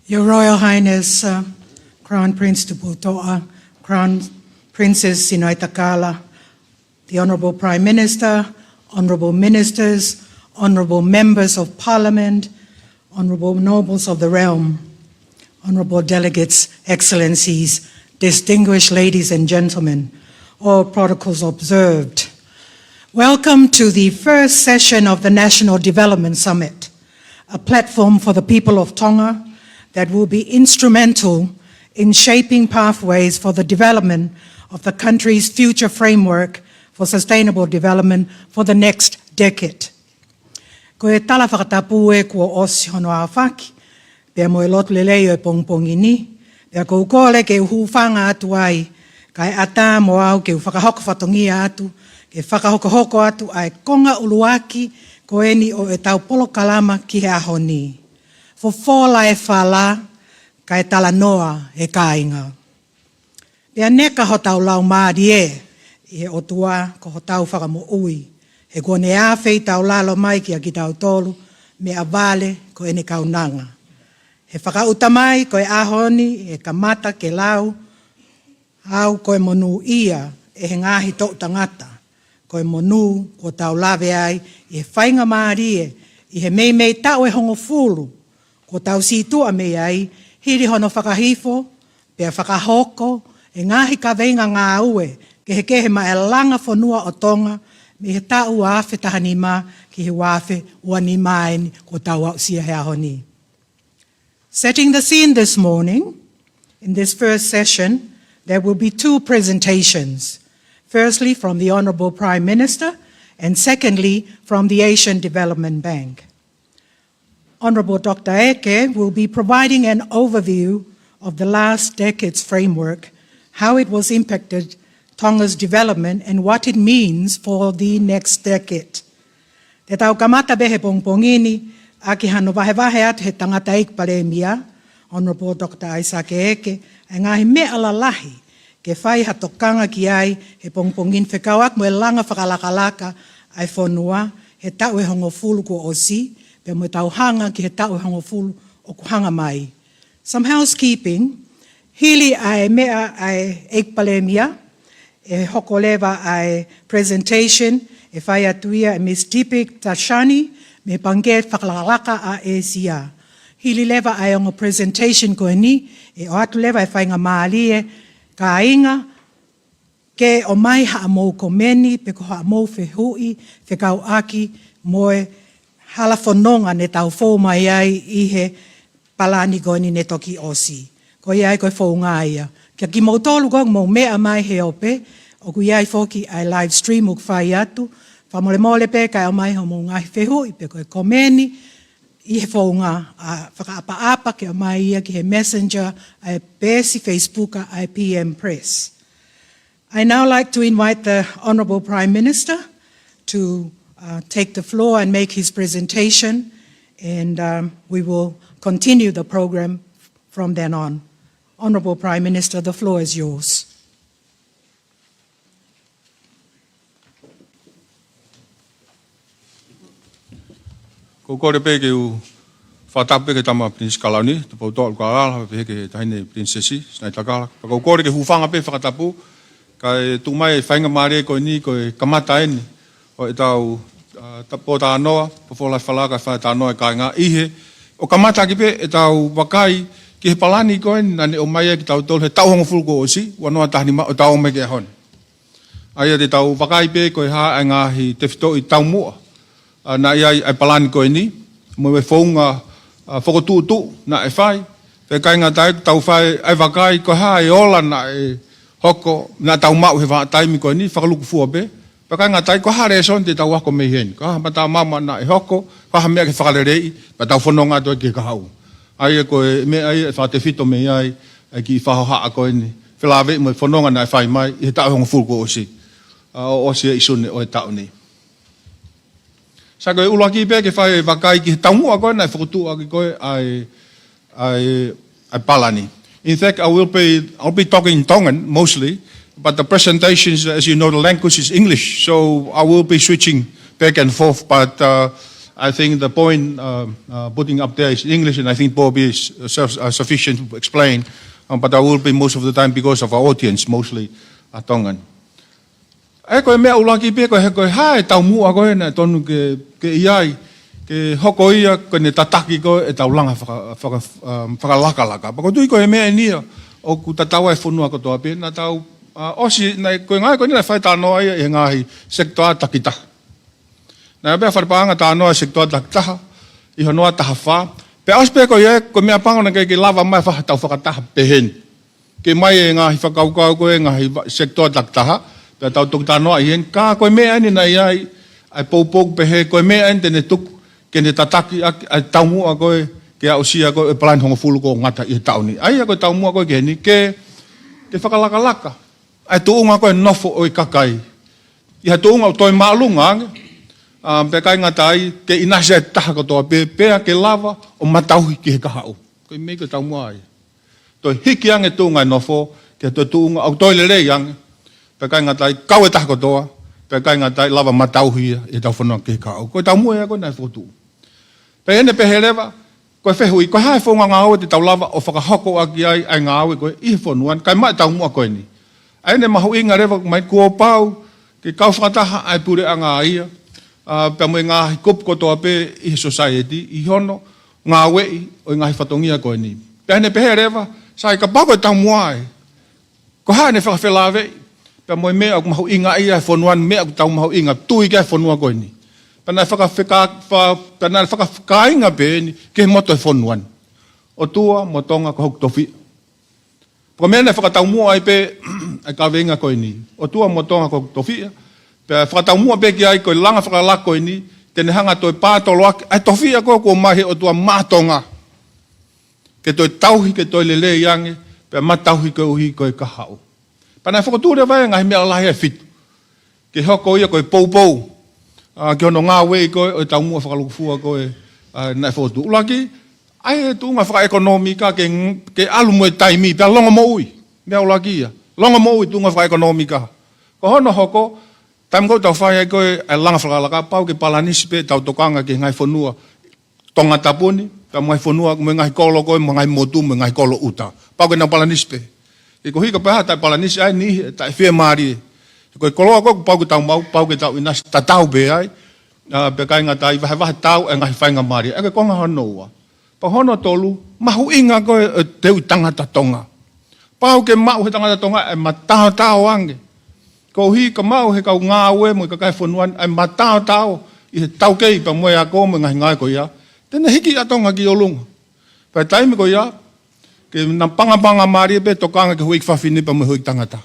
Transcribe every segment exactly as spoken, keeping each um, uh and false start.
Your Royal Highness, uh, Crown Prince Tupoutoʻa, Crown Princess Sinaitakala, the Honourable Prime Minister, Honourable Ministers, Honourable Members of Parliament, Honourable Nobles of the Realm, Honourable Delegates, Excellencies, distinguished ladies and gentlemen, all protocols observed. Welcome to the first session of the National Development Summit, a platform for the people of Tonga that will be instrumental in shaping pathways for the development of the country's future framework for sustainable development for the next decade. Ko e tala fakatapu ē kuo ʻosi hono aofaki, pea mo e lotu lelei ʻo e pongipongi ni, pea ʻoku ou kole ke u hūfanga atu ai, kae ʻatā mo au ke u fakahoko fatongia atu, ke fakahokohoko atu ʻa e konga ʻuluaki ko eni ʻo ʻetau polokalama ki he ʻaho ni. Fofola e fala, kae talanoa e kāinga. Pea neka hotau laumālie ʻi he ʻOtua ko hotau Fakamoʻui, he kuo ne ʻafeitaulalo mai kia kitautolu, meʻavale ko ʻene kaunanga. He fakaʻuta mai ko e ʻaho ni ʻe kamata ke lau au ko e monūʻia ʻe he ngaahi toʻu tangata, ko e monū kuo tau lave ai ʻi he faingamālie ʻi he meimei taʻu ʻe hongofulu kuo tau sītuʻa mei ai, hili hono fakahifo pea fakahoko e ngaahi kaveinga ngāue kehekehe maʻa e langa fonua ʻo Tonga mei he taʻu ua afe taha nima ki he ua afe ua nima eni kuo tau aʻusia he ʻaho ni. Setting the scene this morning, in this first session, there will be two presentations. Firstly, from the Honourable Prime Minister, and secondly, from the Asian Development Bank. Honourable Doctor Eke will be providing an overview of the last decade's framework, how it was impacted Tonga's development, and what it means for the next decade. Te tau kamata pē he pongipongi ni ʻaki hano vahevahe atu he tangataʻeiki Palēmia, Honourable Doctor ʻAisake Eke, ʻa e ngaahi meʻa lalahi ke fai ha tokanga ki ai he pongipongi ni fekauʻaki mo e langa fakalakalaka ʻa e fonua he taʻu ʻe hongofulu kuo ʻosi, pea mo ʻetau hanga ki he taʻu ʻe hongofulu ʻoku hanga mai. Some housekeeping, hili ʻa e meʻa ʻa e ʻEiki Palēmia, ʻe hoko leva ʻa e presentation, ʻe fai atu ia ʻe Miss Deepak Dashani, mei he Pangikē Fakalakalaka ʻa ʻĒsia. Hili leva ʻa e ongo presentation ko eni, ʻe ʻoatu leva e faingamālie, kāinga, ke ʻomai haʻamou komeni, pe ko haʻamou fehuʻi, fekauʻaki mo e hala fononga ne tau fou mai ai ʻi he palani ko eni ne toki ʻosi. Ko ia ai ko e founga ia. Kia kimoutolu ko ē ʻoku mou meʻa mai he ope, ʻoku ʻi ai foki ʻa e live stream ʻoku fai atu, fakamolemole pē kae ʻomai hoʻomou ngaahi fehuʻi, pe ko e komeni, ʻi he founga ʻa e fakaʻapaʻapa ke ʻomai ia ki he messenger ʻa e peesi Facebook ʻa e P M Press. I now like to invite the Honourable Prime Minister to, uh, take the floor and make his presentation, and, um, we will continue the programme from then on. Honourable Prime Minister, the floor is yours. ʻOku ou kole pē ke u fakatapu pē ki he tama Pilinisesi Kalauni, Tupoutoʻa ʻUlukalala, pehē ki he Taʻahine Pilinisesi Sinaitakala. Pea ʻoku ou kole ke hūfanga pē he fakatapu, kae tuʻu mai e faingamālie ko eni, ko e kamata eni ʻo ʻetau, ʻa, ta-, pōtalanoa, pōtalanoa fala kae fai talanoa e kāinga ʻi he, ʻo kamata ʻaki pē ʻetau vakai ki he palani ko eni naʻa ne ʻomai ai kitautolu he taʻu hongofulu kuo ʻosi, ua noa taha nima ʻo tau ō mai ki he ʻaho ni. ʻA ia te tau vakai pē ko e hā e ngaahi tefitoʻi taumuʻa, ʻa, naʻe ʻi ai ʻa e palani ko eni, mo e founga, ʻa, fokotuʻutuʻu naʻe fai. Pea ʻikai ngata ai, tau fai ʻa e vakai ko e hā e ola naʻe hoko, naʻa tau maʻu he vahaʻa taimi ko eni, fakalūkufua pē. Pea ʻikai ngata ai, ko e hā e lēsoni te tau ako mei heni, ko e hā e mataʻamama naʻe hoko, ko e hā e meʻa ke fakaleleiʻi, pea tau fononga atu ai ki he kahaʻu. ʻA ia ko e meʻa ia ʻe fakatefito mei ai ʻa e kiʻi fakahohaʻa ko eni, felāveʻi mo e fononga naʻe fai mai ʻi he taʻu hongofulu kuo ʻosi, ʻa, ʻo ʻosi e ʻīsone ʻo e taʻu ni. Sai, ko e ʻuluaki pē ke fai e vakai ki he taumuʻa ko ē naʻe fokotuʻu ʻaki ko ē ʻa e, ʻa e, ʻa e palani. In fact, I will be, I'll be talking in Tongan mostly, but the presentations, as you know, the language is English, so I will be switching back and forth, but, uh, I think the point uh, uh, putting up there is English, and I think Bob is uh, self- uh, sufficient to explain. Um, but I will be most of the time because of our audience, mostly uh, Tongan. ʻE ko e meʻa ʻuluaki pē ko e, ko e hā e taumuʻa ko ē naʻe tonu ke, ke ʻi ai, ke hoko ia ko ʻene tataki ko ē ʻetau langa faka, faka, um, fakalakalaka. Pea ʻoku ou tui ko e meʻa eni ia ʻoku tatau ai e fonua kotoa pē, naʻa tau uh, ʻosi, naʻe, ko e ngaahi ko eni naʻe fai talanoa ia ʻi he ngaahi sekitoa takitaha. Naʻe pea falepaʻanga talanoa sekitoa takitaha, ʻi hono ua taha fā. Pea ʻosi pē ko ia, ko e meʻa pango naʻe ʻikai ke lava mai fai ha tau fakataha pehē ni. Ke ʻomai e ngaahi fakakaukau ko ē ngaahi va- sekitoa takitaha. Pea tau toki talanoa ʻi heni, ka ko e meʻa eni naʻe ʻi ai ʻa e poupou pehē, ko e meʻa eni te ne tuku ke ne tataki ʻaki ʻa e taumuʻa ko ē ke aʻusia ko ē e palani hongofulu ko ē ʻo ngata ʻi he taʻu ni. ʻA ia ko e taumuʻa ko ē ki heni ke, ke fakalakalaka ʻa e tuʻunga ko ē nofo ʻo e kakai ʻi ha tuʻunga ʻoku toe māʻolunga ange, a, pea ʻikai ngata ai, ke ʻinasi ʻa e taha kotoa pē, pea ke lava ʻo matauhi ki he kahaʻu. Ko e meʻa ko e taumuʻa ia. Toe hiki ange tuʻunga e nofo, ke toe tuʻunga ʻoku toe lelei ange, pea ʻikai ngata ai, kau e taha kotoa, pea ʻikai ngata ai, lava matauhi ia ʻi heʻetau fonua ki he kahaʻu. Ko e taumuʻa ia ko ē naʻe fokotuʻu. Pea ʻi heʻene pehē leva, ko e fehuʻi, ko e hā e founga ngāue te tau lava ʻo fakahoko ʻaki ai ʻa e ngāue ko ē ʻi he fonua ni, kae maʻu e taumuʻa ko eni. ʻA ia ʻoku mahuʻinga leva mai kuo pau ke kau fakataha ʻa e puleʻanga ia, a, pea mo e ngaahi kupu kotoa pē ʻi he society, ʻi hono ngāueʻi ʻo e ngaahi fatongia ko eni. Pea ʻi heʻene pehē leva, sai kapau ko e taumuʻa ē, ko e hā ʻene fakafelāveʻi pea mo e meʻa ʻoku mahuʻinga ai ʻa e fonua ni, meʻa ʻoku tau mahuʻinga tui ki ai e fonua ko eni. Pea naʻe fakafeka- fa- pea naʻe fakafekāinga pē eni ki he moto e fonua ni. ʻOtua mo Tonga ko hoku tofiʻa. Ko e meʻa naʻe fakataumuʻa ai pē ʻa e kaveinga ko eni. ʻOtua mo Tonga ko hoku tofiʻa. Pea fakataumuʻa pē ki ai ko e langa fakalakalaka ko eni, te ne hanga ʻo toe pātoloaki ʻa e tofiʻa ko ē kuo ʻomai ʻe he ʻOtua maʻa Tonga. Ke toe tauhi, ke toe lelei ange, pea matauhi koeʻuhi ko e kahaʻu. Pea naʻe fokotuʻu leva e ngaahi meʻa lalahi ʻe fitu. Ke hoko ia ko e poupou, a, ki hono ngāueʻi ko ē ʻo e taumuʻa fakalūkufua ko ē, a, naʻe fokotuʻu. ʻUluaki, ʻa e tuʻunga fakaʻekonōmika ke, ke ʻalu mo e taimi, pea longomoʻui. Meʻa ʻuluaki ia. Longomoʻui tuʻunga fakaʻekonōmika. Ko hono hoko, taimi ko ē ʻoku tau fai ai ko ē ʻa e langa fakalakalaka, pau ke palanisi pē ʻetau tokanga ki he ngaahi fonua Tongatapu ni, pea mo e ngaahi fonua, mo e ngaahi kolo ko ē, mo e ngaahi motu, mo e ngaahi kolo ʻuta. Pau ke nau palanisi pē. He koeʻuhi kapau ʻe ʻikai ha taʻepalanisi ai ni, ʻe taʻefiemālie. He ko e koloa ko ē kuo pau ke tau maʻu, pau ke tau ʻinasi tatau pē ai, a, pea ʻikai ngata ai, vahevahe tatau e ngaahi faingamālie. ʻA ia ko e konga hono ua. Pea hono tolu, mahuʻinga ko ē e teuʻi tangata Tonga. Pau ke maʻu ʻe he tangata Tonga ʻa e mataotao ange. Koeʻuhi ka maʻu ʻe he kau ngāue mo e kakai e fonua ni ʻa e mataotao ʻi he taukei pea mo e ako mo e ngaahi ngāue ko ia, te ne hiki ʻa Tonga ki ʻolunga. Pea taimi ko ia, ke nau pangapanga mālie pē tokanga ki he houʻeiki fafine pea mo e houʻeiki tangata.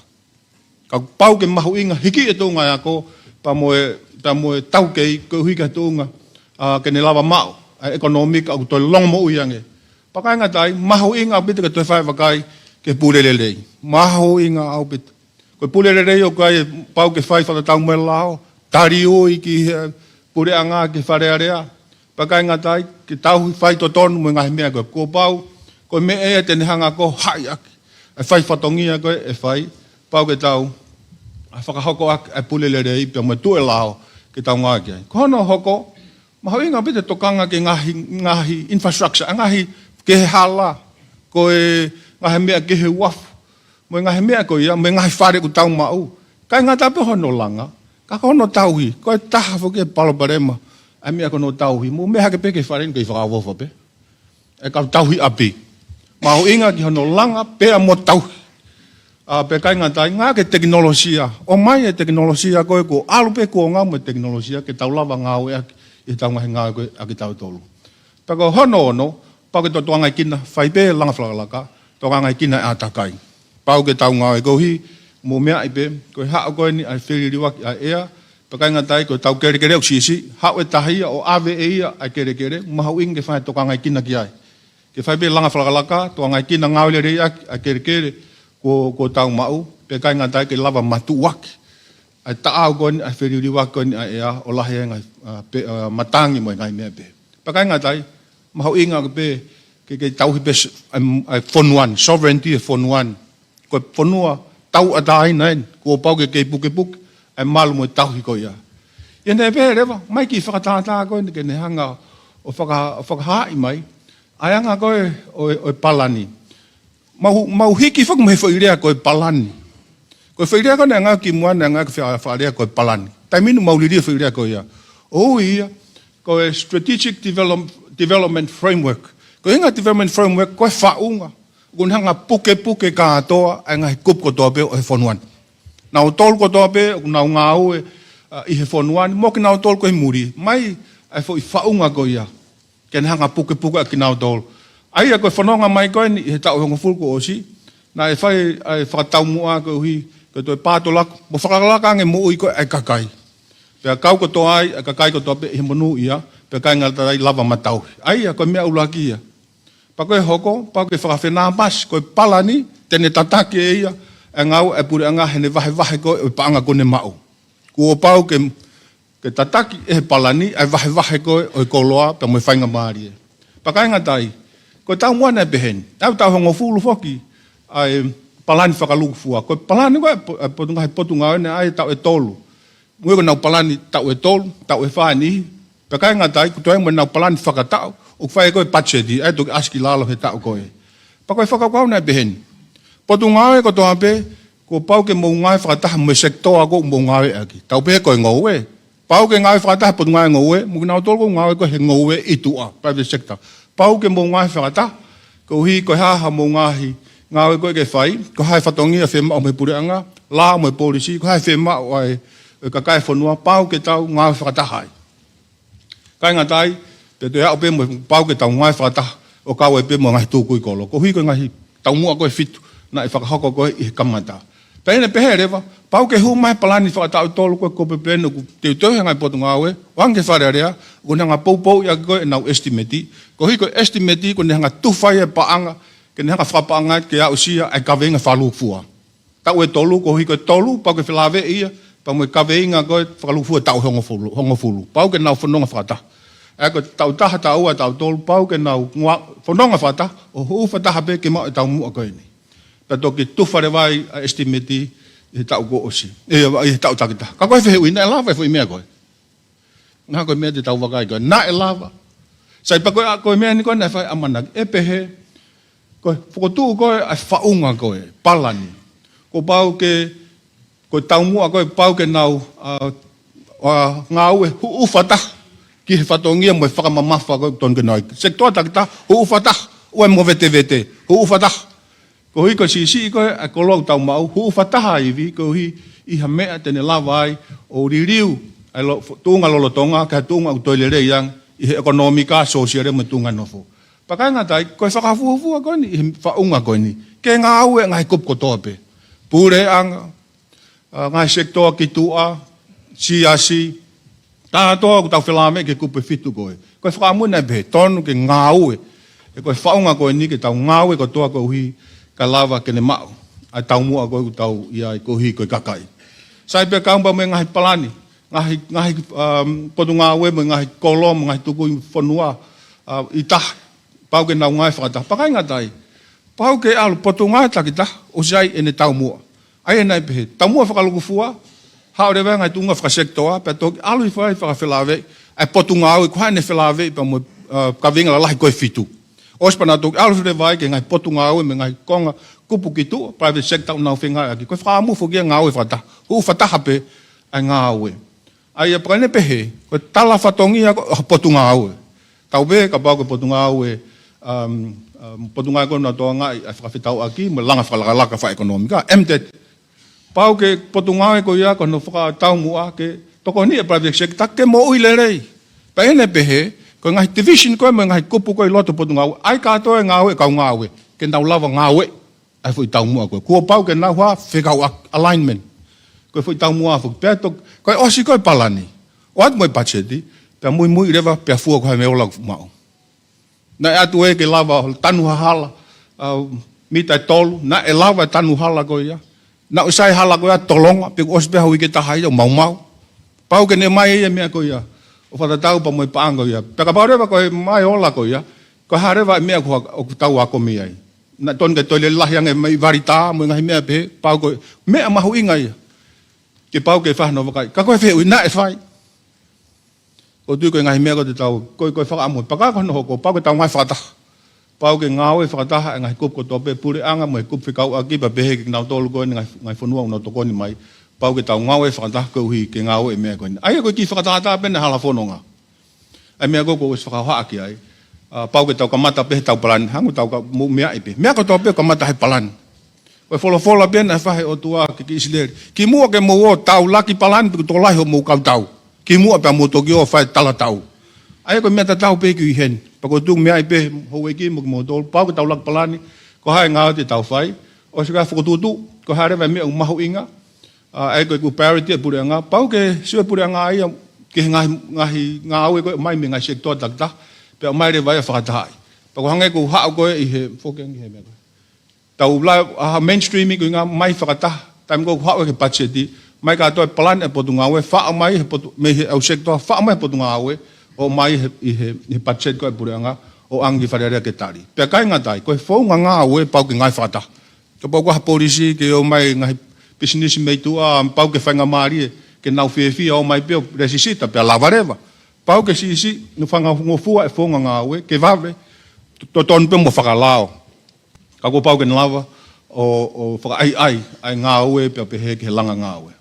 Ka pau ke mahuʻinga hiki e tuʻunga e ako, pea mo e, pea mo e taukei, koeʻuhi ko e tuʻunga, a, ke ne lava maʻu ʻa e ʻekonōmika ʻoku toe longomoʻui ange. Pea ʻikai ngata ai, mahuʻinga ʻaupito ke toe fai e vakai ki he pule lelei. Mahuʻinga ʻaupito. Ko e pule lelei ʻoku ʻikai pau ke fai fakatatau mo e lao, taliui ki he puleʻanga ki he Fale Alea. Pea ʻikai ngata ai, ke tauhi faitotonu mo e ngaahi meʻa ko ē kuo pau, ko e meʻa ia te ne hanga ʻo haʻi ʻaki ʻa e fai fatongia ko ē ʻe fai, pau ke tau fakahoko ʻaki ʻa e pule lelei pea mo e tuʻu e lao ke tau ngāue ki ai. Ko hono hoko, mahuʻinga ʻaupito e tokanga ki he ngaahi, ngaahi infrastructure, ʻa e ngaahi, ki he hala, ko e ngaahi meʻa ki he uafu, mo e ngaahi meʻa ko ia, mo e ngaahi fale ʻoku tau maʻu. ʻIkai ngata pē hono langa, ka ko hono tauhi, ko e taha foki e palopalema ʻa e meʻa ko hono tauhi. Mou meʻa hake pē ki he fale ni ʻoku fakaʻofoʻofa pē. ʻE kau tauhi ʻapi. Mahuʻinga ki hono langa pea mo tauhi. A, pea ʻikai ngata ai, ngāueʻaki e tekinolosia. ʻOmai e tekinolosia ko ē kuo ʻalu pē kuonga mo e tekinolosia ke tau lava ngāueʻaki ʻi heʻetau ngaahi ngāue ko ē ʻa kitautolu. Pea ko hono ono, pau ke tau tokanga ki ai, fai pē langa fakalakalaka, tokanga ki he ʻātakai. Pau ke tau ngāue koeʻuhi, mou meaʻi pē, ko e haʻu ko eni ʻa e feliliuaki ʻa e ʻea, pea ʻikai ngata ai ko ʻetau kelekele ʻoku siʻisiʻi, haʻu e tahi ia ʻo ʻave ʻe ia ʻa e kelekele, mahuʻinga ke fai e tokanga ki ai. Ke fai pē langa fakalakalaka, tokanga ki he ngāue lelei ʻaki ʻa e kelekele kuo, kuo tau maʻu, pea ʻikai ngata ai ke lava matuʻuaki ʻa e taʻau ko eni, ʻa e feliliuaki ko eni ʻa e ʻea, ʻo lahi ai e ngaahi, a, pe-, a, matangi mo e ngaahi meʻa pehē. Pea ʻikai ngata ai, mahuʻinga pē ke, ke tauhi pē s-, ʻa e, ʻa e fonua ni, sovereignty e fonua ni. Ko e fonua tauʻatāina eni, kuo pau ke kei pukepuke ʻa e malu mo e tauhi ko ia. Ia naʻe pehē leva, mai ki he fakatātā ko eni ke ne hanga ʻo faka-, ʻo fakahaaʻi mai ʻa e anga ko ē ʻo e, ʻo e palani. Mau, mau hiki foki mo e foʻi lea ko e palani. Ko e foʻi lea ko ē naʻe ngāueʻaki muʻa, naʻe ngāueʻaki faka-, fakalea ko e palani. Taimi ni mau liliu e foʻi lea ko ia. ʻOku ui ia ko e Strategic Develop-, Development Framework. Ko e ʻuhinga Development Framework ko e faʻunga ʻoku ne hanga ʻo pukepuke kātoa ʻa e ngaahi kupu kotoa pē ʻo e fonua ni. Nautolu kotoa pē ʻoku nau ngāue, ʻa, ʻi he fonua ni, mo kinautolu ko ē ʻi muli. Mai ʻa e foʻi faʻunga ko ia ke ne hanga ʻo pukepuke ʻa kinautolu. ʻA ia ko e fononga mai ko eni ʻi he taʻu ʻe hongofulu kuo ʻosi, naʻe fai ʻa e fakataumuʻa koeʻuhi ko e toe pātolaku mo fakalakalaka ange moʻui ko ē ʻa e kakai. Pea kau kotoa ai ʻa e kakai kotoa pē ʻi he monūʻia, pea ʻikai ngata ai, lava ʻo matauhi. ʻA ia ko e meʻa ʻuluaki ia. Pea ko e hoko, pau ke fakafenāpasi, ko e palani te ne tataki ʻe ia ʻa e ngāue ʻa e puleʻanga heʻene vahevahe ko ē ʻo e paʻanga kuo ne maʻu. Kuo pau ke, ke tataki ʻe he palani ʻa e vahevahe ko ē ʻo e koloa pea mo e faingamālie. Pea ʻikai ngata ai, ko e taumuʻa naʻe pehē ni. Naʻe taʻu ʻe hongofulu foki ʻa e palani fakalūkufua. Ko e palani ko ē ʻa e po-, ʻa e Potungāue, Potungāue naʻe ʻi ai e taʻu ʻe tolu. Muʻa ko ʻenau palani taʻu ʻe tolu, taʻu ʻe fā ʻe niʻihi. Pea ʻikai ngata ai, ko e taumuʻa ʻenau palani fakataʻu, ʻoku fai ko ē patiseti, ʻa ia toki ʻasi ki lalo he taʻu ko ē. Pea ko e fakakaukau naʻe pehē ni. Potungāue kotoa pē, kuo pau ke mou ngāue fakataha mo e sekitoa ʻoku mou ngāueʻaki. Tau pehē ko e ngoue. Pau ke ngāue fakataha Potungāue Ngoue, mo kinautolu ʻoku ngāue ko ē he ngoue ʻi tuʻa, private sector. Pau ke mou ngāue fakataha, koeʻuhi ko e hā haʻamou ngaahi ngāue ko ē ke fai, ko e hā e fatongia fiemaʻu mei he puleʻanga, lao mo e polisi, ko e hā e fiemaʻu ʻa e, ʻa e kakai e fonua, pau ke tau ngāue fakataha ai. ʻIkai ngata ai, pea toe aʻu pē mo e pau ke tau ngāue fakataha ʻo kau ai pē mo e ngaahi tukui kolo. Koeʻuhi ko e ngaahi taumuʻa ko ē ʻe fitu naʻe fakahoko ko ē ʻi he kamata. Pea ʻi heʻene pehē leva, pau ke hū mai e palani fakataʻu ʻe tolu ko ē, ko e plan ʻoku teuteu he ngaahi potungāue, ʻo hangē ko e Fale Alea, ʻoku ne hanga ʻo poupouʻi ʻaki ko ē ʻenau estimate. Koeʻuhi ko e estimate ʻoku ne hanga ʻo tufa ai e paʻanga, ke ne hanga ʻo fakapaʻanga ke aʻusia ʻa e kaveinga fakalūkufua. Taʻu ʻe tolu, koeʻuhi ko e tolu, pau ke felāveʻi ia pea mo e kaveinga ko ē fakalūkufua taʻu ʻe hongofulu, hongofulu. Pau ke nau fononga fakataha. ʻA ia ko e taʻu taha, taʻu ua, taʻu tolu, pau ke nau ngua-, fononga fakataha, ʻo huʻu fakataha pē ke maʻu e taumuʻa ko eni. Pea toki tufa leva ai ʻa e estimate ʻi he taʻu kuo ʻosi. ʻE, ʻi he taʻu takitaha. Ka ko e fehuʻi, naʻe lava e foʻi meʻa ko ē? Naʻa ko e meʻa te tau vakai ko ē, naʻe lava? Sai, pea ko e, ko e meʻa ni ko ē naʻe fai ʻamanaki, ʻe pehē, ko e fokotuʻu ko ē ʻa e faʻunga ko ē, palani. Kuo pau ke, ko e taumuʻa ko ē pau ke nau, ʻa, ʻa, ngāue huʻu fakataha ki he fatongia mo e fakamamafa ko ē ʻoku totonu ke nau ʻi ai. Sekitoa takitaha, huʻu fakataha, ʻoua ʻe movetevete, huʻu fakataha. Koeʻuhi ko e siʻisiʻi ko ē ʻa e koloa ʻoku tau maʻu, huʻu fakataha ivi, koeʻuhi ʻi ha meʻa te ne lava ai ʻo liliu ʻa e lo-, tuʻunga lolotonga, ki ha tuʻunga ʻoku toe lelei ange ʻi he ʻekonōmika, sōsiale mo e tuʻunga nofo. Pea ʻikai ngata ai, ko e fakafuofua ko eni ʻi he faʻunga ko eni, ke ngāue e ngaahi kupu kotoa pē. Puleʻanga, ʻa, ngaahi sekitoa ki tuʻa, siasi, kātoa ʻoku tau felāveʻi ki he kupu ʻe fitu ko ē. Ko e fakaʻamu naʻe pehē, tonu ke ngāue. ʻE ko e faʻunga ko eni ke tau ngāue kotoa koeʻuhi kae lava ke ne maʻu ʻa e taumuʻa ko ē ʻoku tau ʻi ai koeʻuhi ko e kakai. Sai, pea kau pea mo e ngaahi palani, ngaahi, ngaahi, um, potungāue mo e ngaahi kolo mo e ngaahi tukui fonua, ʻa, ʻi tahi. Pau ke nau ngāue fakataha. Pea ʻikai ngata ai, pau ke ʻalu Potungāue takitaha, ʻosi ʻi ai ʻene taumuʻa. ʻA ia naʻe pehē, taumuʻa fakalūkufua, haʻu leva e ngaahi tuʻunga fakasekitoa, pea toki ʻalu hifo ai ʻo fakafelāveʻi ʻa e Potungāue, ko e hā ʻene felāveʻi pea mo e, ʻa, kaveinga lalahi ko ē ʻe fitu. ʻOsi pea nau toki ʻalu leva ai ki he ngaahi potungāue mo e ngaahi konga kupu ki tuʻa, private sector ʻoku nau fengāueʻaki. Ko e fakaʻamu foki ia, ngāue fakataha, huʻu fakataha pē ʻa e ngāue. ʻA ia pea ʻi heʻene pehē, ko e tala fatongia ko ē ʻo e Potungāue. Tau pehē kapau ko e Potungāue, um, um, Potungāue ko ē ʻoku nau tokangaʻi ʻa e fakafetauʻaki mo e langa fakalakalaka fakaʻekonōmika, M TET. Pau ke Potungāue ko ia ko hono fakataumuʻa ke tokoniʻi e private sector ke moʻui lelei. Pea ʻi heʻene pehē, ko e ngaahi division ko ē mo e ngaahi kupu ko ē ʻi loto Potungāue, ʻa ia kātoa e ngāue ʻa e kau ngāue, ke nau lava ngāue ʻa e foʻi taumuʻa ko ē. Kuo pau ke nau hā, fekauʻaki, alignment. Ko e foʻi taumuʻa foki. Pea toki, ko e ʻosi ko ē palani, ʻoatu mo e patiseti, pea muimui leva, pea fua ko e hā e meʻa ʻoku maʻu. Naʻe ʻatu ē ke lava tanu ha hala, ʻa, mita ʻe tolu, naʻe lava e tanu hala ko ia. Naʻe ʻosi ʻi ai e hala ko ia ʻo tolonga, pea kuo ʻosi pē ha uike ʻe taha ia ʻo maumau. Pau ke ne ʻomai e meʻa ko ia ʻo fakatatau pea mo e paʻanga ko ia. Pea kapau leva ko e meʻa ʻe ola ko ia, ko e hā leva e meʻa ʻoku, ʻoku tau ako mei ai? Naʻe tonu ke toe lele lahi ange mei Varitā mo e ngaahi meʻa pehē, pau ko e meʻa mahuʻinga ia ke pau ke fai hono vakai. Ka ko e fehuʻi, naʻe fai? ʻOku ou tui ko e ngaahi meʻa ko ē te tau, ko e, ko e fakaʻamu. Pea ka ko hono hoko, pau ke tau ngāue fakataha. Pau ke ngāue fakataha e ngaahi kupu kotoa pē, puleʻanga mo e kupu fekauʻaki, pea pehē kia kinautolu ko eni ngaahi, ngaahi fonua ʻoku nau tokoni mai. Pau ke tau ngāue fakataha koeʻuhi ke ngāue e meʻa ko eni. ʻA ia ko e kiʻi fakatātā pē ʻena hala fononga. ʻA e meʻa ko ē kuo ʻosi fakahohaʻa ki ai. ʻA, pau ke tau kamata pē heʻetau palani, hangē ko ʻetau ka-, mou meaʻi pē. Meʻa kotoa pē kamata he palani. Ko e folofola pē naʻe fai ʻe he ʻOtua kia, kia ʻIsileli. Kimuʻa ke mou ō ʻo taulaki palani pe kuo tokolahi hoʻomou kau tau. Kimuʻa pea mou toki ō ʻo fai e talatau. ʻA ia ko e meʻa tatau pē ki heni. Pea ʻoku ou tui meaʻi pē houʻeiki mo kimoutolu. Pau ke taulaki palani. Ko e hā e ngāue te tau fai. ʻOsi ko e fokotuʻutuʻu. Ko e hā leva e meʻa ʻoku mahuʻinga. ʻA, ʻa ia ko e kupu priority e puleʻanga. Pau ke sio e puleʻanga ia ki he ngaahi, ngaahi ngāue ko ē ʻomai mei he ngaahi sekitoa takitaha. Pea ʻomai leva ia ʻo fakatahaʻi. Pea ʻoku hangē ko e haʻu ko ē ʻi he foki ange he meʻa ko ē. Tau la, ʻa, mainstream ko e ngāue mai fakataha. Taimi ko ē ʻoku haʻu e patiseti. Mai kātoa e palani e potungāue. Faʻo mai he potu, mei he ʻū sekitoa. Faʻo mai he potungāue. ʻOmai he, ʻi he, ʻi he patiseti ko ē puleʻanga. ʻO ʻange ki Fale Alea ke tali. Pea ʻikai ngata ai. Ko e founga ngāue pau ke ngāue fakataha. Kapau ko ha polisi ke ō mai ngaahi pisinisi mei tuʻa, pau ke faingamālie, ke nau fiefia ō mai pē ʻo lēsisita, pea lava leva. Pau ke siʻisiʻi, nofo ngofua e founga ngāue, ke vave, to-, totonu pē mo fakalao. Ka kuo pau ke ne lava, ʻo, ʻo fakaʻaiʻai, ʻa e ngāue, pea pehē ki he langa ngāue.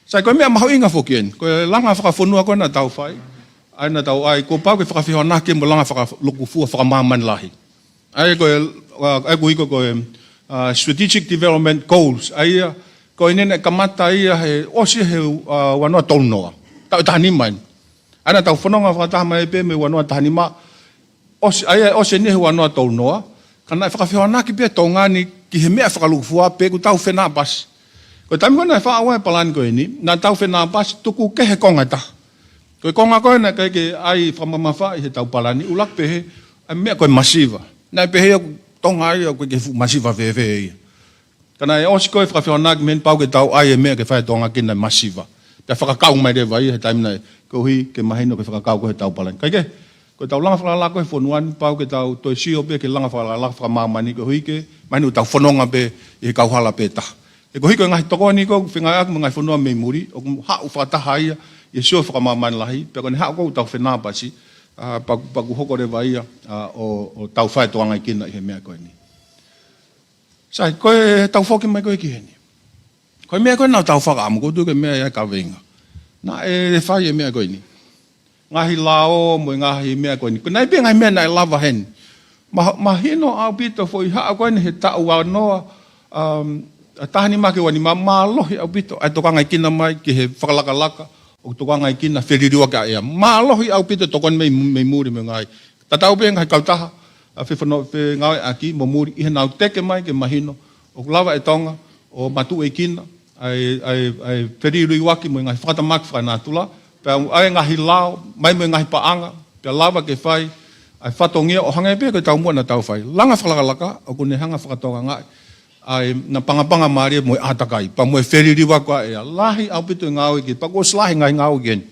Sai, ko e meʻa mahuʻinga foki eni, ko e langa fakafonua ko ē naʻa tau fai, ʻa ia naʻa tau ʻai, kuo pau ke fakafehoanaki mo e langa fakalūkufua fakamāmani lahi. ʻA ia ko e, ʻa, ʻa ia ko e ʻuhi ko e, ʻa, strategic development goals. ʻA ia, ko eni naʻe kamata ia he, ʻosi he, ʻa, ua noa tolu noa. Taʻu ʻe taha nima eni. ʻA ia naʻa tau fononga fakataha mai pē mei he ua noa taha nima. ʻOsi, ʻa ia, ʻosi eni he ua noa tolu noa. Ka naʻe fakafehoanaki pē Tonga ni ki he meʻa fakalūkufua pē kuo tau fenāpasi. Ko e taimi ko ē naʻe faʻo ai e palani ko eni, naʻa tau fenāpasi tuku kehe konga ʻe taha. Ko e konga ko ē naʻe ʻikai ke ʻai fakamamafaʻi heʻetau palani, ʻuluaki pehē, ʻa e meʻa ko e masiva. Naʻe pehē ia ko Tonga ia ko e fuʻu masiva fēfē ia. Ka naʻe ʻosi ko ē fakafehoanaki mei heni pau ke tau ʻai e meʻa ke fai ʻe Tonga ki he masiva. Pea fakakau mai leva ia he taimi naʻe, koeʻuhi ke mahino ko e fakakau ko ē heʻetau palani. Kae kehe, ko ʻetau langa fakalakalaka ko ē he fonua ni pau ke tau toe sio pē ki he langa fakalakalaka fakamāmani koeʻuhi ke mahino ʻoku tau fononga pē ʻi he kauhala pē taha. He koeʻuhi ko e ngaahi tokoni ko ē ʻoku fengāueʻaki mo e ngaahi fonua mei muli, ʻoku haʻu fakataha ia ʻi he sio fakamāmani lahi, pea ko ʻene haʻu ko ē ʻoku tau fenāpasi, ʻa, pea, pea kuo hoko leva ia, ʻa, ʻo, ʻo tau fai e tokangaekina ʻi he meʻa ko eni. Sai, ko ʻetau foki mai ko ē ki heni. Ko e meʻa ko ē naʻa tau fakaʻamu, ʻoku ou tui ko e meʻa ia ʻa e kaveinga. Naʻe fai e meʻa ko eni. Ngaahi lao mo e ngaahi meʻa ko eni. Ko e ngaahi pē ngaahi meʻa naʻe lava heni. Ma-, mahino ʻaupito foʻi haʻu ko eni he taʻu ua noa, um, ʻa, taha nima ki he ua nima, mālohi ʻaupito ʻa e tokangaekina mai ki he fakalakalaka, ʻo tokangaekina feliliuaki ʻa e ʻea. Mālohi ʻaupito tokoni mei, mei muli mo e ngaahi. Tatau pē ngaahi kautaha, ʻa, fefononga, fengāueʻaki mo muli ʻi heʻenau teke mai ke mahino, ʻoku lava ʻe Tonga, ʻo matuʻuekina, ʻa e, ʻa e, ʻa e feliliuaki mo e ngaahi fakatamaki fakanatula, pea ʻa e ngaahi lao, mai mo e ngaahi paʻanga, pea lava ke fai, ʻa e fatongia ʻo hangē pē ko e taumuʻa naʻa tau fai. Langa fakalakalaka, ʻoku ne hanga fakatokangaʻi, ʻa e, naʻa pangapanga mālie mo e ʻātakai, pea mo e feliliuaki ʻa e ʻea, lahi ʻaupito e ngāue ki, pea kuo ʻosi lahi ngaahi ngāue ki heni.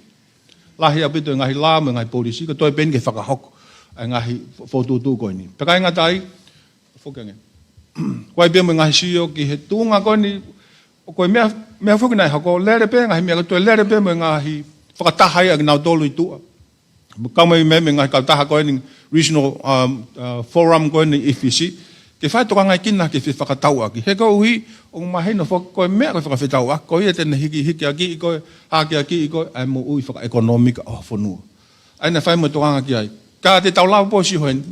Lahi ʻaupito e ngaahi lao mo e ngaahi polisi, ko e toe pē eni ke fakahoko, ʻa e ngaahi fo-, fokotuʻutuʻu ko eni. Pea ʻikai ngata ai, foki ange. Ko e ʻai pē mo e ngaahi sio ki he tuʻunga ko eni, ko e meʻa, meʻa foki naʻe hoko, lele pē ngaahi meʻa, ko e toe lele pē mo e ngaahi fakataha ia kinautolu ʻi tuʻa. Kau mai mei, mei he ngaahi kautaha ko eni Regional, um, uh, Forum ko eni ʻi Fisi. Ke fai tokangaekina ke fefakatauʻaki. He koeʻuhi, ʻoku mahino foki ko e meʻa ko e fakafetauʻaki. Ko ia te ne hiki, hikiʻakiʻi ko ē, hakeakiʻi ko ē, ʻa e moʻui fakaʻekonōmika ʻo ha fonua. ʻA ia naʻe fai mo e tokanga ki ai. Ka te tau lava pē ʻo sio heni.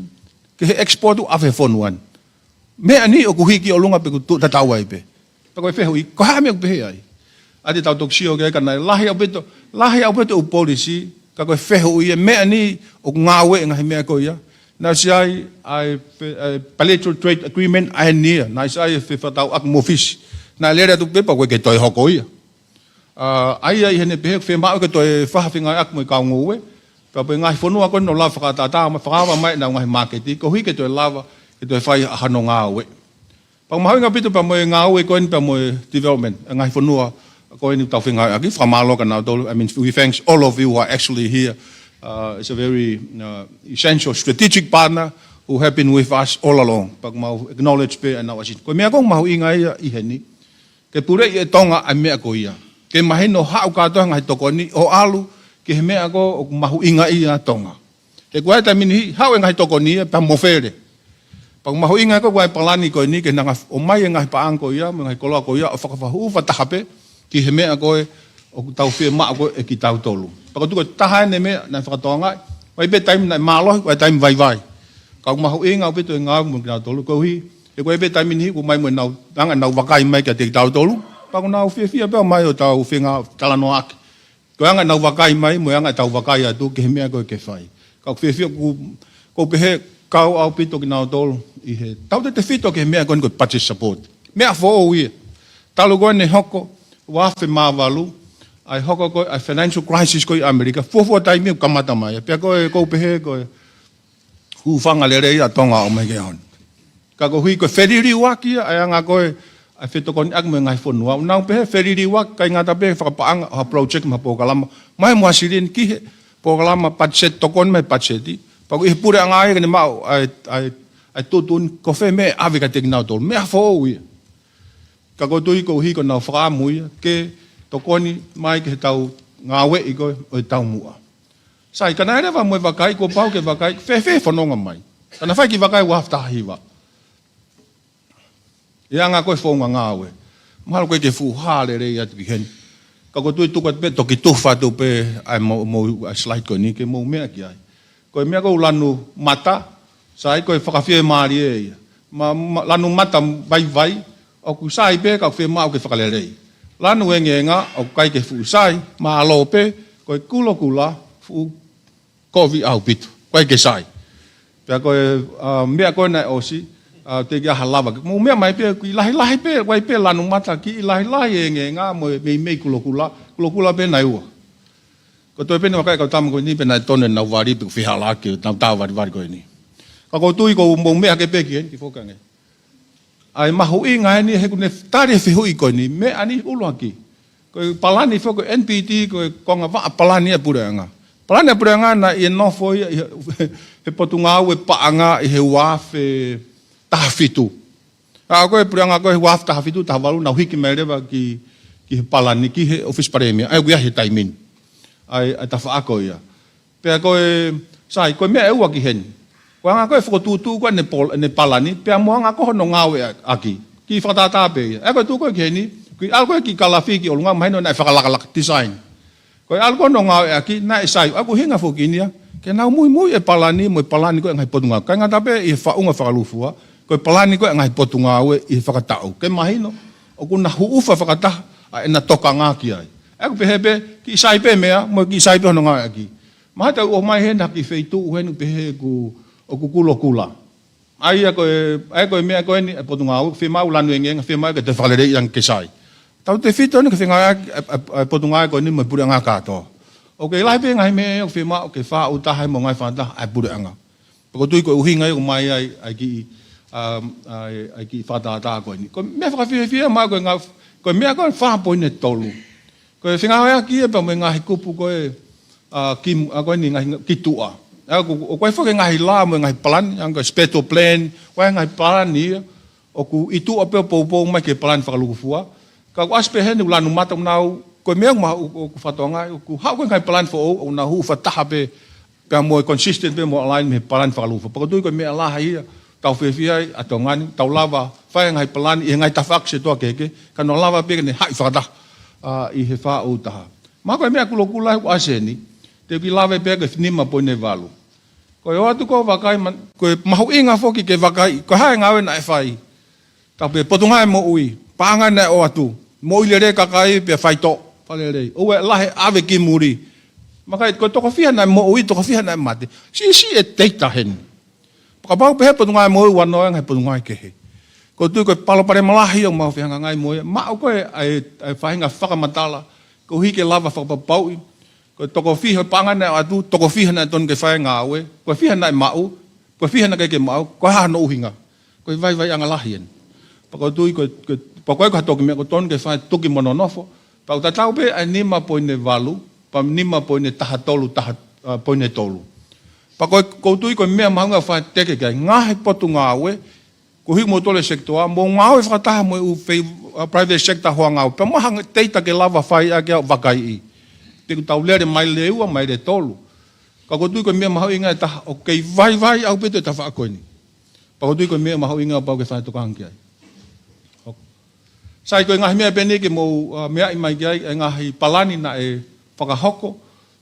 Ki he export ʻa e fonua ni. Meʻa ni ʻoku hiki ʻolunga pe ʻoku tuʻu tatau ai pē. Pea ko e fehuʻi, ko e hā e meʻa ʻoku pehē ai. ʻA ia te tau toki sio ki ai ka naʻe lahi ʻaupito, lahi ʻaupito e ʻū polisi, ka ko e fehuʻi e meʻa ni ʻoku ngāueʻi e ngaahi meʻa ko ia. Naʻe ʻosi ʻi ai, ʻa e fe-, ʻa e bilateral trade agreement ʻa eni ia. Naʻe ʻosi ʻi ai e fefakatauʻaki mo Fisi. Naʻe lele atu pē pea ʻoku ʻikai ke toe hoko ia. ʻA, ʻa ia ʻi heʻene pehē, fiemaʻu ke toe fai ha fengāueʻaki mo e kau ngoue. Pea pehē ngaahi fonua ko eni ʻoku lava fakatātā, mo fakaava mai ʻenau ngaahi māketi, koeʻuhi ke toe lava, ke toe fai ʻa hano ngāue. Pea mahuʻinga ʻaupito pea mo e ngāue ko eni pea mo e development, ʻa e ngaahi fonua ko eni ʻoku tau fengāueʻaki, fakamālō kia nautolu, I mean, we thanks all of you who are actually here. Uh, it's a very, uh, essential strategic partner who have been with us all along. Pea mau acknowledge pē ʻenau ʻasi. Ko e meʻa ʻoku mahuʻinga ia ʻi heni. Ke puleʻi ʻe Tonga ʻa e meʻa ko ia. Ke mahino haʻu kātoa e ngaahi tokoni ʻo ʻalu ki he meʻa ko ē ʻoku mahuʻinga ai ʻa Tonga. He ko e taimi ni haʻu e ngaahi tokoni ia pea mofele. Pea ʻoku mahuʻinga ko e palani ko eni ke nau ʻomai e ngaahi paʻanga ko ia, mo e ngaahi koloa ko ia, ʻo fakahū fakataha pē ki he meʻa ko ē ʻoku tau fiemaʻu ko ē ʻe kitautolu. Pea ʻoku ou tui ko e taha eni e meʻa naʻe fakatokangaʻi. ʻOku ʻi ai pē taimi naʻe mālohi, ʻoku ʻi ai taimi vaivai. Ka ʻoku mahuʻinga ʻaupito e ngāue mo kinautolu. Koeʻuhi, he ʻoku ʻi ai pē taimi ni ʻoku ʻomai mo ʻenau, ʻenau vakai mai kiate kitautolu. Pea ʻoku nau fiefia pē ʻomai ʻo tau feinga talanoaʻaki. Ko e anga ʻenau vakai mai, mo e anga ʻetau vakai atu ki he meʻa ko ē ke fai. Ka ʻoku fiefia ʻoku, ʻoku ou pehē kau ʻaupito kinautolu ʻi he tautefito ki he meʻa ko eni ko e budget support. Meʻa foʻou ia. Talu ko ē naʻe hoko, ua afe mā valu, ʻa e hoko ko ē ʻa e financial crisis ko ē ʻi ʻAmelika, fuofua taimi ʻoku kamata mai. Pea ko e, ʻoku ou pehē ko e hūfanga lelei ʻa Tonga ʻo ʻomai ki he ʻaho ni. Ka koeʻuhi ko e feliliuaki ia, ʻa e anga ko ē ʻa e fetokoniʻaki mo e ngaahi fonua. ʻOku nau pehē feliliuaki, ʻikai ngata pē fakapaʻanga ʻo ha project mo ha polokalama. Mai mo ha silini ki he polokalama budget, tokoni mai budget. Pea ʻoku ʻi he puleʻanga ia ke ne maʻu ʻa e, ʻa e, ʻa e tuʻutuʻuni ko fē meʻa ʻe ʻave kiate kinautolu. Meʻa foʻou ia. Ka ʻoku ou tui koeʻuhi ko ʻenau fakaʻamu ia ke tokoni mai ki heʻetau ngāueʻi ko ē ʻo e taumuʻa. Sai, ka naʻe lava mo e vakai, kuo pau ke vakai, fēfē fononga mai. Ka naʻe fai e kiʻi vakai ua afe taha hiva. ʻI he anga ko ē founga ngāue. Mahalo ʻoku ʻikai ke fuʻu hā lelei atu ki heni. Ka ʻoku ou tui tuku atu pē, toki tufa atu pē, ʻa e mo, mo, ʻa e slide ko eni ke mou meʻa ki ai. Ko e meʻa ko ē ʻoku lanu mata, sai, ko e fakafiemālie ia. Ma, ma, lanu mata vaivai, ʻoku sai pē ka ʻoku fiemaʻu ke fakalelei. Lanu engeenga, ʻoku ʻikai ke fuʻu sai, mālō pē, ko e kulokula, fuʻu kovi ʻaupito. ʻIkai ke sai. Pea ko e, ʻa, meʻa ko ē naʻe ʻosi, ʻa, teʻeki ai ha lava. Mou meʻa mai pē, kiʻi lahilahi pē, ʻoku ʻi ai pē lanu mata, kiʻi lahilahi engeenga, mo e meimei kulokula, kulokula pē nai ua. Ko e toe pē ʻene vakai e kau tama ko eni pē naʻe tonu ʻenau vali pe ʻoku fehālaaki ʻenau tā valivali ko eni. Ka ʻoku ou tui ko e mou meʻa hake pē ki heni, kiʻi foki ange. ʻA e mahuʻinga eni he ʻoku ne tali e fehuʻi ko eni, meʻa ni ʻuluaki. Ko e palani foki ko e N P T, ko e konga vaʻa palani ʻa e puleʻanga. Palani ʻa e puleʻanga naʻe nofo ia ʻi he, he potungāue paʻanga ʻi he ua afe taha fitu. ʻA ko e puleʻanga ko ē ua afe taha fitu, taha valu, nau hiki mai leva ki, ki he palani, ki he ʻōfisi palēmia. ʻA ia ʻoku ʻi ai he taimi ni. ʻA e, ʻa e tafaʻaki ia. Pea ko e, sai, ko e meʻa ʻe ua ki heni. Ko e anga ko ē fokotuʻutuʻu ko ē ʻene pol-, ʻene palani, pea mo e anga ko ē hono ngāueʻaki. Kiʻi fakatātā pē ia. ʻA ia ko e tuʻu ko ē ki heni, kiʻi ʻalu ko ē ki he kalafi ki ʻolunga, mahino naʻe fakalakalaka, design. Ko e ʻalu ko ē hono ngāueʻaki, naʻe sai, ʻa ia ko e ʻuhinga foki eni ia, ke nau muimui e palani, mo e palani ko ē ʻa e ngaahi potungāue. ʻIkai ngata pē ʻi he faʻunga fakalūkufua, ko e palani ko ē ʻa e ngaahi potungāue ʻi he fakataʻu. Ke mahino, ʻoku na hū ʻufa fakataha, ʻa ʻena tokanga ki ai. ʻA ia ʻoku pehē pē, kiʻi sai pē meʻa, mo e kiʻi sai pē hono ngāueʻaki. Mahalo te u ʻomai heni ha kiʻi feituʻu heni pehē ʻoku, ʻoku kulokula. ʻA ia ko e, ʻa ia ko e meʻa ko eni, ʻa e potungāue, fiemaʻu lanu engeenga, fiemaʻu ke toe fakaleleiʻi ange ke sai. Tautefito eni ke fengāueʻaki ʻa e, ʻa e, ʻa e potungāue ko eni mo e puleʻanga kātoa. ʻOku lahi pē ngaahi meʻa ʻoku fiemaʻu ke faʻu taha mo ngaahi fakataha ʻa e puleʻanga. Pea ʻoku ou tui ko e ʻuhinga ia ʻoku ʻomai ai, ʻa e kiʻi, um, ʻa e, ʻa e kiʻi fakatātā ko eni. Ko e meʻa fakafiefia mai ko e ngā, ko e meʻa ko e fā poini tolu. Ko e fengāueʻaki ia pea mo e ngaahi kupu ko ē, ʻa, ki, ʻa, ko eni ngaahi ki tuʻa. ʻA ia ʻoku, ʻoku ʻi ai foki e ngaahi lā mo e ngaahi palani, ʻa ia ko e special plan, ʻoku ʻi ai e ngaahi palani ia, ʻoku ʻi tuʻa pē ʻo poupou mai ki he palani fakalūkufua. Ka ʻoku ʻasi pē heni ʻoku lanu mata ʻoku nau, ko e meʻa ʻoku ma-, ʻoku, ʻoku fakatokangaʻi, ʻoku haʻu ko ē ngaahi palani foʻou, ʻoku nau hū fakataha pē, pea mo e consistent pē mo e align mei he palani fakalūkufua. Pea ʻoku ou tui ko e meʻa lahi ia, tau fiefia ai ʻa Tonga ni, tau lava, fai e ngaahi palani, ʻi he ngaahi tafaʻaki setuata kehekehe, ka nau lava pē ke ne haʻi fakataha, ʻa, ʻi he faʻu taha. Mahalo ko e meʻa kulokula ʻoku ʻasi heni, te u kiʻi lave pē ki he nima poini valu. Ko e ʻoatu ko ē vakai, ma-, ko e mahuʻinga foki ke vakai, ko e hā e ngāue naʻe fai. Tau pehē Potungāue Moʻui, paʻanga naʻe ʻoatu, moʻui lelei e kakai pea faitoʻo, fakalelei. ʻOua ʻe lahi e ʻave ki muli. Vakai, ko e toko fiha naʻe moʻui, toko fiha naʻe mate. Siʻisiʻi e data heni. Kapau pehē Potungāue Moʻui ʻoku ʻi ai e ngaahi potungāue kehe. ʻOku ou tui ko e palopalema lahi ʻoku mau fehangahangai mo ia. Maʻu ko ē ʻa e, ʻa e faʻahinga fakamatala. Koeʻuhi ke lava fakapapauʻi. Ko e toko fiha paʻanga naʻe ʻoatu, toko fiha naʻe tonu ke fai e ngāue. Ko e fiha naʻe maʻu, ko e fiha naʻe ʻikai ke maʻu, ko e hā hono ʻuhinga. Ko e vaivaiʻanga lahi eni. Pea ʻoku ou tui ko e, ko e, pea ʻoku ʻikai ko ha toki meʻa ʻoku tonu ke fai tuki mo nonofo. Pea ʻoku tatau pē ʻa e nima poini valu, pea nima poini taha tolu, taha, ʻa, poini tolu. Pea ko e, ʻoku ou tui ko e meʻa mahuʻinga ʻoku fai teke ki ai, ngaahi potungāue, koeʻuhi ko moutolu e sekitoa, mou ngāue fakataha mo e ʻū fei-, ʻa, private sector hoʻo ngāue. Pea maʻu ha data ke lava fai ʻaki ʻo vakaiʻi. Te u tau lele mai lē ua, mai lē tolu. Ka ʻoku ou tui ko e meʻa mahuʻinga ʻe taha, ʻoku kei vaivai ʻaupito e tafaʻaki ko eni. Pea ʻoku ou tui ko e meʻa mahuʻinga pau ke fai tokanga ki ai. Sai, ko e ngaahi meʻa pē eni ke mou, ʻa, meaʻi mai ki ai, e ngaahi palani naʻe fakahoko,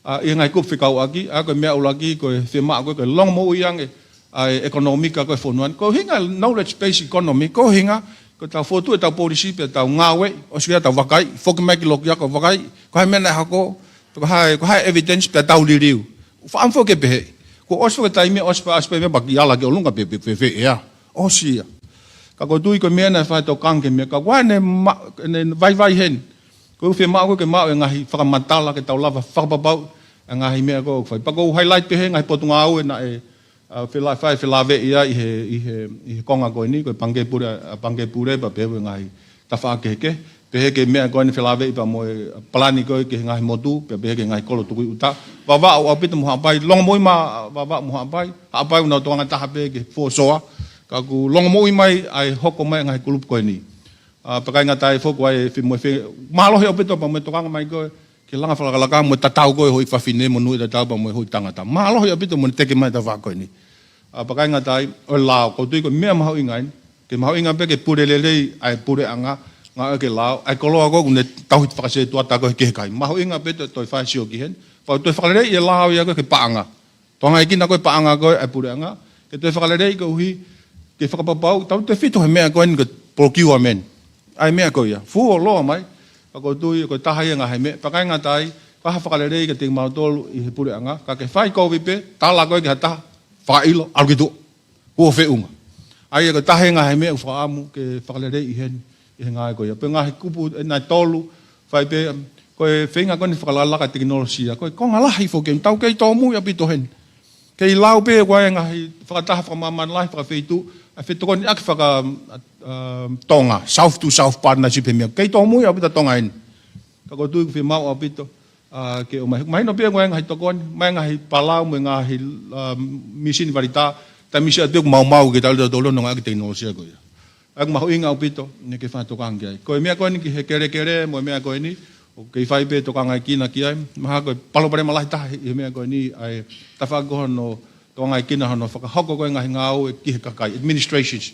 ʻa, ʻi he ngaahi kupu fekauʻaki, ʻa, ko e meʻa ʻuluaki, ko e fiemaʻu ko e, ko e longomoʻui ange ʻa e ʻekonōmika ko e fonua ni. Ko e ʻuhinga knowledge based economy, ko e ʻuhinga, ko ʻetau fokotuʻu ʻetau polisi pea tau ngāueʻi, ʻosi ko ia tau vakai, foki mai ki loki ako vakai, ko e hā e meʻa naʻe hoko, ko e hā e, ko e hā e evidence pea tau liliu. Fakaʻamu foki ke pehē. Kuo ʻosi foki e taimi, ʻosi pē, ʻosi pē meʻa pea ke ala ki ʻolunga pē, pē, pē, pē, ʻea. ʻOsi ia. Ka ʻoku ou tui ko e meʻa naʻe fai tokanga ki he meʻa, ka ʻoku ʻi ai ʻene ma-, ʻene vaivai heni. Ko e fiemaʻu ko e ke maʻu e ngaahi fakamatala ke tau lava fakapapauʻi e ngaahi meʻa ko ē ʻoku fai. Pea ʻoku ou highlight pē he ngaahi potungāue naʻe, ʻa, fela-, fai felāveʻi ai ʻi he, ʻi he, ʻi he konga ko eni, ko e Pangikē Pule, ʻa, Pangikē Pule pea pehē ki he ngaahi tafaʻaki kehekehe. Pehē ki he meʻa ko eni felāveʻi pea mo e palani ko ē ki he ngaahi motu, pea pehē ki he ngaahi kolo tukui ʻuta. Vavaʻu ʻaupito mo Haʻapai, longomoʻui mai Vavaʻu mo Haʻapai, Haʻapai ʻoku nau tokanga taha pē ki he fōsoa. Ka ʻoku longomoʻui mai ʻa e hoko mai e ngaahi kulupu ko eni. ʻA, pea ʻikai ngata ai foki ʻa e fie mo e fie, mālohi ʻaupito pea mo e tokanga mai ko ē, ke langa fakalakalaka mo e tatau ko ē houʻeiki fafine mo nui tatau pea mo e houʻeiki tangata. Mālohi ʻaupito mo e teke mai e tafaʻaki ko eni. ʻA, pea ʻikai ngata ai, ʻo e lao, ʻoku ou tui ko e meʻa mahuʻinga eni, ke mahuʻinga pē ke pule lelei ʻa e puleʻanga, ngāue ki he lao, ʻa e koloa ko ē ʻoku ne tauhi fakasētuata ko ē ki he kakai. Mahuʻinga pē toe, toe fai sio ki heni, pea toe fakaleleiʻi e lao ia ko ē ki he paʻanga. Tokangaekina ko ē paʻanga ko ē ʻa e puleʻanga, ke toe fakaleleiʻi koeʻuhi, ke fakapapauʻi, tautefito he meʻa ko eni ko e procurement. ʻA e meʻa ko ia, fuoloa mai, pea ʻoku ou tui, ko e taha ia e ngaahi meʻa, pea ʻikai ngata ai, ko e hā e fakalelei kiate kimautolu ʻi he puleʻanga, ka ke fai kovi pē, tala ko ē ki ha taha, fakaʻilo, ʻalu ki tuʻa. Kuo feʻunga. ʻA ia ko e taha ia e ngaahi meʻa ʻoku fakaʻamu ke fakaleleiʻi heni, ʻi he ngāue ko ia. Pea ngaahi kupu ʻe nai tolu, fai pē, ko e feinga ko eni fakalakalaka e tekinolosia, ko e konga lahi foki eni, tau kei tōmui ʻaupito heni. Kei lau pē ko e ngaahi fakataha fakamāmani lahi fakafeituʻu, ʻa e fetokoniʻaki faka, ʻa, ʻa, Tonga, South to South Partnership he meʻa. Kei tōmui ʻaupito Tonga eni. Ka ʻoku ou tui ʻoku fiemaʻu ʻaupito, ʻa, ke ʻomai. Mahino pē ko e ngaahi tokoni, mai ngaahi palau, mo e ngaahi, ʻa, misini valitā, taimi siʻi ʻoku maumau ke tau lea tolo no ngaahi tekinolosia ko ia. ʻA ia ʻoku mahuʻinga ʻaupito, ne ke fai tokanga ki ai. Ko e meʻa ko eni ki he kelekele, mo e meʻa ko eni, ʻoku kei fai pē tokangaekina ki ai. Mahalo ko e palopalema lahi taha ʻi he meʻa ko eni, ʻa e tafaʻaki ko hono tokangaekina hono fakahoko ko ē ngaahi ngāue ki he kakai, administrations.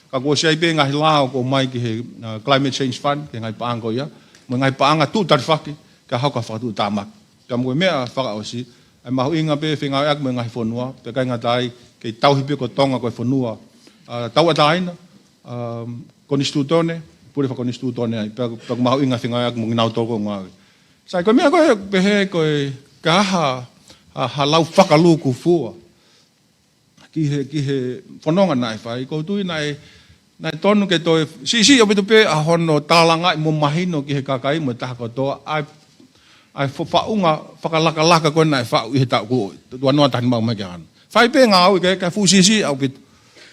Ka kuo ʻosi ʻi ai pē ngaahi lao ʻoku ʻomai ki he, ʻa, Climate Change Fund, ki he ngaahi paʻanga ko ia, mo e ngaahi paʻanga tuʻu talifaki, ke hoko ʻa e fakatuʻutāmaki. Pea mo e meʻa fakaʻosi, ʻa e mahuʻinga pē fengāueʻaki mo e ngaahi fonua, pea ʻikai ngata ai, kei tauhi pē ko Tonga ko e fonua, ʻa, tauʻatāina, ʻa, konisitūtone, pule fakakonisitūtone ai, pea, pea ʻoku mahuʻinga fengāueʻaki mo kinautolu ʻoku ngāue. Sai, ko e meʻa ko ē pehē ko e ka ha, ha, ha lau fakaluku fua ki he, ki he fononga naʻe fai, ʻoku ou tui naʻe, naʻe tonu ke toe, siʻisiʻi ʻaupito pē ʻa hono tālangaʻi mo mahino ki he kakai mo e taha kotoa, ʻa e, ʻa e fo-, faʻunga fakalakalaka ko ē naʻe faʻu ʻi he taʻu ko ē, ua noa taha nima mai ki he ʻaho ni. Fai pē ngāue ke, ke fuʻu siʻisiʻi ʻaupito.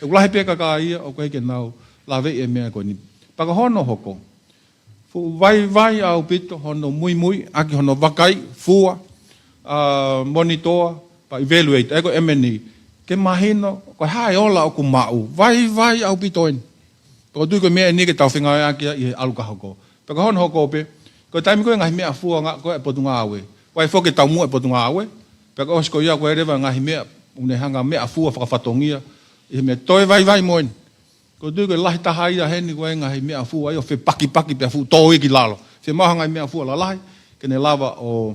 ʻOku lahi pē kakai ia, ʻoku ʻikai ke nau laveʻi e meʻa ko eni. Pea ko hono hoko. Fuʻu vaivai ʻaupito hono muimui, ʻaki hono vakai, fua, ʻa, monitor, pea evaluate, ʻa ia ko e M and E. Ke mahino, ko e hā e ola ʻoku maʻu, vaivai ʻaupito eni. Pea ʻoku ou tui ko e meʻa eni ke tau fengāueʻaki ia ʻi he ʻalu ka hoko. Pea ko hono hoko pē, ko e taimi ko ē ngaahi meʻafua nga-, ko e potungāue. Ko e foki taumuʻa e potungāue, pea ko e ʻosi ko ia ko e leva ngaahi meʻa, ʻoku ne hanga meʻafua fakafatongia, ʻi he meʻa toe vaivai mo eni. ʻOku ou tui ko e lahi taha ia heni ko e ngaahi meʻafua ia ʻo fepakipaki pea fuʻu tō ia ki lalo. Fiemaʻu ha ngaahi meʻafua lalahi, ke ne lava ʻo,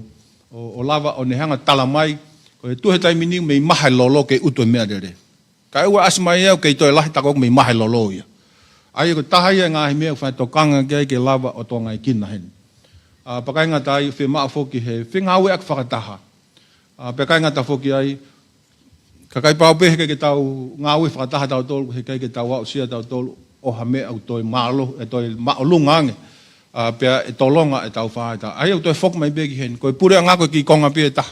ʻo, ʻo lava ʻo ne hanga tala mai, ko e tuʻu he taimi ni mei maha e lolo ke utu e meʻalele. Kae ʻoua ʻasi mai ia ʻoku kei toe lahi takoku mei maha e lolo ia. ʻA ia ko e taha ia e ngaahi meʻa ʻoku fai tokanga ki ai ke lava ʻo tokangaekina heni. ʻA, pea ʻikai ngata ai fiemaʻu foki he fengāueʻaki fakataha. ʻA, pea ʻikai ngata foki ai, ka ʻikai pau pē he ʻikai ke tau ngāue fakataha tautolu, he ʻikai ke tau aʻusia tautolu, ʻo ha meʻa ʻoku toe mālō, ʻe toe māʻolunga ange. ʻA, pea ʻe tolonga ʻetau faʻahinga. ʻA ia ʻoku toe foki mai pē ki heni. Ko e puleʻanga ko e kiʻi konga pē ʻe taha.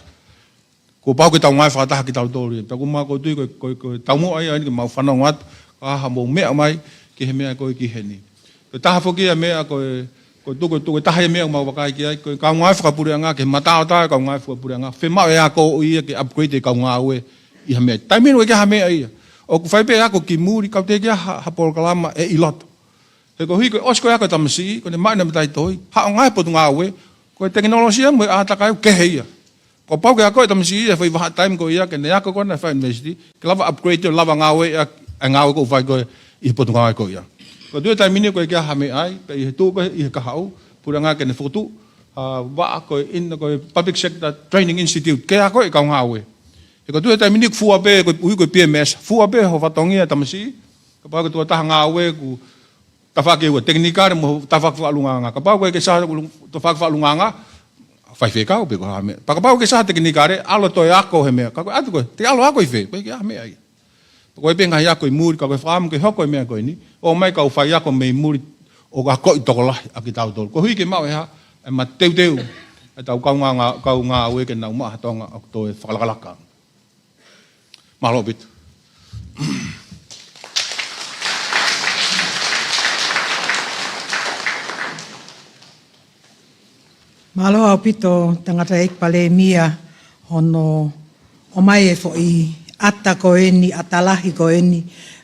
Kuo pau ke tau ngāue fakataha kitautolu ia. Pea ʻoku mau ʻoku ou tui ko e, ko e, ko e taumuʻa ia eni ke mau fanongo atu, ka ha mou meʻa mai ki he meʻa ko ē ki heni. Ko e taha foki ia meʻa ko e, ko e tuku, tuku, taha ia meʻa ʻoku mau vakai ki ai, ko e kau ngāue fakapuleʻanga, ke mataotao e kau ngāue fakapuleʻanga, fiemaʻu e ako ia ke upgrade e kau ngāue ʻi ha meʻa. Taimi ni ʻoku ʻikai ha meʻa ia. ʻOku fai pē ako ki muli, ka ʻoku teʻeki ai ha, ha polokalama ʻe ʻi loto. He koeʻuhi ko e ʻosi ko ē ako e tamasiʻi, ko ʻene maʻu ʻene mataʻitohi, haʻu e ngaahi potungāue, Ko e tekinolosia mo e ʻātakai ʻoku kehe ia. Kuo pau ke akoʻi e tamasiʻi ia he foʻi vahaʻa taimi ko ia ke ne ako ko ē ʻo fai university, ke lava upgrade ʻo lava ngāue ʻa, ʻa e ngāue ʻoku fai ko ē ʻi he potungāue ko ia. Ko e tuʻu he taimi ni ʻoku ʻikai ke ʻi ai ha meʻa ai, pea ʻi he tuʻu ko ē ʻi he kahaʻu, pule ʻa e ngāue ke ne fokotuʻu ha vaʻa ko ē ʻi he, ko e Public Sector Training Institute, ke akoʻi e kau ngāue. He ko e tuʻu he taimi ni ʻoku fua pē, ko e ui ko e P M S, fua pē ho fatongia tamasiʻi, kapau ko e tuʻu ʻa e taha ngāue ʻoku tafaʻaki ʻe ua, tekinikale mo tafaʻaki faʻalunganga. Kapau ko e ke saha tafaʻaki faʻalunganga, fai fekau pē ko ha meʻa. Pea kapau ke saha tekinikale, ʻalu ʻo toe ako he meʻa. Ka ko e ʻatu ko ē, te ke ʻalu ʻo ako ʻi fē, ʻoku ʻikai ke ʻi ai ha meʻa ia. Pea ko e pē ngaahi ako ʻi muli, ka ko e fakaʻamu ke hoko e meʻa ko eni. ʻOmai kau faiako mei muli ʻo akoʻi tokolahi ʻa kitautolu. Koeʻuhi ke maʻu ʻe he, ʻe mateuteu ʻetau kau ngā-, ngā-, kau ngāue ke nau maʻu ha Tonga ʻoku toe fakalakalaka. Mālō ʻaupito. Mālō ʻaupito Tangataʻeiki Palēmia hono ʻomai e foʻi ʻata ko eni, ʻata lahi ko eni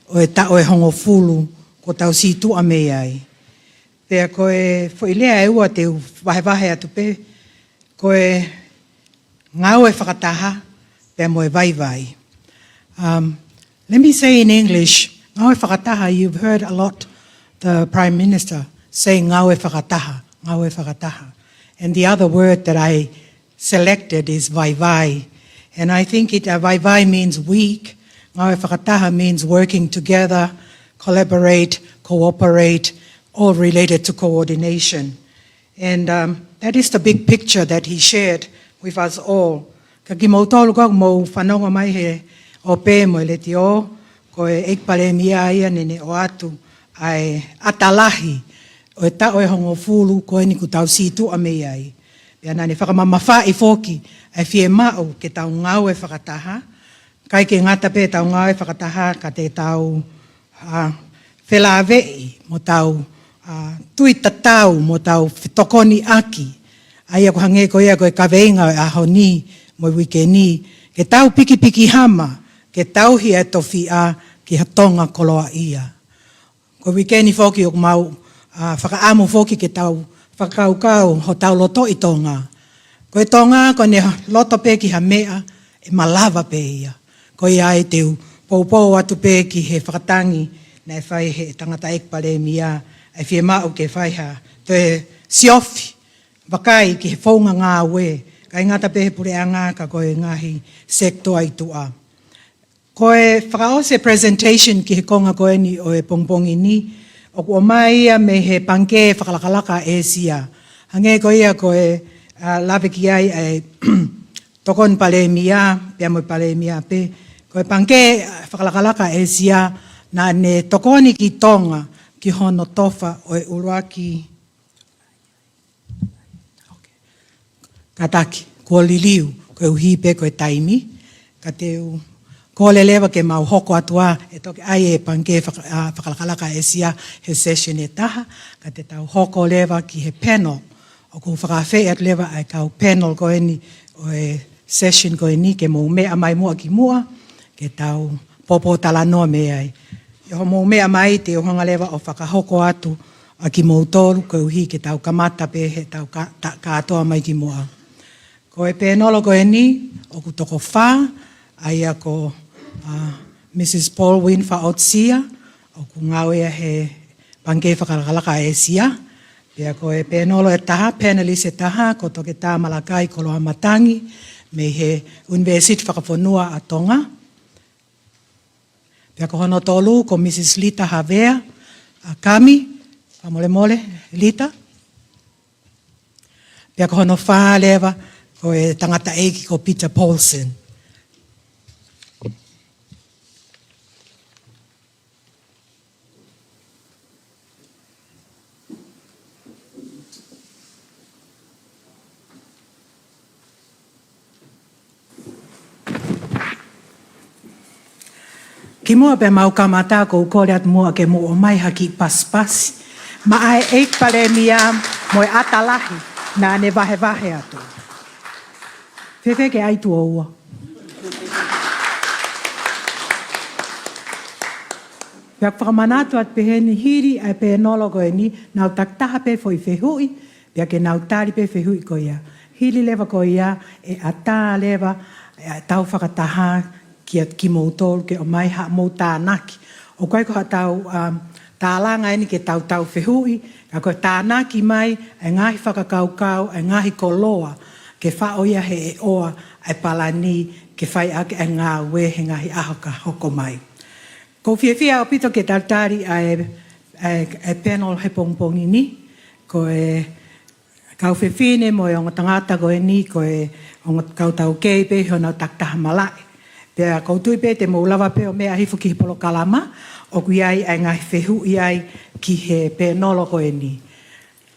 ʻo e taʻu ʻe hongofulu kuo tau situʻa mei ai. Pea ko e foʻi lea ʻe ua te u vahevahe atu pē, ko e ngāue fakataha pea mo e vaivai. Um, let me say in English, ngāue fakataha, you've heard a lot the Prime Minister say ngāue fakataha, ngāue fakataha. And the other word that I selected is vaivai. And I think it, uh, vaivai means weak, ngāue fakataha means working together, collaborate, cooperate, all related to coordination. And, um, that is the big picture that he shared with us all. Ka kimoutolu ko ē ʻoku mou fanongo mai he ʻope mo e letiō, ko e ʻEiki Palēmia ia naʻa ne ʻoatu ʻa e ʻata lahi ʻo e taʻu ʻe hongofulu ko eni kuo tau situʻa mei ai. Pea naʻa ne fakamamafaʻi foki ʻa e fiemaʻu ke tau ngāue fakataha, ʻikai ke ngata pē ʻetau ngāue fakataha ka te tau, ʻa, felāveʻi mo tau, ʻa, tui tatau mo tau fetokoniʻaki. ʻA ia ʻoku hangē ko ia ko e kaveinga ʻo e ʻaho ni mo e uike ni, ke tau pikipiki hama, ke tauhi ʻa e tofiʻa ki ha Tonga koloaʻia. Ko e uike ni foki ʻoku mau, ʻa, fakaʻamu foki ke tau fakakaukau hotau loto ʻi Tonga. Ko e Tonga ko ʻene loto pē ki ha meʻa ʻe malava pē ia. Ko ia ai te u poupou atu pē ki he fakatangi naʻe fai he Tangataʻeiki Palēmia ʻa e fiemaʻu ke fai ha toe siofi vakai ki he founga ngāue, ʻikai ngata pē he puleʻanga ka ko e ngaahi sekitoa ʻi tuʻa. Ko e fakaʻosi e presentation ki he konga ko eni ʻo e pongipongi ni, ʻoku ʻomai ia mei he Pangikē Fakalakalaka ʻa ʻĒsia. Hangē ko ia ko e, ʻa, lave ki ai ʻa e Tokoni Palēmia, pea mo e Palēmia pē. Ko e Pangikē Fakalakalaka ʻa ʻĒsia, naʻa ne tokoni ki Tonga, ki hono tofa ʻo e ʻuluaki Kātaki, kuo liliu, koeʻuhi pē ko e taimi, ka te u kole leva ke mau hoko atu ā, ʻe toki ʻai e Pangikē Faka-, ʻa, Fakalakalaka ʻa ʻĒsia he session ʻe taha, ka te tau hoko leva ki he panel, ʻoku fakaafeʻi atu leva ʻa e kau panel ko eni ʻo e session ko eni ke mou meʻa mai muʻa ki muʻa, ke tau pōpōtalanoa mei ai. ʻI hoʻomou meʻa mai te u hanga leva ʻo fakahoko atu ʻa kimoutolu koeʻuhi ke tau kamata pē heʻetau ka-, ta-, kātoa mai ki muʻa. Ko e pēnolo ko eni, ʻoku toko fā, ʻa ia ko, ʻa, Mrs Paulwyn Faʻotsia, ʻoku ngāue ia he Pangikē Fakalakalaka ʻa ʻĒsia. Pea ko e pēnolo ʻe taha, panelist ʻe taha, ko Toketā Malakai Koloamatangi, mei he ʻUnivēsiti Fakafonua ʻa Tonga. Pea ko hono tolu, ko Mrs Lita Havea, ʻa Kami, fakamolemole, Lita. Pea ko hono fā leva, ko e tangataʻeiki ko Peter Paulsen. Kimuʻa pea mau kamata, ʻoku ou kole atu muʻa ke mou ʻomai ha kiʻi pasipasi maʻa e ʻEiki Palēmia mo e ʻata lahi naʻa ne vahevahe atu. Fēfē ke ʻai tuʻo ua? Pea fakamanatu atu peheni, hili ʻa e pēnolo ko eni, nau takitaha pē foʻi fehuʻi, Pea ke nau tali pē fehuʻi ko ia. Hili leva ko ia, ʻe ʻatā leva ʻetau fakataha kia kimoutolu ke ʻomai haʻamou tānaki. ʻOku ʻikai ko haʻatau, um, tālanga eni ke tau tau fehuʻi, ka ko e tānaki mai e ngaahi fakakaukau, e ngaahi koloa, ke faʻo ia he ʻoa e palani, ke fai ʻaki e ngāue he ngaahi ʻaho ka hoko mai. ʻOku ou fiefia ʻaupito ke talitali ʻa e, ʻa e, ʻa e panel he pongipongi ni, ko e kau fefine mo e ongo tangata ko eni, ko e ongo kau taukei pē honau takitaha malaʻe. Pea ʻoku ou tui pē te mou lava pē ʻo meʻa hifo ki he polokalama, ʻoku ʻi ai ʻa e ngaahi fehuʻi ai ki he panel ko eni.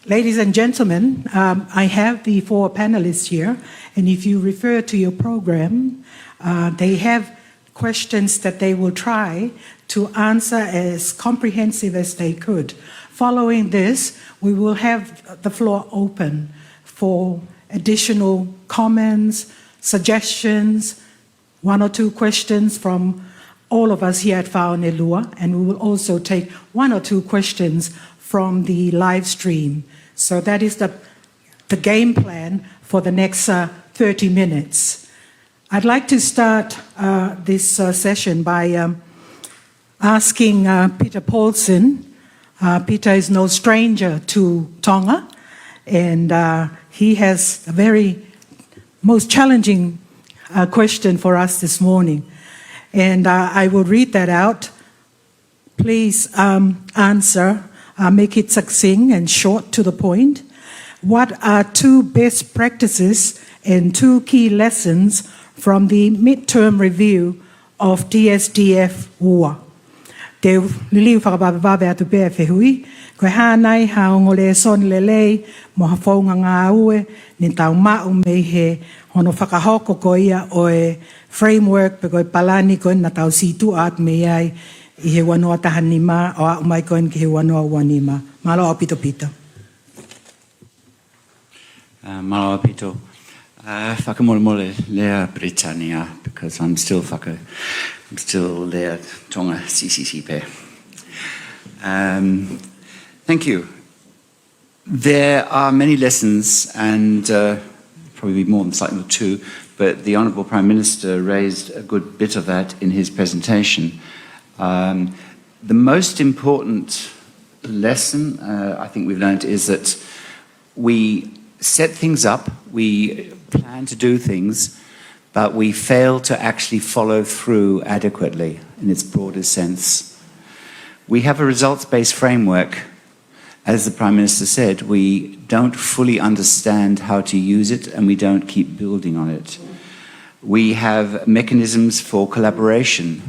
Ladies and gentlemen, um, I have the four panelists here, and if you refer to your program, uh, they have questions that they will try to answer as comprehensive as they could. Following this, we will have the floor open for additional comments, suggestions, one or two questions from all of us here at Faone Lua, and we will also take one or two questions from the live stream. So that is the, the game plan for the next, uh, thirty minutes. I'd like to start, uh, this, uh, session by, um, asking, uh, Peter Paulsen. Uh, Peter is no stranger to Tonga, and, uh, he has a very most challenging, uh, question for us this morning. And, uh, I will read that out. Please, um, answer, uh, make it succinct and short to the point. What are two best practices and two key lessons from the midterm review of T S D F ua? Te u liliu fakavavevave atu pē e fehuʻi. Ko e hā nai ha ongo lēsoni lelei mo ha founga ngāue ne tau maʻu mei he hono fakahoko ko ia ʻo e framework pe ko e palani ko ē naʻa tau sītuʻa atu mei ai ʻi he ua noa taha nima ʻo aʻu mai ko eni ki he ua noa ua nima? Mālō ʻaupito, Peter. Uh, mālō ʻaupito. Uh, fakamolemole, lea Pilitānia, because I'm still faka-, I'm still lea Tonga C C C pē. Um, thank you. There are many lessons, and, uh, probably more than slightly two, but the Honourable Prime Minister raised a good bit of that in his presentation. Um, the most important lesson, uh, I think we've learned is that we set things up, we plan to do things, but we fail to actually follow through adequately in its broadest sense. We have a results-based framework. As the Prime Minister said, we don't fully understand how to use it and we don't keep building on it. We have mechanisms for collaboration.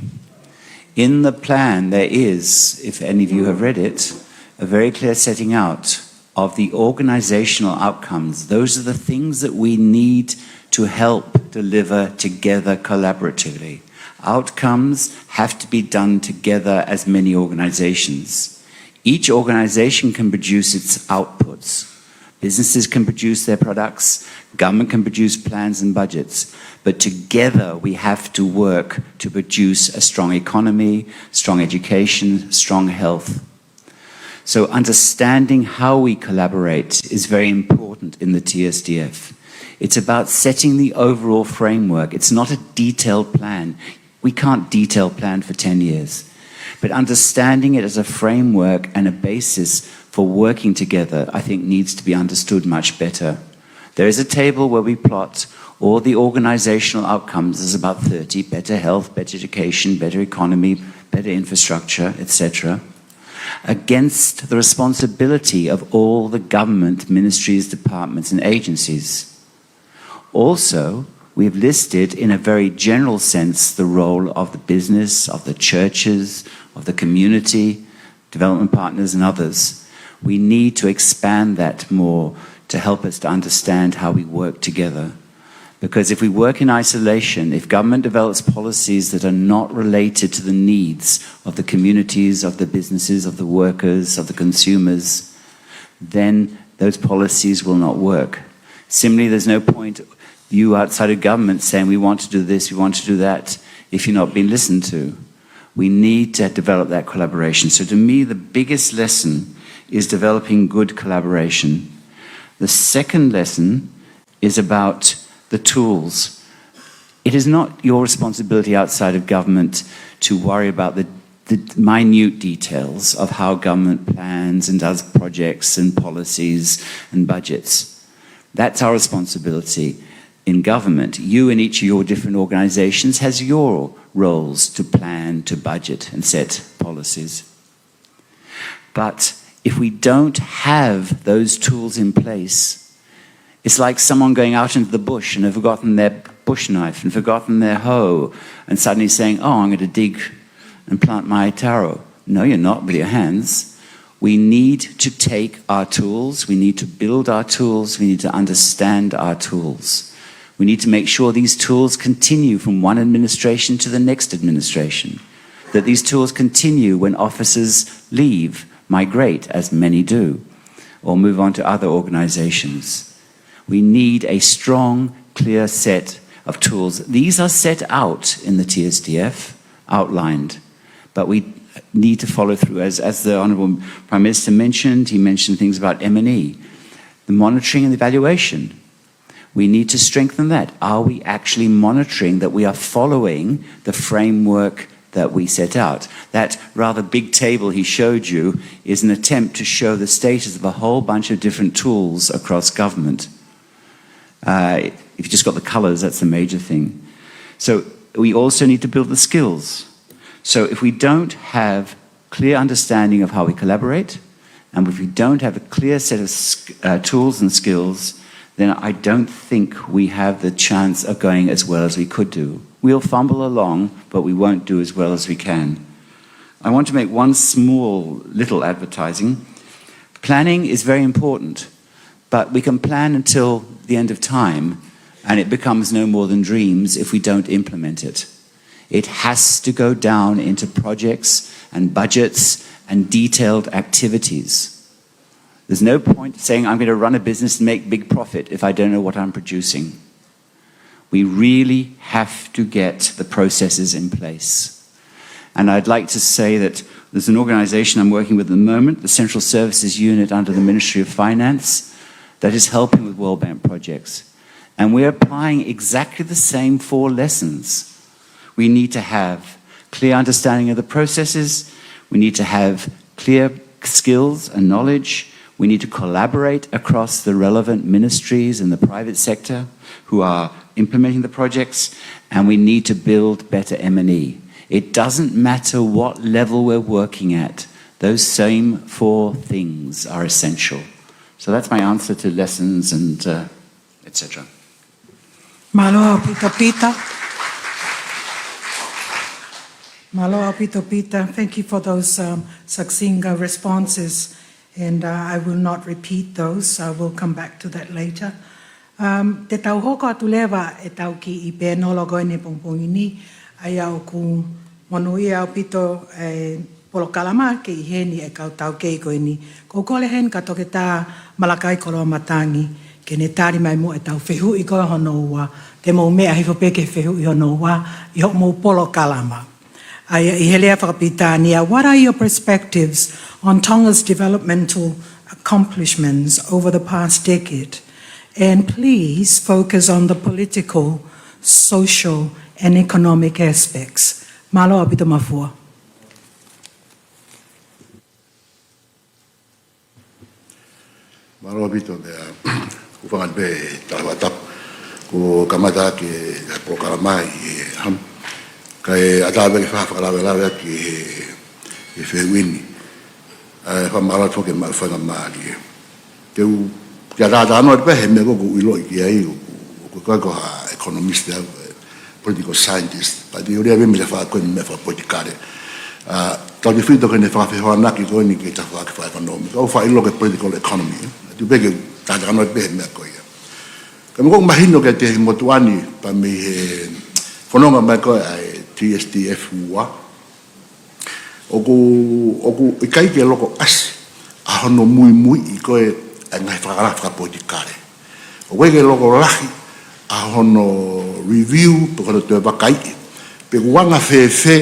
In the plan, there is, if any of you have read it, a very clear setting out of the organizational outcomes. Those are the things that we need to help deliver together collaboratively. Outcomes have to be done together as many organizations. Each organization can produce its outputs. Businesses can produce their products, government can produce plans and budgets, but together we have to work to produce a strong economy, strong education, strong health. So understanding how we collaborate is very important in the T S D F. It's about setting the overall framework. It's not a detailed plan. We can't detail plan for ten years. But understanding it as a framework and a basis for working together, I think, needs to be understood much better. There is a table where we plot all the organizational outcomes. There's about thirty: better health, better education, better economy, better infrastructure, et cetera, against the responsibility of all the government ministries, departments, and agencies. Also, we have listed in a very general sense the role of the business, of the churches, of the community, development partners, and others. We need to expand that more to help us to understand how we work together. Because if we work in isolation, if government develops policies that are not related to the needs of the communities, of the businesses, of the workers, of the consumers, then those policies will not work. Similarly, there's no point you outside of government saying, "We want to do this, we want to do that," if you're not being listened to. We need to develop that collaboration. So to me, the biggest lesson is developing good collaboration. The second lesson is about the tools. It is not your responsibility outside of government to worry about the, the minute details of how government plans and does projects and policies and budgets. That's our responsibility in government. You in each of your different organizations has your roles to plan, to budget, and set policies. But if we don't have those tools in place, it's like someone going out into the bush and have forgotten their bush knife and forgotten their hoe and suddenly saying, "Oh, I'm going to dig and plant my taro." No, you're not with your hands. We need to take our tools, we need to build our tools, we need to understand our tools. We need to make sure these tools continue from one administration to the next administration, that these tools continue when officers leave, migrate, as many do, or move on to other organizations. We need a strong, clear set of tools. These are set out in the T S D F, outlined, but we need to follow through. As, as the Honourable Prime Minister mentioned, he mentioned things about M and E, the monitoring and evaluation. We need to strengthen that. Are we actually monitoring that we are following the framework that we set out? That rather big table he showed you is an attempt to show the status of a whole bunch of different tools across government. Uh, if you just got the colours, that's the major thing. So we also need to build the skills. So if we don't have clear understanding of how we collaborate, and if we don't have a clear set of sk- uh, tools and skills, then I don't think we have the chance of going as well as we could do. We'll fumble along, but we won't do as well as we can. I want to make one small little advertising. Planning is very important, but we can plan until the end of time, and it becomes no more than dreams if we don't implement it. It has to go down into projects and budgets and detailed activities. There's no point saying, "I'm going to run a business and make big profit," if I don't know what I'm producing. We really have to get the processes in place. And I'd like to say that there's an organization I'm working with at the moment, the Central Services Unit under the Ministry of Finance, that is helping with World Bank projects. And we're applying exactly the same four lessons. We need to have clear understanding of the processes. We need to have clear skills and knowledge. We need to collaborate across the relevant ministries and the private sector who are implementing the projects, and we need to build better M and E. It doesn't matter what level we're working at, those same four things are essential. So that's my answer to lessons and uh, et cetera. Mālō ʻaupito Pita. Mālō ʻaupito Pita. Thank you for those um, succinct uh, responses. And uh, I will not repeat those. I will come back to that later. Um, te tau hoko atu leva ʻetau kiʻi pēnolo ko eni pongipongi ni, ʻa ia ʻoku monūʻia ʻaupito e polokalama ke ʻi heni e kau taukei ko eni. Ko u kole heni kia Toketā Malakai Koloamatangi ke ne tali mai muʻa ʻetau fehuʻi ko ē hono ua, te mou meʻa hifo pē ki he fehuʻi hono ua ʻi hoʻomou polokalama. ʻA ia ʻi he lea fakapilitānia, what are your perspectives on Tonga's developmental accomplishments over the past decade? And please focus on the political, social, and economic aspects. Mālō ʻaupito Mafua. Mālō ʻaupito meʻa, ʻoku ou fakaʻamu pē ʻa e tala fakatapu. Ko u kamata ʻaki e polokalama ʻi he hamu. Kae ʻatā pē ke fakalavelave ʻaki e, e fehuʻi ni. ʻA e fakamālō atu foki maʻu faingamālie. Te u, te u talanoa pē he meʻa ko ē ʻoku ou ʻiloʻi ki ai, ʻoku, ʻoku ʻikai ko ha economist au, political scientist, but ʻoku ou lea pē mei he tafaʻaki ko eni meʻa fakapolitikale. ʻA, tau te fito ke ne fakafehoanaki ko eni ki he tafaʻaki fakaʻekonōmika, ʻoku ou faʻa ʻilo ki he political economy, ʻa, te u pehē ke u talanoa pē he meʻa ko ia. Ka meʻa ʻoku mahino kiate au he motuʻa ni, pea mei he fononga mai ko ē ʻa e T S D F ua, ʻoku, ʻoku ʻikai ke loko ʻasi ʻa hono muimuiʻi ko ē ʻa e ngaahi fakalakalaka fakapolitikale. ʻOku ʻikai ke loko lahi ʻa hono review, pe ko hono toe vakaiʻi, pe ʻoku anga fēfē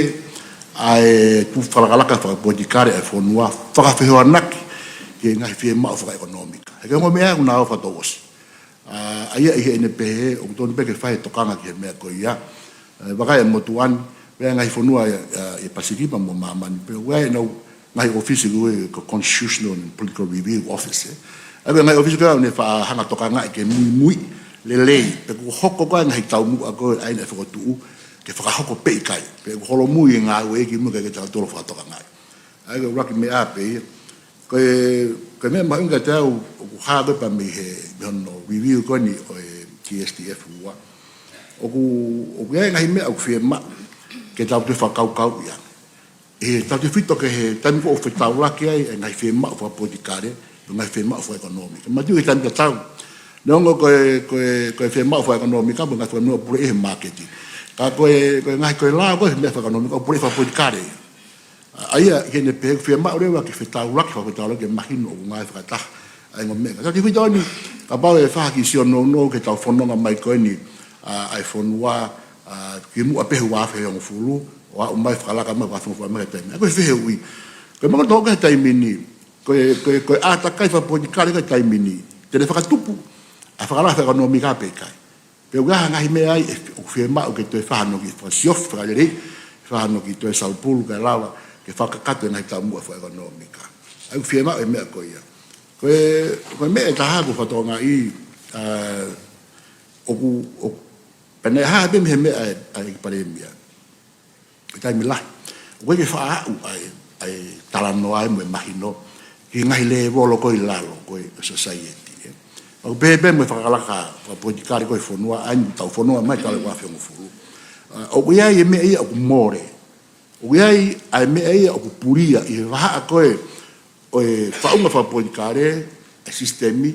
ʻa e tuʻu fakalakalaka fakapolitikale ʻa e fonua, fakafehoanaki ki ki he ngaahi fiemaʻu fakaʻekonōmika. He ko e ongo meʻa ʻoku na ō fakatouʻosi. ʻA ia ʻi heʻene pehē, ʻoku totonu pē ke fai e tokanga ki he meʻa ko ia. ʻE, vakai e motuʻa ni, pea ngaahi fonua ʻi, ʻa, ʻi Pasifiki pea mo māmani pē. ʻOku ʻi ai ʻenau ngaahi ʻōfisi ko e ko e Constitutional and Political Review Office, ē. ʻA ia ko e ngaahi ʻōfisi ko ia ʻoku ne faʻa hanga ʻo tokangaʻi ke muimui lelei, pe ʻoku hoko ko ā e ngaahi taumuʻa ko ē ʻa ia naʻe fokotuʻu, ke fakahoko pe ʻikai. Pe ʻoku holomui e ngāue ki muʻa kae ʻikai ke tau tolo fakatokangaʻi. ʻA ia ko e ʻuluaki meʻa pē ia. Ko e, ko e meʻa mahuʻinga kiate au, ʻoku hā ko ē pea mei he, mei hono review ko eni ʻo e T S T F ua. ʻOku, ʻoku ʻi ai e ngaahi meʻa ʻoku fiemaʻu ke tau toe fakakaukauʻi ange. ʻE tautefito ki he taimi ko ē ʻoku fetaulaki ai e ngaahi fiemaʻu fakapolitikale, mo e ngaahi fiemaʻu fakaʻekonōmika. Manatuʻi ko e taimi tatau. Neongo ko e, ko e, ko e fiemaʻu fakaʻekonōmika, mo e ngaahi fiemaʻu puleʻi he māketi. Ka ko e, ko e ngaahi ko e lao ko ē he meʻa fakaʻekonōmika, ʻoku puleʻi fakapolitikale. ʻA ia, ʻi heʻene pehē ʻoku fiemaʻu leva ke fetaulaki, fakafetaulaki ke mahino ʻoku ngāue fakataha ʻa e ongo meʻa. Tautefito eni, kapau ʻe fai ha kiʻi sio nounou ki heʻetau fononga mai ko eni, ʻa, ʻa e fonua, ʻa, kimuʻa pē he ua afe hongofulu, ʻo aʻu mai fakalaka mai ua afe hongofulu mai ki he taimi ni. ʻA ia ko e fehuʻi. Ko e meʻa ko ē ʻoku hoko he taimi ni, ko e, ko e, ko e ʻātakai fakapolitikale ko ē he taimi ni, te ne fakatupu ʻa e fakalakalaka fakaʻekonōmika pe ʻikai. Pe ʻoku ʻi ai ha ngaahi meʻa ai ʻe, ʻoku fiemaʻu ke toe fai hano kiʻi fakasiofi fakalelei, fai hano kiʻi toe saupulu kae lava ke fakakakato e ngaahi taumuʻa fakaʻekonōmika. ʻA ia ʻoku fiemaʻu e meʻa ko ia. Ko e, ko e meʻa ʻe taha ʻoku ou fakatokangaʻi, ʻa, ʻoku, ʻoku, pea naʻe hā pē mei he meʻa ʻa e, ʻa e Palēmia. Ko e taimi lahi ʻoku ʻikai ke faʻa aʻu ʻa e, ʻa e talanoa ia mo e mahino ki he ngaahi lēvolo ko ē ʻi lalo ko ē ʻo e society, ē. Pea ʻoku pehē pē mo e fakalakalaka fakapolitikale ko ē ʻa e fonua, ʻa ia ʻoku tau fononga mai talu ua afe hongofulu. ʻA, ʻoku ʻi ai e meʻa ia ʻoku mole. ʻOku ʻi ai ʻa e meʻa ia ʻoku pulia ʻi he vahaʻa ko ē ʻo e faʻunga fakapolitikale, e sisitemi,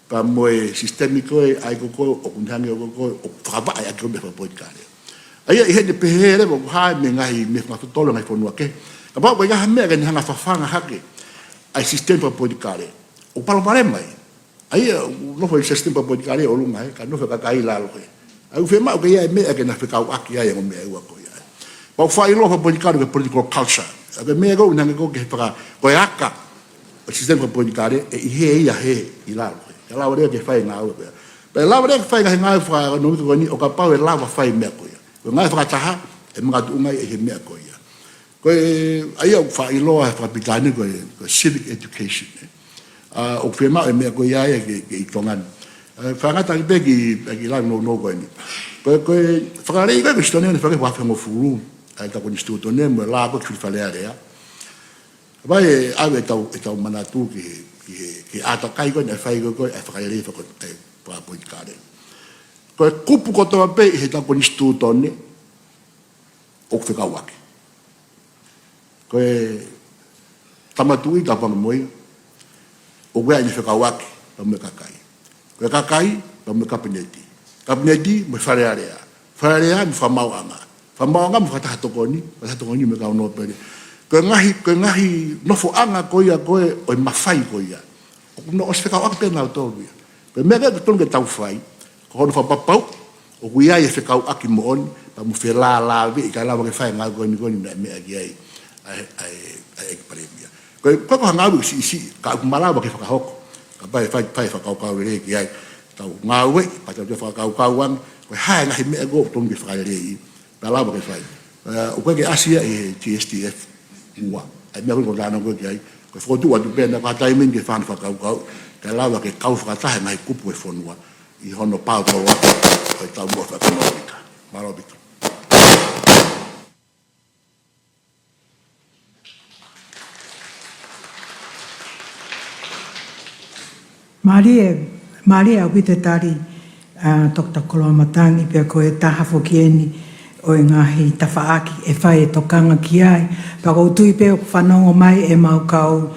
pea mo e sisitemi ko ē ʻa ia ko ē ʻoku ne hanga ʻo ko ē ʻo fakavaʻe ʻaki e meʻa fakapolitikale. ʻA ia ʻi heʻene pehē leva ʻoku hā mei he ngaahi meʻa fakatotolo e ngaahi fonua kehe. Kapau ʻoku ʻi ai ha meʻa ke ne hanga ʻo fafanga hake ʻa e sisitemi fakapolitikale, ʻoku palopalema ia. ʻA ia ʻoku nofo e sisitemi fakapolitikale ʻi ʻolunga, ē, ka nofo e kakai ʻi lalo, ē. ʻA ia ʻoku fiemaʻu ke ʻi ai e meʻa ke na fekauʻaki ai e ongo meʻa ʻe ua ko ia. Pea ʻoku faʻa ʻiloa fakapolitikale ko e political culture. ʻA ia ko e meʻa ko ē ʻoku ne hanga ʻo ko ē ke faka-, ko e aka ʻo e sisitemi fakapolitikale, ʻe ʻi hē ia he ʻi lalo, ē. Kae lava leva ke fai e ngāue ko ia. Pea lava leva ke fai e ngaahi ngāue fakaʻekonōmika ko eni ʻo kapau ʻe lava fai e meʻa ko ia. Ko e ngāue fakataha, ʻe makatuʻunga ia ʻi he meʻa ko ia. Ko e, ʻa ia ʻoku faʻa ʻiloa he fakapilitānia ko e, ko e civic education, ē. ʻA, ʻoku fiemaʻu e meʻa ko ia ia ke, ke ʻi Tonga ni. ʻA, fakaʻatā pē ki, ki he lau nounou ko eni. Ko e, ko e fakalelei ko ē ko e Konisitūtone ʻoku ne fai ʻi he ua afe hongofulu, ʻa ʻetau Konisitūtone mo e lao ko ē ki he Fale Alea. Kapau ʻe ʻave ʻetau, ʻetau manatu ki he, ki he, ki he ʻātakai ko ē naʻe fai ko ē, ko e fakalelei faka-, ē, fakapolitikale. Ko e kupu kotoa pē ʻi heʻetau Konisitūtone ʻoku fekauʻaki. Ko e Tama Tuʻi, Tauhanga mo ia, ʻoku ʻi ai ʻene fekauʻaki pea mo e kakai. Ko e kakai pea mo e Kapineti. Kapineti mo e Fale Alea. Fale Alea mo e Fakamaauʻanga. Fakamaauʻanga mo e Fakataha Tokoni, Fakataha Tokoni mo e kau nōpele. Ko e ngaahi, ko e ngaahi nofoʻanga ko ia ko ē ʻo e mafai ko ia, ʻoku nau ʻosi fekauʻaki pē nautolu ia. Ko e meʻa ko ē ʻoku totonu ke tau fai, ko hono fakapapauʻi ʻoku ʻi ai e fekauʻaki moʻoni, pea mo e felālāveʻi kae lava ke fai e ngāue ko eni ko eni naʻe meʻa ki ai ʻa e, ʻa e, ʻa e ʻEiki Palēmia. Ko e, ko e, ko e ngāue siʻisiʻi, ka ʻoku malava ke fakahoko. Kapau ʻe fai, fai fakakaukau lelei ki ai. Tau ngāueʻi, pea tau toe fakakaukau ange, ko e hā e ngaahi meʻa ʻoku totonu ke fakaleleiʻi, pea lava ke fai. ʻE, ʻoku ʻikai ke ʻasi ia ʻi he T S T F ua. ʻA e meʻa ko ē ʻoku ou talanoa ko ē ki ai, ko e fokotuʻu atu pē ʻena ko ha taimi ni ke fai hano fakakaukau, kae lava ke kau fakataha e ngaahi kupu ʻo e fonua ʻi hono paotoloaki ʻo e taumuʻa fakaʻekonōmika. Mālō ʻaupito. Mālie, mālie ʻaupito e tali, ʻa, Toketā Koloamatangi, pea ko e taha foki eni ʻo e ngaahi tafaʻaki ʻe fai e tokanga ki ai. Pea ʻoku ou tui pē ʻoku fanongo mai ʻemau kau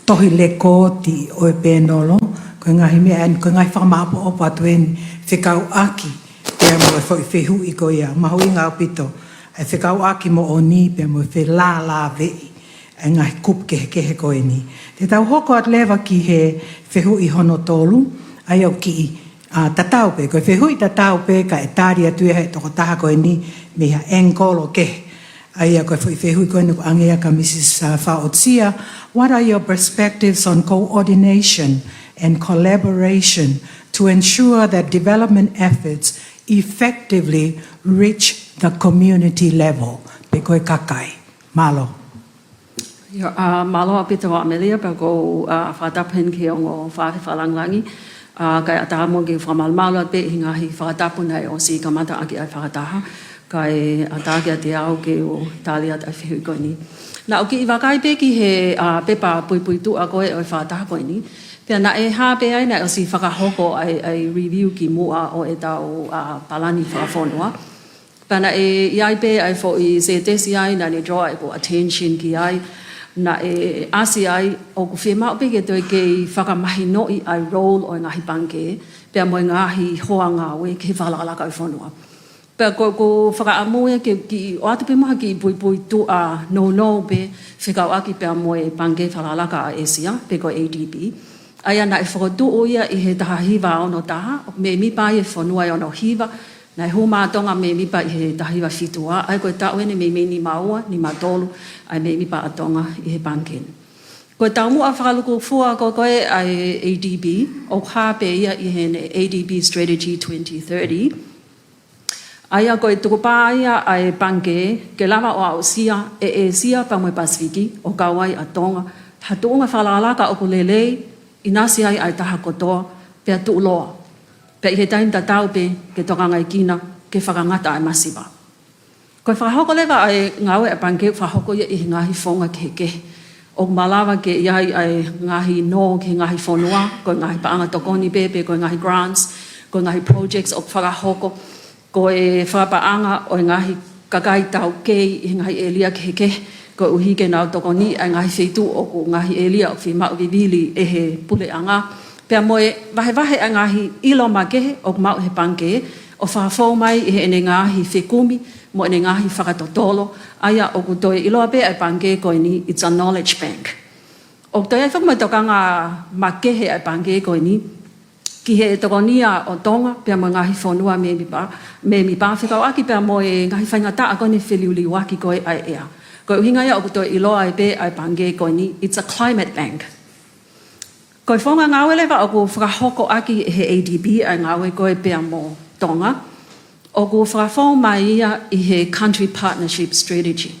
tohi lekooti ʻo e pēnolo, ko e ngaahi meʻa eni, ko e ngaahi fakamāʻopoʻopo atu eni, fekauʻaki pea mo e foʻi fehuʻi ko ia, mahuʻinga ʻaupito, ʻa e fekauʻaki moʻoni pea mo e felālāveʻi ʻa e ngaahi kupu kehekehe ko eni. Te tau hoko atu leva ki he fehuʻi hono tolu, ʻa ia ʻoku kiʻi, ʻa, tatau pē, ko e fehuʻi tatau pē kae tali atu ia ʻe he tokotaha ko eni mei ha angle kehe. ʻA ia ko e foʻi fehuʻi ko eni ʻoku ʻange ia kia Mrs, uh, Faʻotia, what are your perspectives on coordination and collaboration to ensure that development efforts effectively reach the community level? Pe ko e kakai. Mālō. Ia, ʻa, mālō ʻaupito Amelia, pea ʻoku ou, ʻa, fakatapu heni ki he ongo faʻahi fakalāngilangi. ʻA, kae ʻatā mo ke fakamalumalu atu pē ʻi he ngaahi fakatapu naʻe ʻosi kamata ʻaki ʻa e fakataha. Kae ʻatā kiate au ke u tali atu ʻa e fehuʻi ko eni. Naʻá ku kiʻi vakai pē ki he, ʻa, pepa puipuituʻa ko ē ʻo e fakataha ko eni. Pea naʻe hā pē ai naʻe ʻosi fakahoko ʻa e, ʻa e review kimuʻa ʻo ʻetau, ʻa, palani fakafonua. Pea naʻe ʻi ai pē ʻa e foʻi sētesi ai naʻá ne draw ʻeku attention ki ai, naʻe ʻasi ai ʻoku fiemaʻu pē ke toe kei fakamahinoʻi ʻa e role ʻo e ngaahi pangikē, pea mo e ngaahi hoa ngāue ki he fakalakalaka ʻo e fonua. Pea ko, ko e fakaʻamu ia ke kiʻi ʻoatu pē mo ha kiʻi puipuituʻa nounou pē fekauʻaki pea mo e Pangikē Fakalakalaka ʻa ʻĒsia, pe ko e A D B. ʻA ia naʻe fokotuʻu ia ʻi he taha hiva ono taha, ʻo mēmipa ai e fonua ʻe ono hiva, naʻe hū mai ʻa Tonga mēmipa ʻi he taha hiva fitu ua, ʻa ia ko e taʻu eni meimei nima ua, nima tolu, ʻa e mēmipa ʻa Tonga ʻi he pangikē ni. Ko e taumuʻa fakalūkufua ko, ko ē ʻa e A D B, ʻoku hā pē ia ʻi heʻene A D B Strategy twenty thirty. ʻA ia ko e tukupā ia ʻa e pangikē, ke lava ʻo aʻusia ʻe ʻĒsia pea mo e Pasifiki, ʻo kau ai ʻa Tonga, ha tuʻunga fakalakalaka ʻoku lelei, ʻinasi ai ʻa e taha kotoa, pea tuʻuloa. Pea ʻi he taimi tatau pē, ke tokangaekina, ke fakangata ʻa e masiva. Ko e fakahoko leva ʻa e ngāue ʻa e pangikē ʻoku fakahoko ia ʻi he ngaahi founga kehekehe. ʻOku malava ke ʻi ai ʻa e ngaahi nō ki he ngaahi fonua, ko e ngaahi paʻanga tokoni pē, pe ko e ngaahi grants, ko e ngaahi projects ʻoku fakahoko, ko e fakapaʻanga ʻo e ngaahi kakai taukei ʻi he ngaahi ʻēlia kehekehe, koeʻuhi ke nau tokoniʻi ʻa e ngaahi feituʻu ʻoku ngaahi ʻēlia ʻoku fiemaʻu vivili ʻe he puleʻanga. Pea mo e vahevahe ʻa e ngaahi ʻilo makehe ʻoku maʻu ʻe he pangikē, ʻo fakafou mai ʻi heʻene ngaahi fekumi, mo ʻene ngaahi fakatotolo, ʻa ia ʻoku toe ʻiloa pē ʻa e pangikē ko eni, it's a knowledge bank. ʻOku toe ʻi ai foki mo e tokanga makehe ʻa e pangikē ko eni, ki he tokonia ʻo Tonga, pea mo e ngaahi fonua mēmipa, mēmipa fekauʻaki pea mo e ngaahi faingataʻa ko eni feliuliuaki ko ē ʻa e ʻea. Ko e ʻuhinga ia ʻoku toe ʻiloa ai pē ʻa e pangikē ko eni, it's a climate bank. Ko e founga ngāue leva ʻoku fakahoko ʻaki ʻe he A D B ʻa e ngāue ko ē pea mo Tonga, ʻoku fakafou mai ia ʻi he Country Partnership Strategy.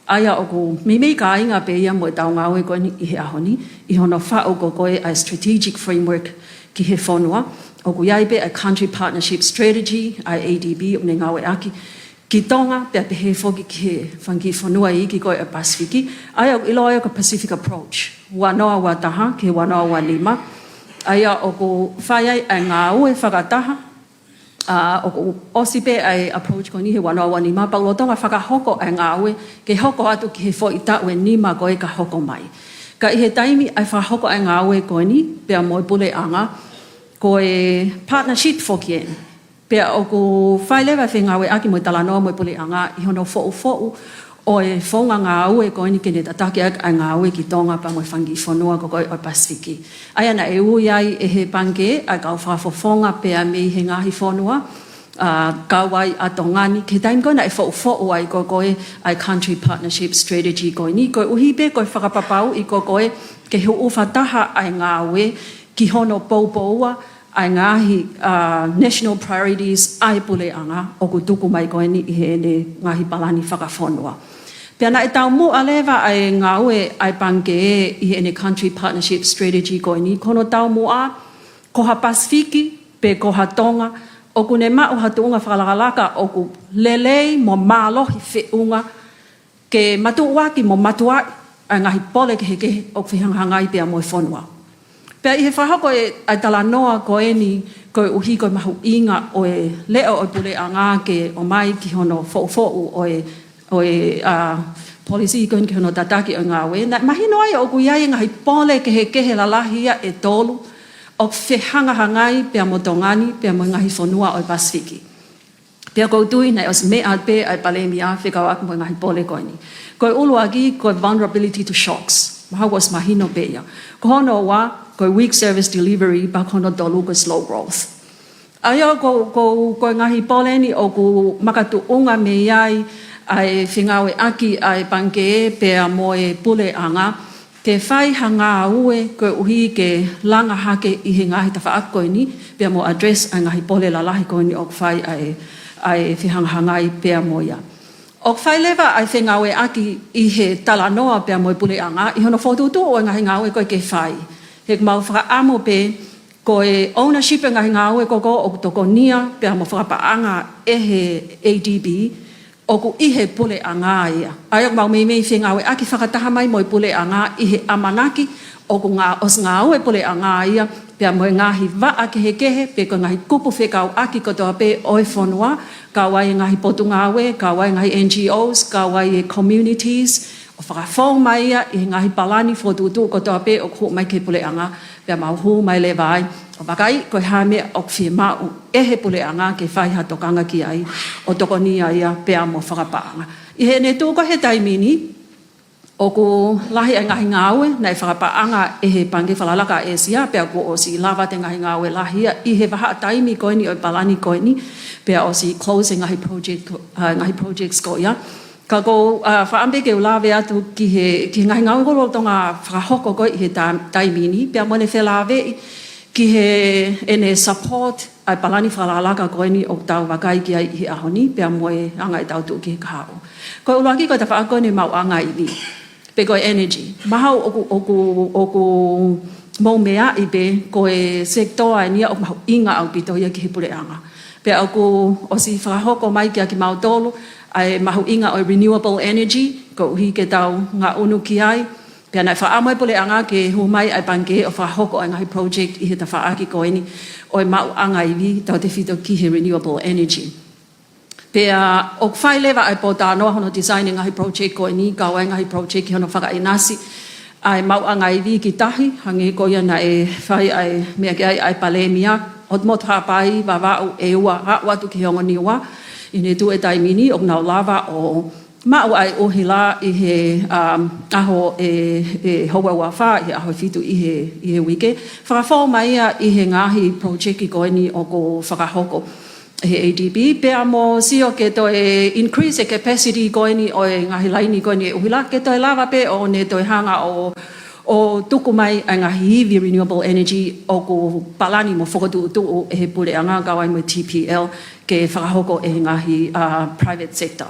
ʻA ia ʻoku meimei kāinga pē ia mo ʻetau ngāue ko eni ʻi he ʻaho ni, ʻi hono faʻu ko ē ʻa e strategic framework ki he fonua, ʻoku ʻi ai pē ʻa e Country Partnership Strategy ʻa e A D B ʻoku ne ngāueʻaki ki Tonga, pea pehē foki ki he fanga kiʻi fonua iiki ko ē ʻa e Pasifiki, ʻa ia ʻoku ʻiloa ia ko e Pacific Approach, ua noa ua taha ki he ua noa ua nima, ʻa ia ʻoku fai ai ʻa e ngāue fakataha, ʻa, ʻoku ʻosi pē ʻa e approach ko eni he ua noa ua nima, pea ʻoku lolotonga fakahoko ʻa e ngāue ke hoko atu ki he foʻi taʻu ʻe nima ko ē ka hoko mai. Ka ʻi he taimi ʻa e fakahoko ʻa e ngāue ko eni, pea mo e puleʻanga, ko e partnership foki eni. Pea ʻoku fai leva e fengāueʻaki mo e talanoa mo e puleʻanga ʻi hono foʻufoʻu ʻo e founga ngāue ko eni ke ne tataki ʻaki ʻa e ngāue ki Tonga pea mo e fanga kiʻi fonua ko ē ʻo e Pasifiki. ʻA ia naʻe ui ai ʻe he pangikē ʻa e kau fakafofonga pea mei he ngaahi fonua, ʻa, kau ai ʻa Tonga ni, ki he taimi ko ē naʻe foʻufoʻu ai ko ē ʻa e Country Partnership Strategy ko eni, koeʻuhi pē ko e fakapapauʻi ko ē ke huʻufa taha ʻa e ngāue ki hono poupouʻi ʻa e ngaahi, ʻa, national priorities ʻa e puleʻanga ʻoku tuku mai ko eni ʻi heʻene ngaahi palani fakafonua. Pea naʻe taumuʻa leva ʻa e ngāue ʻa e pangikē ʻi heʻene Country Partnership Strategy ko eni, ko hono taumuʻa, ko ha Pasifiki pe ko ha Tonga ʻoku ne maʻu ha tuʻunga fakalakalaka ʻoku lelei mo mālohi feʻunga ke matuʻuaki mo matuaʻi ʻa e ngaahi pole kehekehe ʻoku fehangahangai pea mo e fonua. Pea ʻi he fakahoko ʻa e talanoa ko eni koeʻuhi ko e mahuʻinga ʻo e leʻo ʻo e puleʻanga ke ʻomai ki hono foʻufoʻu ʻo e, ʻo e, ʻa, policy ko eni ki hono tataki ʻo e ngāue. Naʻe mahino ai ʻoku ʻi ai e ngaahi pole kehekehe lalahi ia ʻe tolu ʻoku fehangahangai pea mo Tonga ni, pea mo e ngaahi fonua ʻo e Pasifiki. Pea ʻoku ou tui naʻe ʻosi meʻa pē ʻa e Palēmia fekauʻaki mo e ngaahi pole ko eni. Ko e ʻuluaki, ko e vulnerability to shocks. Mahalo kuo ʻosi mahino pē ia. Ko hono ua, ko e weak service delivery, pea ko hono tolu, ko e slow growth. ʻA ia ko, ko, ko e ngaahi pole eni ʻoku makatuʻunga mei ai ʻa e fengāueʻaki ʻa e pangikē pea mo e puleʻanga ke fai ha ngāue koeʻuhi ke langa hake ʻi he ngaahi tafaʻaki ko eni pea mo address ʻa e ngaahi pole lalahi ko eni ʻoku fai ʻa e, ʻa e fehangahangai pea mo ia. ʻOku fai leva ʻa e fengāueʻaki ʻi he talanoa pea mo e puleʻanga ʻi hono fokotuʻutuʻu ʻo e ngaahi ngāue ko ē ke fai. He ʻoku mau fakaʻamu pē ko e ownership ʻo e ngaahi ngāue ko ē ʻoku tokonia pea mo fakapaʻanga ʻe he A D B ʻoku ʻi he puleʻanga ia. ʻA ia ʻoku mau meimei fengāueʻaki fakataha mai mo e puleʻanga ʻi he ʻamanaki ʻoku ngā-, ʻosi ngāue puleʻanga ia pea mo e ngaahi vaʻa kehekehe pe ko e ngaahi kupu fekauʻaki kotoa pē ʻo e fonua, kau ai e ngaahi potungāue, kau ai e ngaahi N G Os, kau ai e communities, ʻo fakafou mai ia ʻi he ngaahi palani fokotuʻutuʻu kotoa pē ʻoku hū mai ki he puleʻanga, pea mau hū mai leva ai ʻo vakai ko e hā e meʻa ʻoku fiemaʻu ʻe he puleʻanga ke fai ha tokanga ki ai ʻo tokonia ia pea mo fakapaʻanga. ʻI heʻene tuʻu ko ē he taimi ni, ʻoku lahi ʻa e ngaahi ngāue naʻe fakapaʻanga ʻe he Pangikē Fakalakalaka ʻa ʻĒsia, pea kuo ʻosi lava atu e ngaahi ngāue lahi ia ʻi he vahaʻa taimi ko eni ʻo e palani ko eni, pea ʻosi close e ngaahi project, ʻa, ngaahi projects ko ia. Ka ʻoku ou, ʻa, fakaʻamu pē ke u lave atu ki he, ki he ngaahi ngāue ko ē lolotonga fakahoko ko ē ʻi he ta-, taimi ni, pea mo ʻene felāveʻi ki heʻene support ʻa e palani fakalakalaka ko eni ʻoku tau vakai ki ai ʻi he ʻaho ni, pea mo e anga ʻetau tuʻu ki he kahaʻu. Ko e ʻuluaki ko e tafaʻaki ko eni maʻuʻanga ivi pe ko e energy. Mahalo ʻoku, ʻoku, ʻoku mou meaʻi pē ko e sekitoa eni ia ʻoku mahuʻinga ʻaupito ia ki he puleʻanga. Pea ʻoku ʻosi fakahoko mai kia kimautolu ʻa e mahuʻinga ʻo e renewable energy, koeʻuhi ke tau ngaʻunu ki ai. Pea naʻe fakaʻamu e puleʻanga ke hū mai ʻa e pangikē ʻo fakahoko ʻa e ngaahi project ʻi he tafaʻaki ko eni ʻo e maʻuʻanga ivi tautefito ki he renewable energy. Pea ʻoku fai leva ʻa e pōtalanoa hono design e ngaahi project ko eni, kau ai e ngaahi project ki hono fakaʻinasi ʻa e maʻuʻanga ivi ki tahi, hangē ko ia naʻe fai ʻa e meʻa ki ai ʻa e Palēmia, Ōtomotu, Haʻapai, Vavaʻu, ʻEua, aʻu atu ki he Ongo Niua. ʻI heʻene tuʻu he taimi ni, ʻoku nau lava ʻo maʻu ʻa e ʻuhila ʻi he, um, ʻaho ʻe, ʻe hongofulu mā ua, ʻi he ʻaho ʻe fitu ʻi he, ʻi he uike. Fakafou mai ia ʻi he ngaahi project ko eni ʻoku fakahoko ʻe he A D B, pea mo sio ke toe increase e capacity ko eni ʻo e ngaahi laini ko eni e ʻuhila, ke toe lava pē ʻo ne toe hanga ʻo, ʻo tuku mai ʻa e ngaahi ivi renewable energy ʻoku palani mo fokotuʻutuʻu ʻe he puleʻanga kau ai mo e T P L ke fakahoko ʻe he ngaahi, uh, private sector.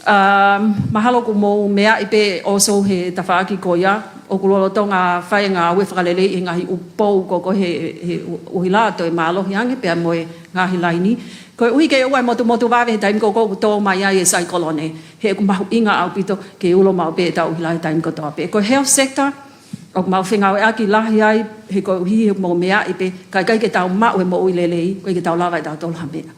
Um, mahalo ʻoku mou meaʻi pē ʻosi he tafaʻaki ko ia, ʻoku lolotonga fai e ngāue fakaleleiʻi e ngaahi ʻū pou ko ē he, he ʻu-, ʻuhila ʻo toe mālohi ange pea mo e ngaahi laini. Koeʻuhi ke ʻoua ʻe motumotu vave he taimi ko ē ʻoku tō mai ai e saikolone. He ʻoku mahuʻinga ʻaupito ke ulo maʻu pē ʻetau ʻuhila he taimi kotoa pē. Ko e health sector, ʻoku mau fengāueʻaki lahi ai, he koeʻuhi he mou meaʻi pē, ka ʻikai ke tau maʻu e moʻui lelei, ʻoku ʻikai ke tau lava ʻe tautolu ha meʻa.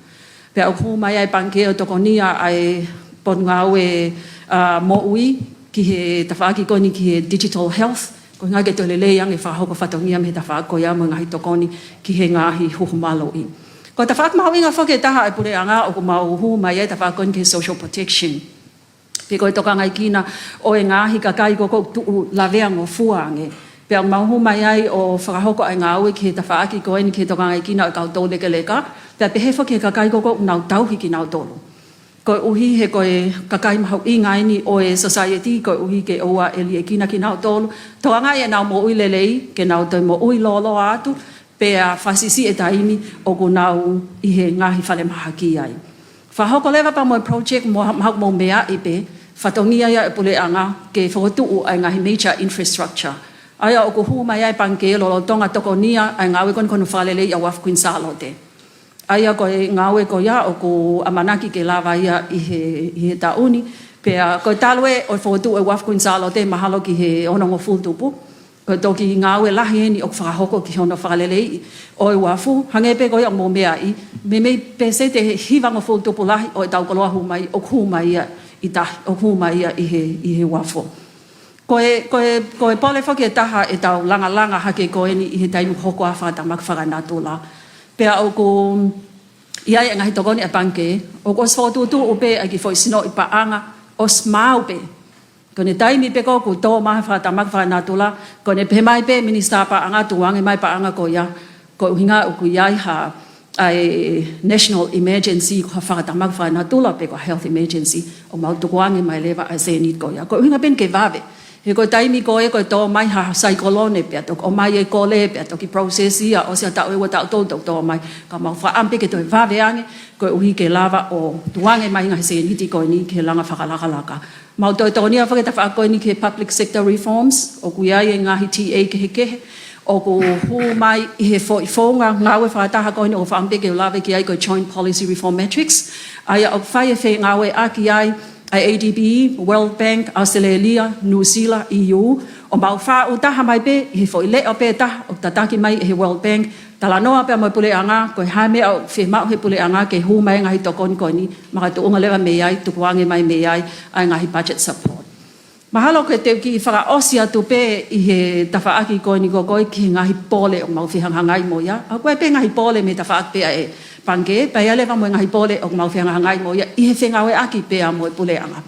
Pea ʻoku hū mai ai e pangikē ʻo tokonia ʻa e potungāue, ʻa, moʻui ki he tafaʻaki ko eni ki he digital health, koeʻuhi ke toe lelei ange e fakahoko fatongia mei he tafaʻaki ko ia mo e ngaahi tokoni ki he ngaahi huhu maluʻi. Ko e tafaʻaki mahuʻinga foki ʻe taha ʻa e puleʻanga ʻoku mau hū mai ai, tafaʻaki ko eni ki he social protection. Pe ko e tokangaekina ʻo e ngaahi kakai ko ē ʻoku tuʻu laveangofua ange. Pea mau hū mai ai ʻo fakahoko ʻa e ngāue ki he tafaʻaki ko eni ki he tokangaekina ʻo e kau toulekeleka. Pea pehē foki ki he kakai ko ē ʻoku nau tauhi kinautolu. Koeʻuhi he ko e kakai mahuʻinga eni ʻo e society, koeʻuhi ke ʻoua ʻe liʻekina kinautolu. Tokangaʻi ʻenau moʻui lelei, ke nau toe moʻui lōloa atu, pea fakasiʻisiʻi e taimi ʻoku nau ʻi he ngaahi falemahaki ai. Fakahoko leva pea mo e project mo ha-, mahalo ʻoku mou meaʻi pē, fatongia ia ʻa e puleʻanga ke fokotuʻu ʻa e ngaahi major infrastructure. ʻA ia ʻoku hū mai ai e pangikē lolotonga tokonia ʻa e ngāue ko eni ko hono fakaleleiʻi ʻa e Uafu Kuini Sālote. ʻA ia ko e ngāue ko ia ʻoku ʻamanaki ke lava ia ʻi he, ʻi he taʻu ni. Pea ko e talu ē ʻo e fokotuʻu ʻo e Uafu Kuini Sālote mahalo ki he onongofulu tupu. Ko e toki ngāue lahi eni ʻoku fakahoko ki hono fakaleleiʻi ʻo e uafu, hangē pē ko ia ʻoku mou meaʻi, meimei pēseti ʻe hivangofulu tupu lahi ʻo ʻetau koloa hū mai, ʻoku hū mai ia ʻi tahi, ʻoku hū mai ia ʻi he, ʻi he uafu. Ko e, ko e, ko e pole foki ʻe taha ʻetau langalanga hake ko eni ʻi he taimi ʻoku hoko ai e fakatamaki fakanatula. Pea ʻoku ʻi ai e ngaahi tokoni ʻa e pangikē, ʻoku ʻosi fokotuʻutuʻu pē ʻa e kiʻi foʻi sinoʻi paʻanga, ʻosi maau pē. Ko ʻene taimi pē ko ē ʻoku tō mai ai e fakatamaki fakanatula, ko ʻene pehē mai pē e Minisitā Paʻanga, tukuange mai e paʻanga ko ia, ko e ʻuhinga ʻoku ʻi ai ha, ʻa e national emergency, ko ha fakatamaki fakanatula pe ko ha health emergency, ʻo mau tukuange mai leva ʻa e sēniti ko ia. Ko e ʻuhinga pē eni ke vave. He ko e taimi ko ē ko e tō mai ha saikolone pea toki ʻomai e kole pea toki process ia ʻosi ha taʻu ʻe ua, taʻu tolu toki tō mai. Ka mau fakaʻamu pē ke toe vave ange, koeʻuhi ke lava ʻo tukuange mai e ngaahi sēniti ko eni ki he langa fakalakalaka. Mau toe tokoniʻi foki e tafaʻaki ko eni ki he public sector reforms, ʻoku ʻi ai e ngaahi T A kehekehe ʻoku hū mai ʻi he foʻi founga ngāue fakataha ko eni ʻoku fakaʻamu pē ke u lave ki ai, ko e Joint Policy Reform Matrix, ʻa ia ʻoku fai e fengāueʻaki ai ʻa e A D B, World Bank, Australia, New Zealand, E U, ʻo mau fāʻūtaha mai pē ʻi he foʻi leʻo pē ʻe taha ʻoku tataki mai ʻe he World Bank, talanoa pea mo e puleʻanga, ko e hā e meʻa ʻoku fiemaʻu ʻe he puleʻanga ke hū mai e ngaahi tokoni ko eni, makatuʻunga leva mei ai, tukuange mai mei ai ʻa e ngaahi budget support. Mahalo ko e te u kiʻi fakaʻosi atu pē ʻi he tafaʻaki ko eni ko ē ki he ngaahi pole ʻoku mau fehangahangai mo ia. ʻA ia ko e pē ngaahi pole mei he tafaʻaki pē ʻa e pangikē, pea ʻi ai leva mo e ngaahi pole ʻoku mau fehangahangai mo ia ʻi he fengāueʻaki pea mo e puleʻanga.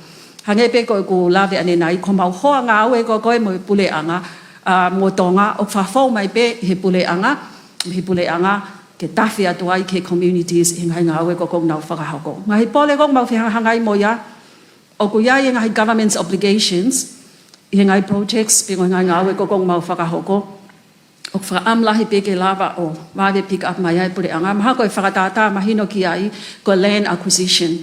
Hangē pē ko ʻeku lave ʻanenai, ko homau hoa ngāue ko ē mo e puleʻanga, ʻa, mo Tonga, ʻoku fakafou mai pē ʻi he puleʻanga, ʻi he puleʻanga, ke tafe atu ai ki he communities ʻi he ngaahi ngāue ko ē ʻoku nau fakahoko. Ngaahi pole ʻoku mau fehangahangai mo ia, ʻoku ʻi ai e ngaahi government's obligations ʻi he ngaahi projects pe ko e ngaahi ngāue ko ē ʻoku mau fakahoko. ʻOku fakaʻamu lahi pē ke lava ʻo vave pick up mai ai e puleʻanga. Mahalo ko e fakatātā mahino ki ai ko e land acquisition.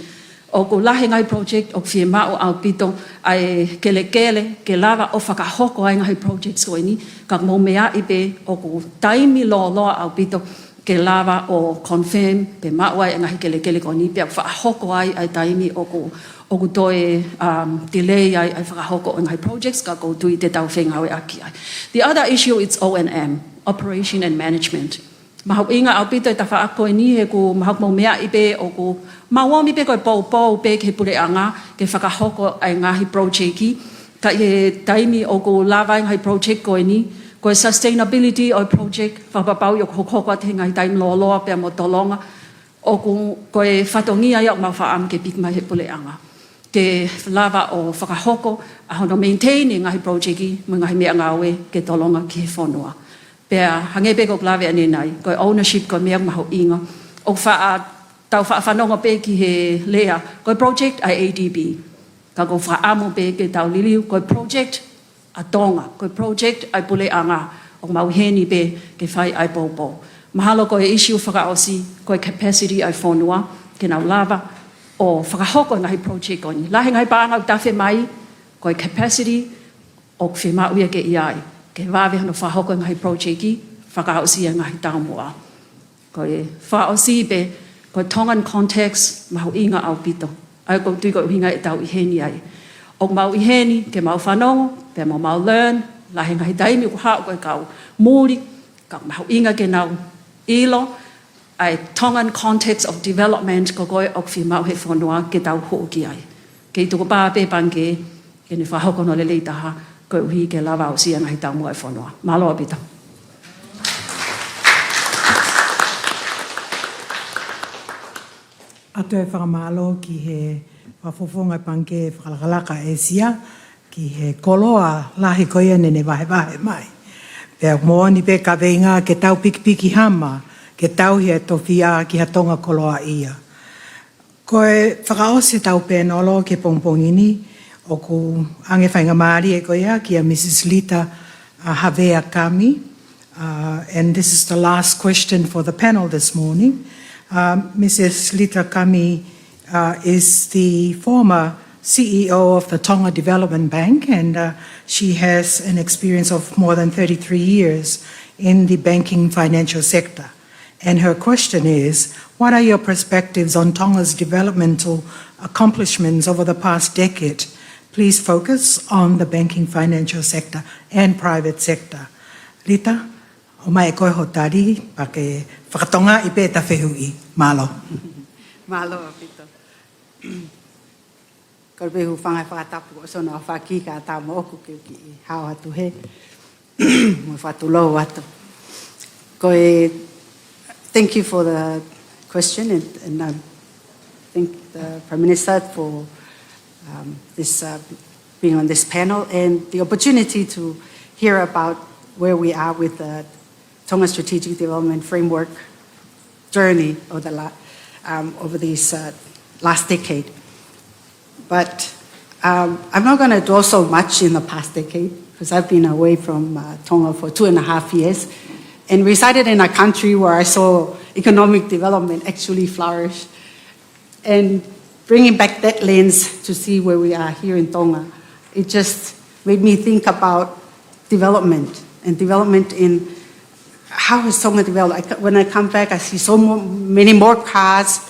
ʻOku lahi e ngaahi project ʻoku fiemaʻu ʻaupito ʻa e kelekele ke lava ʻo fakahoko ai e ngaahi projects ko eni. Ka mou meaʻi pē ʻoku taimi lōloa ʻaupito ke lava ʻo confirm pe maʻu ai e ngaahi kelekele ko eni pea fakahoko ai ʻa e taimi ʻoku, ʻoku toe, um, delay ai ʻa e fakahoko ʻo e ngaahi projects ka ʻoku ou tui te tau fengāueʻaki ai. The other issue is O and M, operation and management. Mahuʻinga ʻaupito e tafaʻaki ko eni he ʻoku mahalo mou meaʻi pē ʻoku mau ō mai pē ko e poupou pē ki he puleʻanga ke fakahoko ʻa e ngaahi project. Ka ʻi he taimi ʻoku lava ai e ngaahi project ko eni, ko e sustainability ʻo e project, fakapapauʻi ʻoku hokohoko atu he ngaahi taimi lōloa pea mo tolonga, ʻoku, ko e fatongia ia ʻoku mau fakaʻamu ke pick mai ʻe he puleʻanga. Ke lava ʻo fakahoko ʻa hono maintain e ngaahi project mo e ngaahi meʻangāue ke tolonga ki he fonua. Pea hangē pē ko ʻeku lave ʻanenai, ko e ownership ko e meʻa mahuʻinga. ʻOku faʻa, tau faʻa fanongo pē ki he lea, ko e project ʻa e A D B. Ka ʻoku ou fakaʻamu pē ke tau liliu, ko e project ʻa Tonga, ko e project ʻa e puleʻanga, ʻoku mau ʻi heni pē ke fai ʻa e poupou. Mahalo ko e issue fakaʻosi, ko e capacity ʻa e fonua, ke nau lava ʻo fakahoko e ngaahi project ko eni. Lahi e ngaahi paʻanga ʻoku tafe mai, ko e capacity ʻoku fiemaʻu ia ke ʻi ai, ke vave hono fakahoko e ngaahi project, fakaʻosi e ngaahi taumuʻa. Ko e fakaʻosi pē, ko e Tongan context, mahuʻinga ʻaupito. ʻA ia ʻoku ou tui ko e ʻuhinga ʻetau ʻi heni ai. ʻOku mau ʻi heni, ke mau fanongo, pea mo mau learn, lahi e ngaahi taimi ʻoku haʻu ko e kau muli, ka mahuʻinga ke nau ʻilo, ʻa e Tongan context of development ko ē ʻoku fiemaʻu ʻe he fonua ke tau hū ki ai. Kei tukupā pē pangikē, ke ne fakahoko hono lelei taha, koeʻuhi ke lava ʻo ʻosi e ngaahi taumuʻa ʻa e fonua. Mālō ʻaupito. ʻOatu e fakamālō ki he fakafofonga Pangikē Fakalakalaka ʻĒsia, ki he koloa lahi ko ia naʻá ne vahevahe mai. Pea moʻoni pē kaveinga ke tau pikipiki hama, ke tauhi e tofiʻa ki ha Tonga koloaʻia. Ko e fakaʻosi ʻetau pēnolo ki he pongipongi ni, ʻoku ʻoange faingamālie ko ia kia Mrs Lita, uh, Havea Kami, uh, and this is the last question for the panel this morning. Um, Mrs Lita Kami, uh, is the former C E O of the Tonga Development Bank, and, uh, she has an experience of more than thirty-three years in the banking financial sector. And her question is, what are your perspectives on Tonga's developmental accomplishments over the past decade? Please focus on the banking financial sector and private sector. Lita, ʻomai ʻe koe hoʻo tali, pea ke fakatongaʻi pē ʻeta fehuʻi. Mālō. Mālō ʻaupito. Kole pē hūfanga he fakatapu ʻo Sona ʻo fakakika ʻatā moʻoku ke u kiʻi hao atu he mo fakatulou atu. Ko e, thank you for the question, and, and, um, thank the Prime Minister for, um, this, uh, being on this panel and the opportunity to hear about where we are with the Tonga Strategic Development Framework. journey over the la- um, over this uh, last decade. But um, I'm not going to dwell so much in the past decade because I've been away from uh, Tonga for two and a half years and resided in a country where I saw economic development actually flourish. And bringing back that lens to see where we are here in Tonga, it just made me think about development and development in how is Tonga developed. I, when I come back, I see so mo- many more cars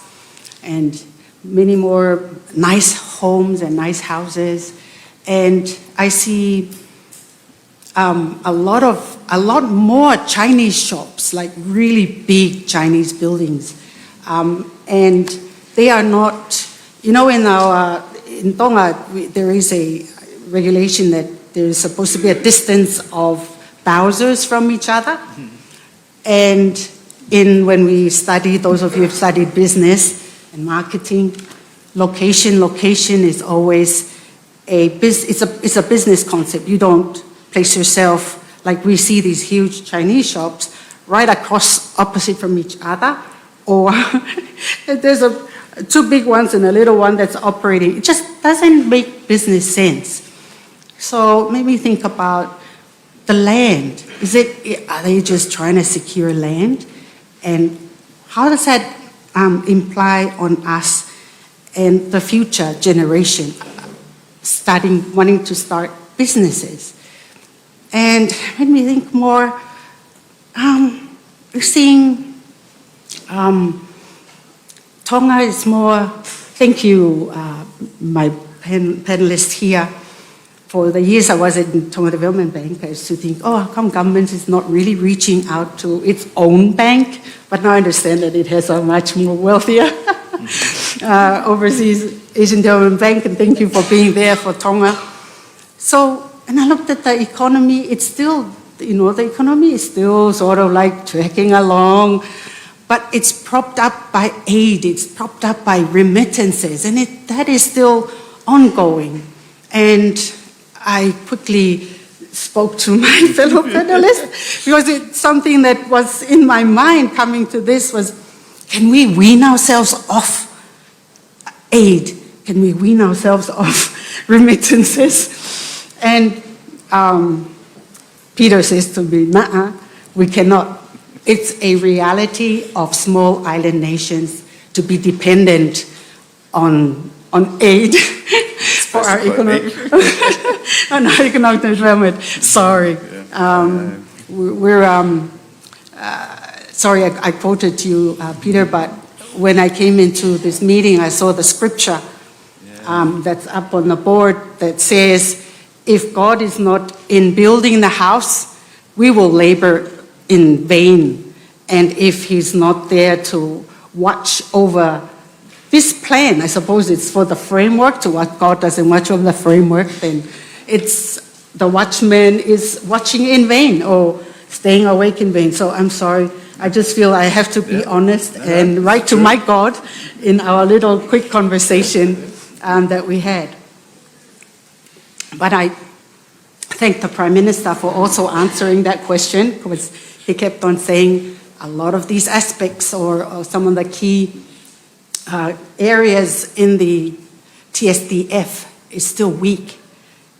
and many more nice homes and nice houses. And I see um, a lot of a lot more Chinese shops, like really big Chinese buildings, um, and they are not. You know, in our in Tonga, we, there is a regulation that there is supposed to be a distance of Bowser's from each other, and in when we study, those of you who've studied business and marketing, location, location is always a bus- it's a it's a business concept. You don't place yourself like we see these huge Chinese shops right across opposite from each other, or there's a two big ones and a little one that's operating. It just doesn't make business sense. So it made me think about the land. Is it are they just trying to secure land, and how does that um, imply on us and the future generation starting wanting to start businesses. And when we think more, um, we're seeing um, Tonga is more. Thank you, uh, my pan- panelists here. For the years I was at Tonga Development Bank, I used to think, oh, how come government is not really reaching out to its own bank? But now I understand that it has a much more wealthier uh, overseas Asian Development Bank, and thank you for being there for Tonga. So, and I looked at the economy, it's still, you know, the economy is still sort of like tracking along, but it's propped up by aid, it's propped up by remittances, and it, that is still ongoing. And I quickly spoke to my fellow panelists because it's something that was in my mind coming to this was, can we wean ourselves off aid? Can we wean ourselves off remittances? And um, Peter says to me, nah, we cannot. It's a reality of small island nations to be dependent on on aid for our economic on our economic development. Sorry, um, we- we're um, uh, sorry I, I quoted you, uh, Peter, but when I came into this meeting, I saw the scripture um, that's up on the board that says, "If God is not in building the house, we will labor in vain." And if he's not there to watch over this plan, I suppose it's for the framework, to what God doesn't watch over the framework, then it's the watchman is watching in vain or staying awake in vain. So I'm sorry. I just feel I have to be honest and write to my God in our little quick conversation um, that we had. But I thank the Prime Minister for also answering that question, because he kept on saying a lot of these aspects or, or some of the key uh, areas in the T S D F is still weak,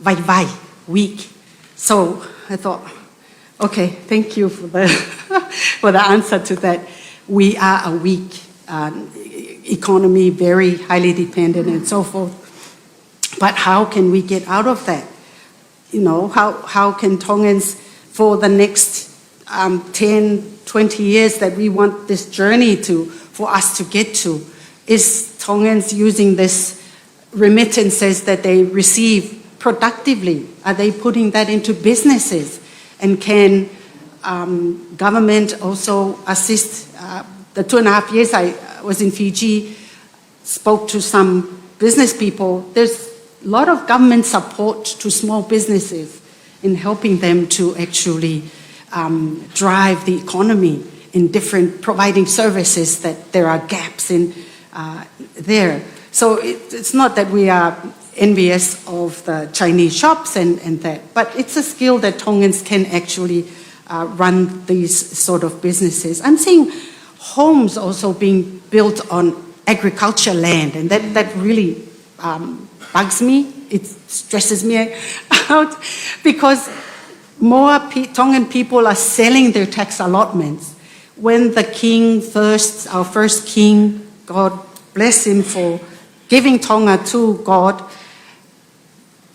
vaivai, weak. So I thought, okay, thank you for the, for the answer to that. We are a weak uh, economy, very highly dependent and so forth. But how can we get out of that? You know, how, how can Tongans, for the next um, ten, twenty years that we want this journey to, for us to get to, is Tongans using this remittances that they receive productively? Are they putting that into businesses? And can um, government also assist? Uh, the two and a half years I was in Fiji, spoke to some business people, there's a lot of government support to small businesses in helping them to actually um, drive the economy in different providing services that there are gaps in uh, there. So it, it's not that we are envious of the Chinese shops and, and that, but it's a skill that Tongans can actually uh, run these sort of businesses. I'm seeing homes also being built on agriculture land, and that, that really um, bugs me. It stresses me out because more pe- Tongan people are selling their tax allotments. When the king first, our first king, God bless him for giving Tonga to God,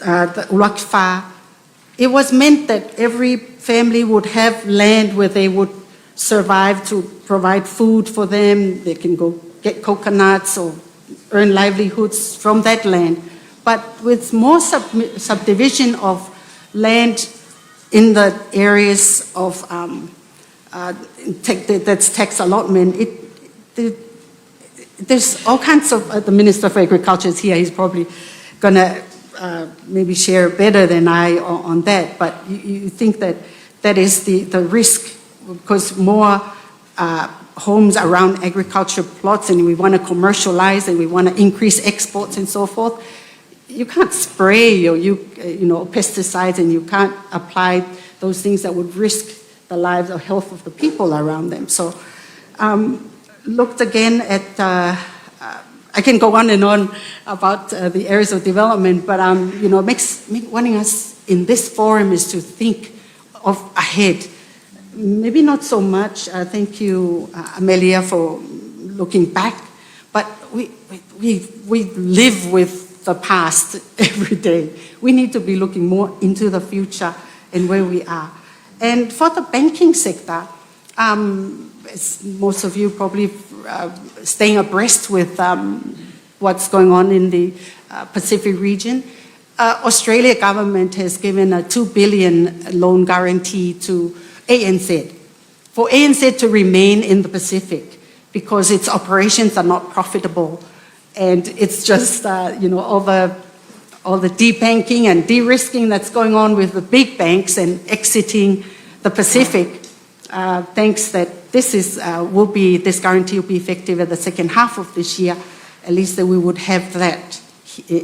uh, the ʻUluaki Fā, it was meant that every family would have land where they would survive to provide food for them. They can go get coconuts or earn livelihoods from that land. But with more sub- subdivision of land in the areas of um, uh, tax- that's tax allotment, it, the, there's all kinds of, uh, the Minister for Agriculture is here, he's probably going to uh, maybe share better than I on, on that, but you, you think that that is the, the risk, because more uh, homes around agriculture plots, and we want to commercialize and we want to increase exports and so forth. You can't spray your, you, uh, you know, pesticides, and you can't apply those things that would risk the lives or health of the people around them. So um, looked again at, uh, uh, I can go on and on about uh, the areas of development, but um, you know, makes me, wanting us in this forum is to think of ahead. Maybe not so much, uh, thank you, uh, Amelia, for looking back, but we, we, we, we live with the past every day. We need to be looking more into the future and where we are. And for the banking sector, um, as most of you probably uh, staying abreast with um, what's going on in the uh, Pacific region, uh, Australia government has given a two billion loan guarantee to A N Z for A N Z to remain in the Pacific because its operations are not profitable, and it's just uh, you know all the all the debanking and de-risking that's going on with the big banks and exiting the Pacific. Uh, thanks that this is uh, will be this guarantee will be effective at the second half of this year. At least that we would have that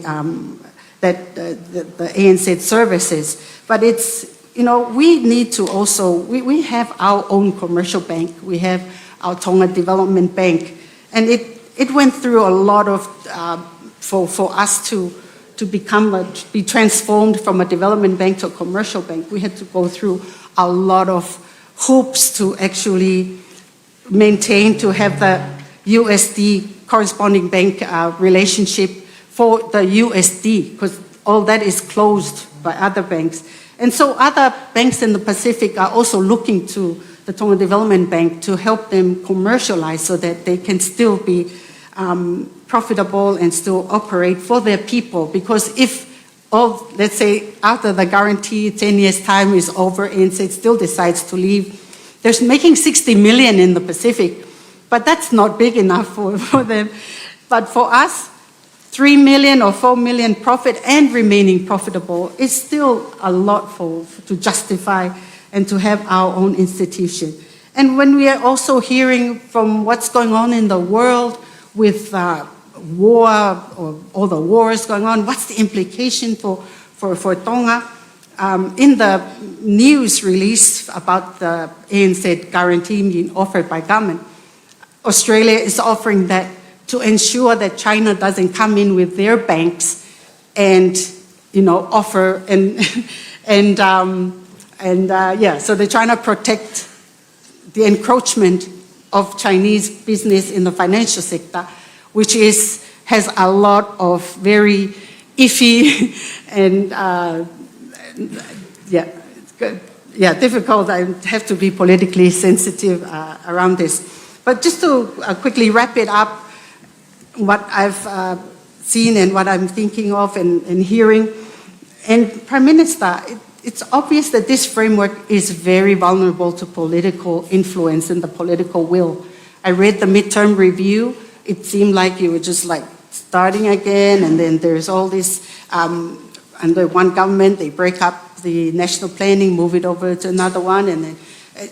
um, that uh, the, the A N Z services. But it's, you know, we need to also, we, we have our own commercial bank, we have our Tonga Development Bank, and it, it went through a lot of, uh, for, for us to, to become, a, to be transformed from a development bank to a commercial bank, we had to go through a lot of hoops to actually maintain to have the U S D corresponding bank uh, relationship for the U S D, because all that is closed by other banks. And so other banks in the Pacific are also looking to the Tonga Development Bank to help them commercialize so that they can still be um, profitable and still operate for their people. Because if of, let's say, after the guarantee, ten years' time is over, A N Z still decides to leave. They're making sixty million in the Pacific, but that's not big enough for, for them. But for us, three million or four million profit and remaining profitable is still a lot for, to justify and to have our own institution. And when we are also hearing from what's going on in the world with uh, war or all the wars going on, what's the implication for, for, for Tonga? Um, in the news release about the A N Z guarantee being offered by government, Australia is offering that to ensure that China doesn't come in with their banks and, you know, offer and and um, and uh, yeah, so they're trying to protect the encroachment of Chinese business in the financial sector, which is has a lot of very iffy and uh, yeah, yeah, difficult. I have to be politically sensitive uh, around this. But just to uh, quickly wrap it up, what I've uh, seen and what I'm thinking of and, and hearing, and Prime Minister, it, it's obvious that this framework is very vulnerable to political influence and the political will. I read the midterm review. It seemed like you were just like starting again, and then there's all this um, under one government, they break up the national planning, move it over to another one, and then,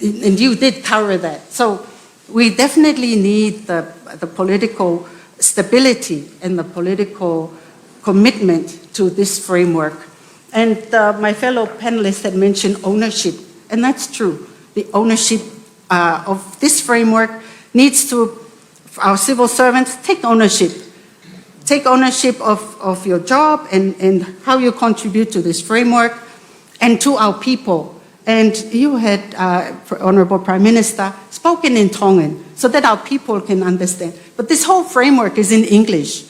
and you did cover that. So we definitely need the, the political stability and the political commitment to this framework. And uh, my fellow panelists had mentioned ownership, and that's true. The ownership uh, of this framework needs to, our civil servants, take ownership. Take ownership of, of your job and, and how you contribute to this framework and to our people. And you had, uh, Honorable Prime Minister, spoken in Tongan so that our people can understand. But this whole framework is in English.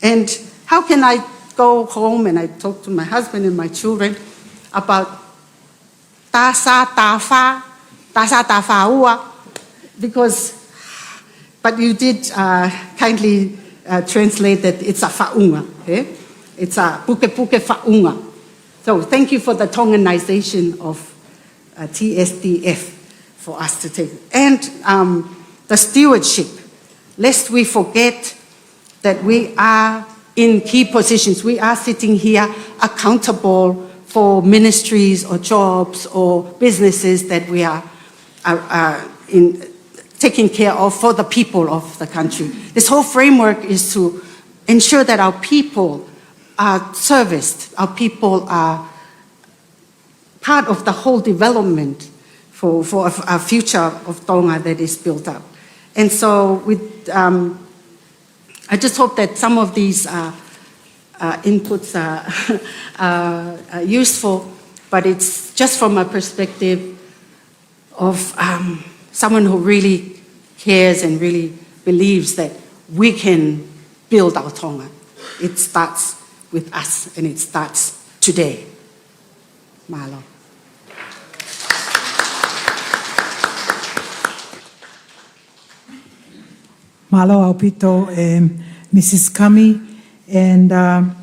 And how can I go home and I talk to my husband and my children about tā sā, tā fā, tā sā, tā fā ua, because, but you did, uh, kindly, uh, translate that it's a faʻunga, eh? It's a pukepuke faʻunga. So thank you for the Tonganization of, uh, T S D F for us to take. And, um, the stewardship, lest we forget that we are in key positions. We are sitting here accountable for ministries or jobs or businesses that we are, are, are in, taking care of for the people of the country. This whole framework is to ensure that our people are serviced, our people are part of the whole development for, for a, a future of Tonga that is built up. And so with, um, I just hope that some of these, uh, uh, inputs are, are, are useful, but it's just from a perspective of, um, someone who really cares and really believes that we can build our Tonga. It starts with us and it starts today. Mālō. Mālō ʻaupito, um, Missus Kami, and, um,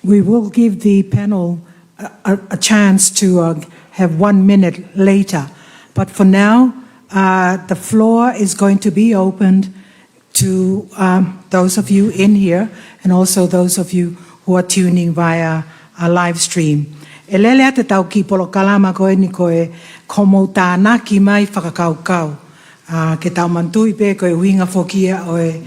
we will give the panel a, a, a chance to, uh, have one minute later. But for now, uh, the floor is going to be opened to, um, those of you in here and also those of you who are tuning via a live stream. ʻE lele atu ʻetau kiʻi polokalama ko eni ko e ko hoʻomou tānaki mai fakakaukau. ʻA, ke tau manatuʻi pē ko e ʻuhinga foki ia ʻo e,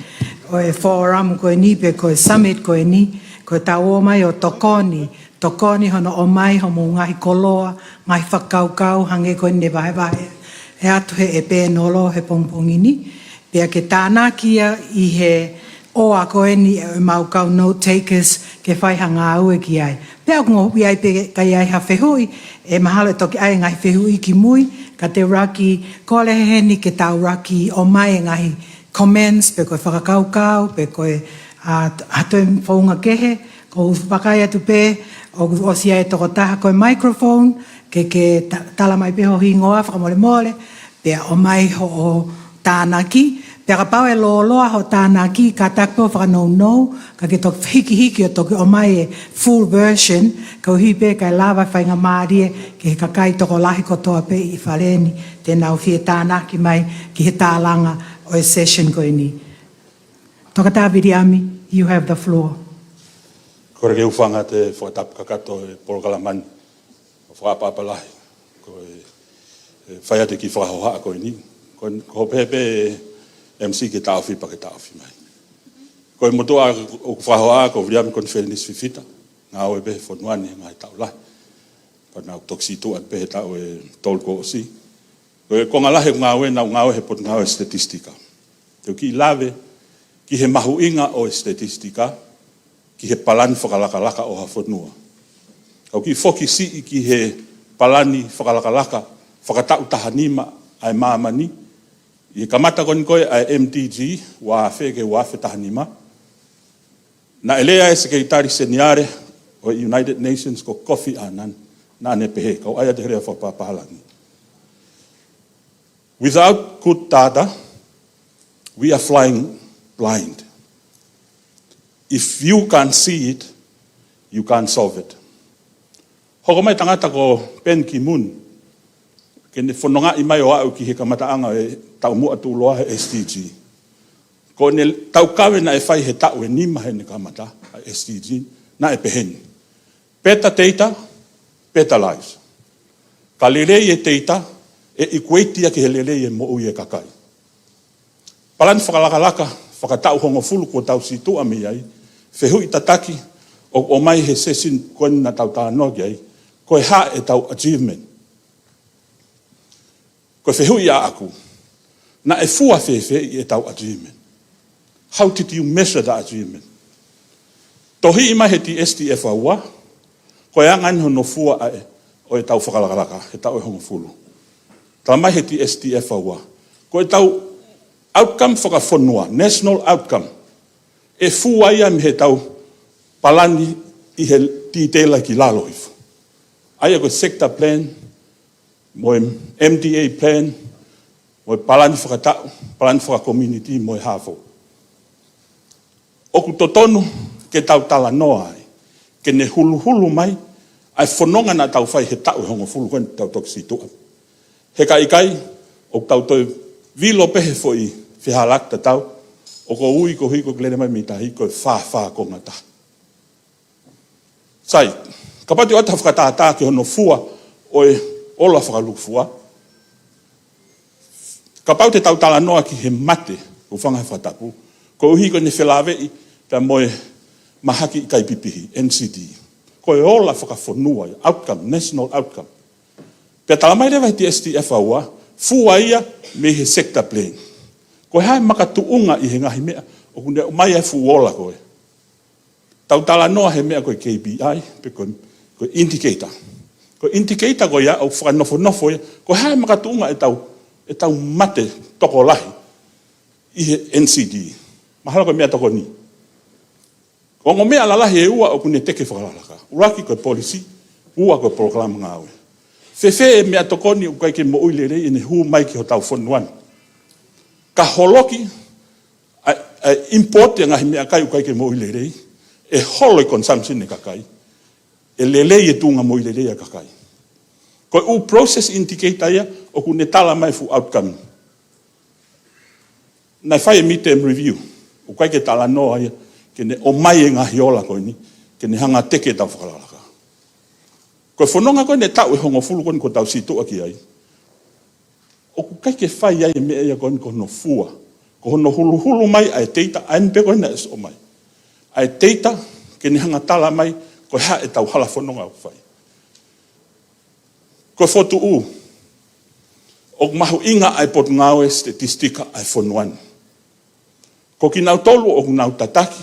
ʻo e forum ko eni pe ko e summit ko eni, ko ʻetau ō mai ʻo tokoni, tokoni hono ʻomai hoʻomou ngaahi koloa, ngaahi fakakaukau, hangē ko eni ne vahevahe atu he ʻe pē nolo he pongipongi ni. Pea ke tānaki ia ʻi he ʻoa ko eni ʻemau kau note takers ke fai ha ngāue ki ai. Pea ʻoku ngohuʻi ai pē ka ʻi ai ha fehuʻi, ʻe mahalo ʻe toki ʻai e ngaahi fehuʻi ki mui, ka te u laki kole heni ke tau laki ʻomai e ngaahi comments, pe ko e fakakaukau, pe ko e, ʻa, ha toe founga kehe, ʻoku ou vakai atu pē, ʻoku ʻosi ʻi ai e tokotaha ko e microphone, ke, ke ta-, tala mai pē ho hingoa fakamolemole, pea ʻomai hoʻo tānaki, pea kapau ʻe lōloa hoʻo tānaki, kātaki pē ʻo fakanounou, ka ke toki hikihiki ʻo toki ʻomai e full version, koeʻuhi pē kae lava e faingamālie ki he kakai tokolahi kotoa pē ʻi Fale ni, te nau fie tānaki mai ki he tālanga ʻo e session ko eni. Toketā Viliami, you have the floor. Kole ke u hūfanga atu he fakatapu kakato e polokalama ni. ʻO fakaʻapaʻapa lahi. Ko e, e fai atu e kiʻi fakahohaʻa ko eni. Ko, ko hoʻo pehē pē M C ke taʻofi pea ke taʻofi mai. Ko e motuʻa ʻoku fakahohaʻa ko Viliami Konifelenisi Fifita. Ngāue pē he fonua ni he ngaahi taʻu lahi. Pea naʻa ku toki situʻa pē he taʻu ʻe tolu kuo ʻosi. Ko e konga lahi ʻeku ngāue naʻa ku ngāue he potungāue statistika. Te u kiʻi lave ki he mahuʻinga ʻo e statistika, ki he palani fakalakalaka ʻo ha fonua. Ka u kiʻi foki siʻi ki he palani fakalakalaka fakataʻu taha nima ʻa e māmani. ʻI he kamata ko eni ko ē ʻa e M D G, ua afe ki he ua afe taha nima. Naʻe lea e Sekelitali Seniale ʻo e United Nations ko Kofi ʻAnani. Naʻa ne pehē, kau ʻai atu he lea fakapapālangi. Without good data, we are flying blind. If you can't see it, you can't solve it. Hoko mai tangata ko Ban Ki-moon, ke ne fonongaʻi mai ʻo aʻu ki he kamataʻanga e taumuʻa tuʻuloa he S D G. Ko ʻene taukave naʻe fai he taʻu ʻe nima heʻene kamata ʻa e S D G, naʻe pehē ni. Better data, better lives. Ka lelei e data, ʻe equate ia ki he lelei e moʻui e kakai. Palani fakalakalaka, fakataʻu hongofulu kuo tau situʻa mei ai, fehuʻi tataki, ʻoku ʻomai he session ko eni naʻa tau talanoa ki ai, ko e hā ʻetau achievement. Ko e fehuʻi ʻaʻaku. Naʻe fua fēfē ʻetau achievement? How did you measure the achievement? Tohiʻi mai he T S T F ua, ko e anga ʻeni hono fua ʻa e, ʻo ʻetau fakalakalaka, he taʻu ʻe hongofulu. Talamai he T S T F ua, ko ʻetau outcome fakafonua, national outcome, ʻe fua ia mei heʻetau palani ʻi he detail ki lalo hifo. ʻA ia ko e sector plan, mo e M D A plan, mo e palani fakataʻu, palani fakacommunity, mo e hā fua. ʻOku totonu ke tau talanoa ai, ke ne huluhulu mai ʻa e fononga naʻa tau fai he taʻu ʻe hongofulu ko eni tau toki situʻa. He ka ʻikai, ʻoku tau toe vilo pē he foʻi fehālaaki tatau, ʻoku ou ui ko hiko kelele mai mei tahi ko e fāfā konga taha. Sai, kapau te u ʻoatu ha fakatātā ki hono fua ʻo e ola fakalukufua. Kapau te tau talanoa ki he mate, ʻoku fanga he fakatapu, koeʻuhi ko ʻene felāveʻi pea mo e mahaki ʻikai pipihi, N C D. Ko e ola fakafonua ia, outcome, national outcome. Pea talamai leva he T S T F ua, fua ia mei he sector plan. Ko e hā e makatuʻunga ʻi he ngaahi meʻa ʻoku ne ʻomai ʻa e fuʻu ola ko ē? Tau talanoa he meʻa ko e K P I, pe ko e, ko e indicator. Ko e indicator ko ia ʻoku fakanofonofo ia, ko e hā e makatuʻunga ʻetau, ʻetau mate tokolahi ʻi he N C D. Mahalo ko e meʻatokoni. Ko e ongo meʻa lalahi ʻe ua ʻoku ne teke fakalakalaka. ʻUluaki ko e policy, ua ko e polokalama ngāue. Fēfē e meʻatokoni ʻoku ʻikai ke moʻui lelei ʻene hū mai ki hotau fonua ni? Ka holoki ʻa e, ʻa e import ʻa e ngaahi meʻakai ʻoku ʻikai ke moʻui lelei, ʻe holo e consumption ʻa e kakai, ʻe lelei e tuʻunga moʻui lelei ʻa e kakai. Ko e ʻū process indicator ia ʻoku ne talamai e fuʻu outcome. Naʻe fai e midterm review, ʻoku ʻikai ke talanoa ia ke ne ʻomai e ngaahi ola ko eni ke ne hanga ʻo teke ʻetau fakalakalaka. Ko e fononga ko eni taʻu ʻe hongofulu ko eni kuo tau situʻa ki ai, ʻoku ʻikai ke fai ai e meʻa ia ko eni ko hono fua, ko hono huluhulu mai ʻa e data, ʻa eni pē ko eni naʻe ʻosi ʻomai, ʻa e data ke ne hanga ʻo talamai ko e hā ʻetau hala fononga ʻoku fai. Ko e fokotuʻu, ʻoku mahuʻinga ʻa e Potungāue Statistika ʻa e fonua ni. Ko kinautolu ʻoku nau tataki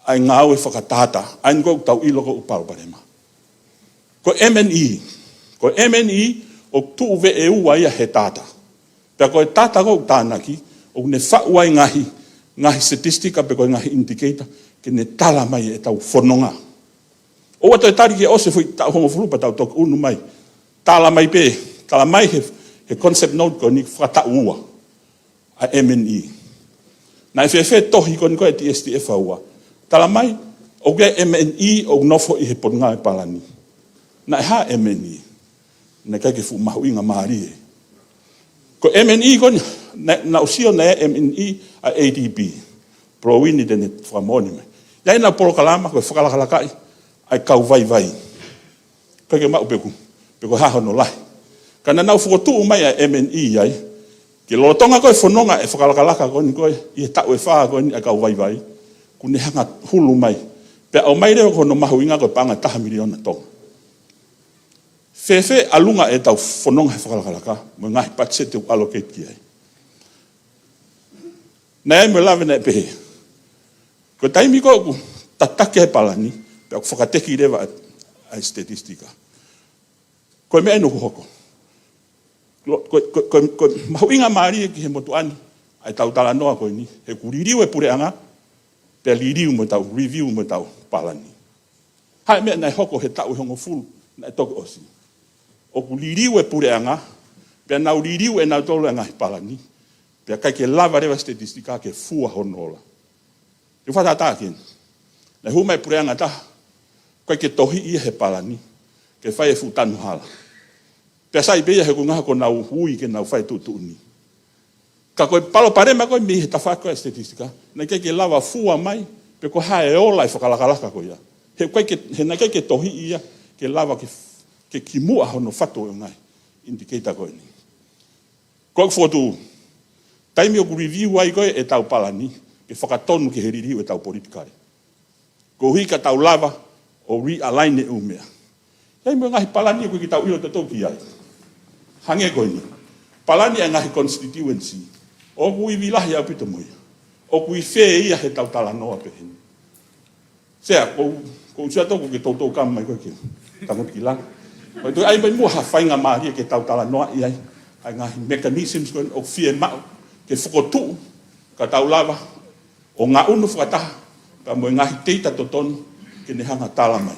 ʻa e ngāue fakadata, ʻa eni ʻoku tau ʻilo ko e palopalema. Ko e M and E, ko e M and E ʻoku tuʻu veʻe ua ia he data. Pea ko e data ʻoku tānaki, ʻoku ne faʻu ai ngaahi, ngaahi statistika pe ko e ngaahi indicator, ke ne talamai ʻetau fononga. ʻOua toe tali ke ʻosi e foʻi taʻu hongofulu pea tau toki ʻunu mai. Talamai pē, talamai he, he concept note ko eni fakataʻu ua ʻa e M and E. Naʻe fēfē e tohi ko eni ko e T S T F ua? Talamai, ʻoku ʻi ai e M and E ʻoku nofo ʻi he Potungāue Palani. Naʻe hā e M and E? Naʻe ʻikai ke fuʻu mahuʻinga mālie. Ko e M and E ko eni, naʻa, naʻa ku sio naʻe M and E ʻa e A D B. Pulou eni te ne fakamoʻoni mai. ʻI ai ʻenau polokalama ko e fakalakalakaʻi ʻa e kau vaivai. ʻIkai ke maʻu pe ko e, pe ko e hā hono lahi. Ka naʻa nau fokotuʻu mai ʻa e M and E ai, ke lolotonga ko e fononga e fakalakalaka ko eni ko e, ʻi he taʻu ʻe fā ko eni ʻa e kau vaivai, kuo ne hanga ʻo hulu mai. Pea ʻomai leva ko hono mahuʻinga ko e paʻanga ʻe taha miliona Tonga. Fēfē ʻalunga ʻetau fononga he fakalakalaka, mo e ngaahi patiseti ʻoku allocate ki ai? Naʻe ʻi ai mo e lave naʻe pehē, ko e taimi ko ē ʻoku tataki ai e palani, pea ʻoku fakateki leva ʻa e, ʻa e statistika. Ko e meʻa ʻeni ʻoku hoko. Lo-, ko, ko, ko, ko e mahuʻinga mālie ki he motuʻa ni ʻa ʻetau talanoa ko eni, he ʻoku liliu e puleʻanga, pea liliu mo ʻetau, review mo ʻetau palani. Hā e meʻa naʻe hoko he taʻu ʻe hongofulu naʻe toki ʻosi? ʻOku liliu e puleʻanga, pea nau liliu ʻe nautolu e ngaahi palani, pea ʻikai ke lava leva e statistika ke fua hono ola. Te u fakatātā ki heni. Naʻe hū mai e puleʻanga ʻe taha, ʻikai ke tohiʻi ia he palani, ke fai e fuʻu tanu hala. Pea sai pē ia he ʻoku ngaha ko ʻenau ui ke nau fai e tuʻutuʻuni. Ka ko e palopalema ko ē mei he tafaʻaki ko ē ʻa e statistika, naʻe ʻikai ke lava fua mai, pe ko e hā e ola e fakalakalaka ko ia. He ʻikai ke, he naʻe ʻikai ke tohiʻi ia, ke lava ke, ke kimuʻa hono fatu ʻo e ngaahi indicator ko eni. Ko ʻeku fokotuʻu, taimi ʻoku review ai ko ē ʻetau palani, ke fakatonu ki he liliu ʻetau politikale. Koeʻuhi ka tau lava ʻo realign e ʻū meʻa. ʻI ai mo e ngaahi palani ʻoku ʻikai ke tau ʻilo tautolu ki ai. Hangē ko eni. Palani ʻa e ngaahi constituency, ʻoku ivi lahi ʻaupito mo ia. ʻOku ʻi fē ia heʻetau talanoa pehē ni? Sea, kou, kou sio atu ʻoku ke toutou kama mai koe ke tangutu ki langi. Ko e toe ʻai mai muʻa ha faingamālie ke tau talanoaʻi ai ʻa e ngaahi mechanisms ko eni ʻoku fiemaʻu ke fokotuʻu ka tau lava ʻo ngaʻunu fakataha pea mo e ngaahi teita totonu ke ne hanga tala mai.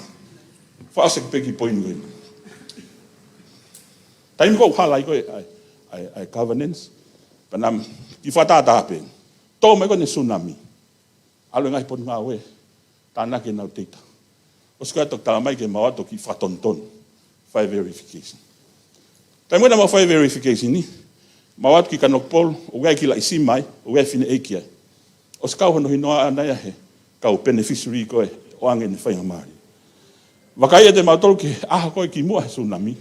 Fakaʻosi pē ki he poini ko eni. Taimi ko ē ʻoku hala ai ko ē ʻa e, ʻa e, ʻa e governance, pea naʻa ki fakatātā pē. Tō mai ko eni e tsunami. ʻAlu e ngaahi potungāue, tānaki ʻenau teita. ʻOsi ko ia toki tala mai ke mau ō atu ki fakatonutonu. Fai verification. Taimi ko ē naʻa mau fai verification ni, mau ō atu ki Kanokupolu, ʻoku ʻi ai e kiʻi laʻisima ai, ʻoku ʻi ai e fineʻeiki ai. ʻOsi kau hono hinoa ʻana ia he kau beneficiary ko ē ʻoange ʻene faingamālie. Vakai atu ʻe mautolu ki he ʻaho ko ē kimuʻa he tsunami,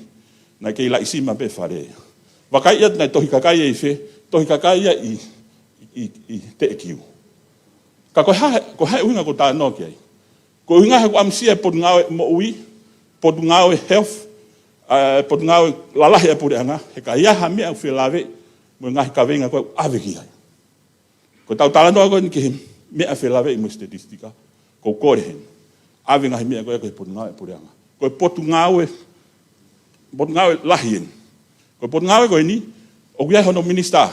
naʻe kei laʻisima pē fale ia. Vakai atu naʻe tohi kakai ia ʻi fē, tohi kakai ia ʻi, ʻi, ʻi Teʻekiu. Ka ko e hā, ko e hā e ʻuhinga ʻoku ou talanoa ki ai? Ko e ʻuhinga he ʻoku ʻamusia e potungāue moʻui, potungāue health, ʻa e potungāue lalahi ʻa e puleʻanga, he ka ʻi ai ha meʻa ʻoku felāveʻi mo e ngaahi kaveinga ko ē ʻoku ʻave ki ai. Ko ʻetau talanoa ko eni ki he meʻa felāveʻi mo e statistika, kou kole heni. ʻAve ngaahi meʻa ko ē ki he potungāue ʻa e puleʻanga. Ko e potungāue, potungāue lahi eni. Ko e potungāue ko eni, ʻoku ʻi ai hono minisitā.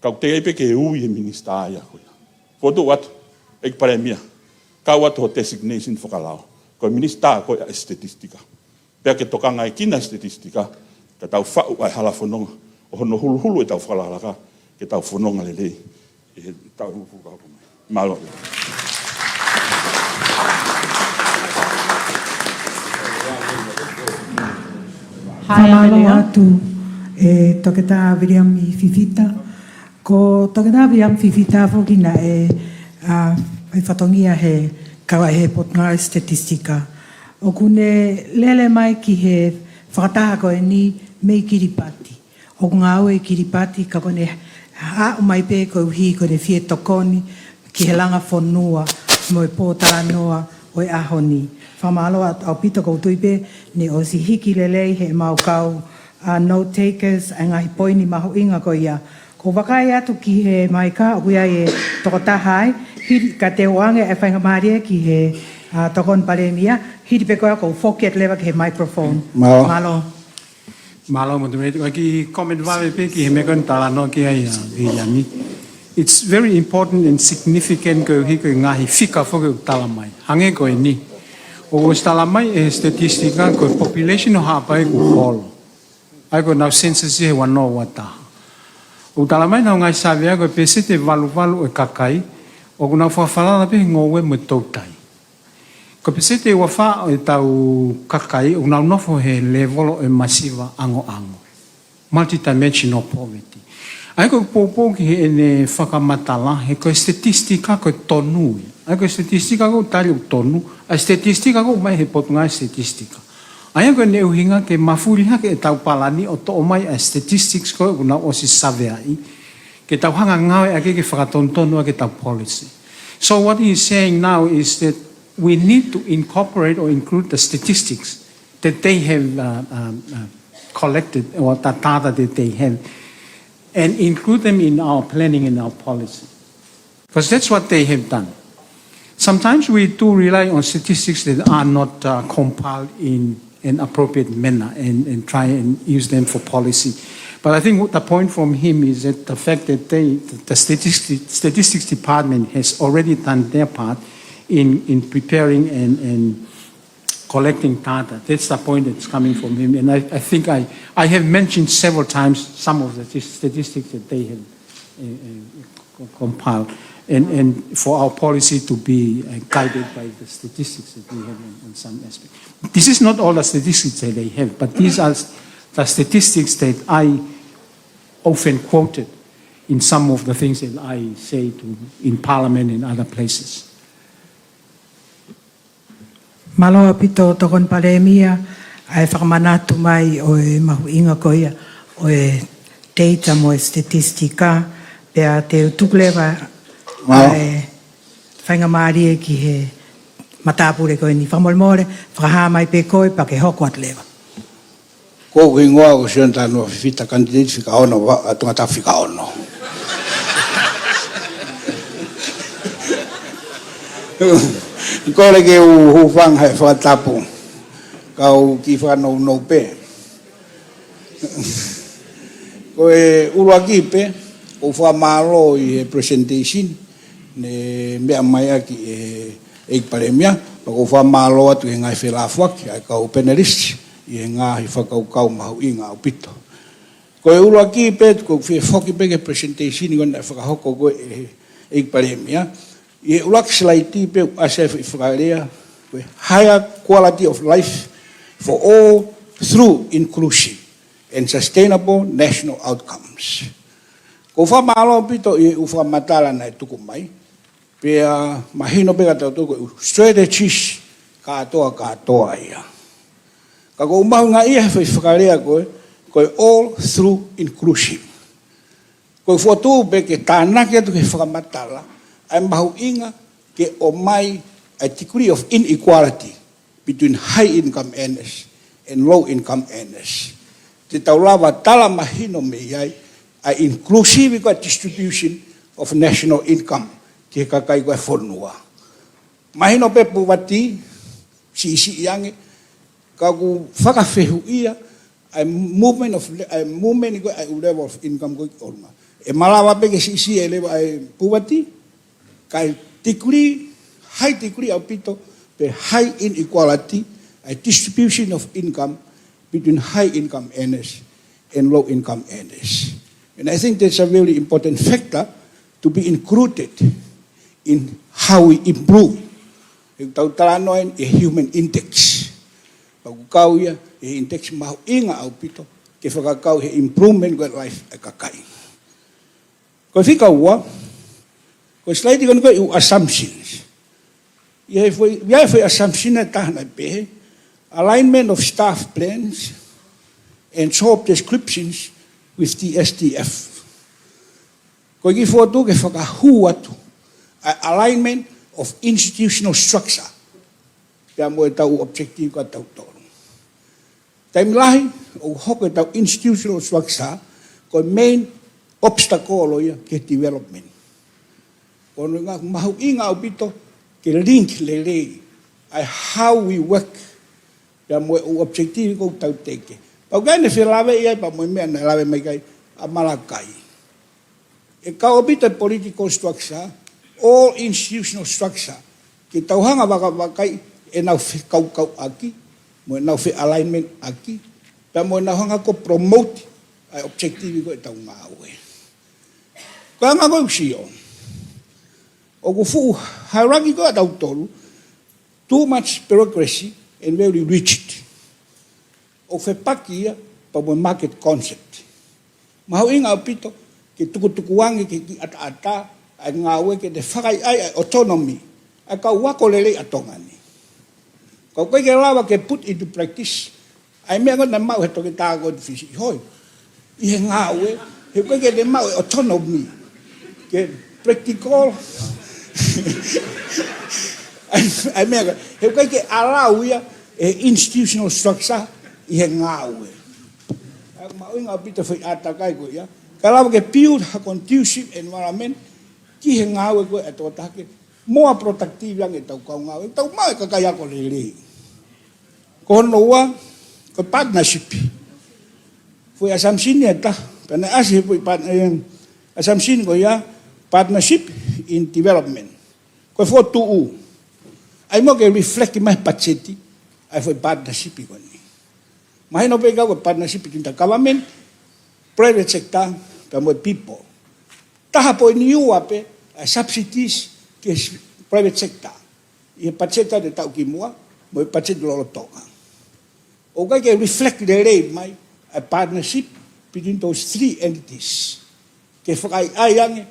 Ka ʻoku teʻeki ai pē ke ui e minisitā ia ko ia. Fotu atu, ʻEiki Palēmia, kau atu ho designation fakalao. Ko e minisitā ko ē ʻa e statistika. Pea ke tokangaekina e statistika, ka tau faʻu ʻa e hala fononga, ʻo hono huluhulu ʻetau fakalakalaka, ke tau fononga lelei, ʻi heʻetau huluhulu ka hoko mai. Mālō. Fakamālō atu, ʻe Toketā Viliami Fifita. Ko Toketā Viliami Fifita foki naʻe, ʻa, fai fatongia he kau ai he potungāue statistika. ʻOku ne lele mai ki he fakataha ko eni mei Kiripati. ʻOku ngāue ʻi Kiripati ka ko ʻene aʻu mai pē koeʻuhi ko ʻene fie tokoni ki he langa fonua mo e pōtalanoa ʻo e ʻaho ni. Fakamālō ʻaupito, kou tui pē ne ʻosi hiki lelei heʻemau kau, ʻa, note takers ʻa e ngaahi poini mahuʻinga ko ia. Kou vakai atu ki he maika ʻoku ʻi ai e tokotaha ai, hili ka te u ʻoange e faingamālie ki he, ʻa, Tokoni Palēmia, hili pē ko ia kou foki atu leva ki he microphone. Mālō. Mālō. Mālō, Moderator. Ko e kiʻi comment vave pē ki he meʻa ko eni talanoa ki ai ʻa Viliami. It's very important and significant koeʻuhi ko e ngaahi fika foki ʻoku tala mai. Hangē ko eni. ʻOku ʻosi tala mai ʻe he statistika ko e population ʻo Haʻapai kuo holo. ʻA ia ko ʻenau census he ua noa ua taha. ʻOku tala mai ʻenau ngaahi savea ko e peseti ʻe valu valu ʻo e kakai ʻoku nau fakafalala pē he ngoue mo e toutai. Ko e peseti ʻe ua fā ʻo ʻetau kakai ʻoku nau nofo he lēvolo ʻo e masiva angoango. Multidimensional poverty. ʻA ia ko e poupou ki heʻene fakamatala, he ko e statistika ko e tonu ia. ʻA ia ko e statistika ʻoku tali ʻoku tonu, ʻa e statistika ʻoku ʻomai he Potungāue Statistika. ʻA ia ko ʻene ʻuhinga ke mafuli hake ʻetau palani ʻo toʻo mai ʻa e statistics ko ē ʻoku nau ʻosi saveaʻi, ke tau hanga ngāueʻaki ke fakatonutonu ʻaki ʻetau policy. So what he's saying now is that we need to incorporate or include the statistics that they have, uh, um, uh, collected or the data that they have and include them in our planning and our policy. Because that's what they have done. Sometimes we do rely on statistics that are not, uh, compiled in an appropriate manner and, and try and use them for policy. But I think what the point from him is that the fact that they, the statistics, statistics department has already done their part in, in preparing and, and collecting data. That's the point that's coming from him. And I, I think I, I have mentioned several times some of the statistics that they have, uh, uh, co-, compiled. And, and for our policy to be, uh, guided by the statistics that we have on, on some aspect. This is not all the statistics that they have, but these are the statistics that I often quoted in some of the things that I say to, in Parliament and other places. Mālō ʻaupito Tokoni Palēmia, ʻa e fakamanatu mai ʻo e mahuʻinga ko ia ʻo e data mo e statistika, pea te u tuku leva ʻa e faingamālie ki he matāpule ko eni. Fakamolemole, fakahā mai pē koe pea ke hoko atu leva. Ko hoku hingoa ko Sione Talanoa Fifita, candidate fika ono, ʻa Tongatapu fika ono. Kole ke u hūfanga he fakatapu, kau kiʻi fakanounou pē. Ko e ʻuluaki pē, ʻoku ou fakamālō ʻi he presentation ne meʻa mai ʻaki ʻe he ʻEiki Palēmia, pea ʻoku ou fakamālō atu he ngaahi felāfuaki ʻa e kau panelist ʻi he ngaahi fakakaukau mahuʻinga ʻaupito. Ko e ʻuluaki pē, ʻoku ou fie foki pē ki he presentation ko ē naʻe fakahoko ko ē ʻe he ʻEiki Palēmia. ʻI he ʻuluaki slide pē ʻoku ʻasi ai e foʻi fakalea, ko e higher quality of life for all through inclusive and sustainable national outcomes. ʻOku ou fakamālō ʻaupito ʻi he ʻū fakamatala naʻe tuku mai, pea mahino pē kiate kitautolu ko e ʻū strategies kātoa kātoa ia. Ka ʻoku ou mahuʻingaʻia he foʻi fakalea ko ē, ko e all through inclusive. ʻOku ou fokotuʻu pē ke tānaki atu ki he fakamatala ʻa e mahuʻinga ke ʻomai ʻa e degree of inequality between high income earners and low income earners. Te tau lava tala mahino mei ai ʻa e inclusive ko ē distribution of national income ki he kakai ko ē ʻo e fonua. Mahino pē poverty, siʻisiʻi ange, ka ʻoku fakafehuʻia ʻa e movement of, ʻa e movement ko ē ʻa e level of income ko ē ki ʻolunga. ʻE malava pē ke siʻisiʻi e level ʻa e poverty, ka ʻe degree, high degree ʻaupito, pe high inequality, ʻa e distribution of income between high income earners and low income earners. And I think that's a very important factor to be included in how we improve. ʻOku tau talanoa ʻi he human index. Pea ʻoku kau ia he index mahuʻinga ʻaupito ke fakakau he improvement ko ē life ʻa e kakai. Ko e fika ua, ko e slide ko eni ko e ʻū assumptions. ʻI he foʻi, ʻi he foʻi assumption ʻe taha naʻe pehē, alignment of staff plans and job descriptions with the S D F. Ko e kiʻi fokotuʻu ke fakahū atu ʻa e alignment of institutional structure pea mo ʻetau objective ko ē ʻatautolu. Taimi lahi ʻoku hoko ʻetau institutional structure ko e main obstacle ia ki he development. Ko hono ʻuhinga ʻoku mahuʻinga ʻaupito ke link lelei ʻa e how we work pea mo e ʻū objective ʻoku tau teke. Pea ʻoku ʻi ai ʻene felāveʻi ai pea mo e meʻa naʻe lave mai ki ai ʻa Malakai. ʻE kau ʻaupito e political structure, all institutional structure, ke tau hanga ʻo vakavakaiʻi ʻenau fekaukauʻaki, mo ʻenau fealignment ʻaki, pea mo ʻenau hanga ʻo promote ʻa e objective ko ē ʻetau ngāue. Ko e anga ko ē ʻeku sio, ʻoku fuʻu hierarchy ko ē ʻatautolu, too much bureaucracy and very rigid. ʻOku fepaki ia pea mo e market concept. Mahuʻinga ʻaupito ke tukutukuange ke kiʻi ʻataʻatā ʻa e ngāue ke ne fakaʻaiʻai ʻa e autonomy ʻa e kau ako lelei ʻa Tonga ni. Ka ʻoku ʻikai ke lava ke put into practice ʻa e meʻa ko ē naʻe maʻu he toketā ko ē ʻi Fisi ʻi hoi ʻi he ngāue, he ʻoku ʻikai ke ne maʻu e autonomy ke practical ʻa e meʻa ko ē, he ʻoku ʻikai ke allow ia ʻe he institutional structure ʻi he ngāue. ʻOku mahuʻinga ʻaupito e foʻi ʻātakai ko ia, ka lava ke build ha conducive environment ki he ngāue ko ē ʻa e tokotaha ke more productive ange ʻetau kau ngāue, tau maʻu e kakai ako lelei. Ko hono ua, ko e partnership. Foʻi assumption ʻe taha, pea naʻe ʻasi he foʻi part-, eh, assumption ko ia, partnership in development. Ko e fokotuʻu, ʻai muʻa ke reflect mai he patiseti ʻa e foʻi partnership ko eni. Mahino pē ʻe kau ko e partnership between the government, private sector, pea mo e people. Taha poini ua pē ʻa e subsidies ki he private sector ʻi he patiseti ʻo e taʻu kimuʻa mo e patiseti lolotonga. ʻOku ʻikai ke reflect lelei mai ʻa e partnership between those three entities ke fakaʻaiʻai ange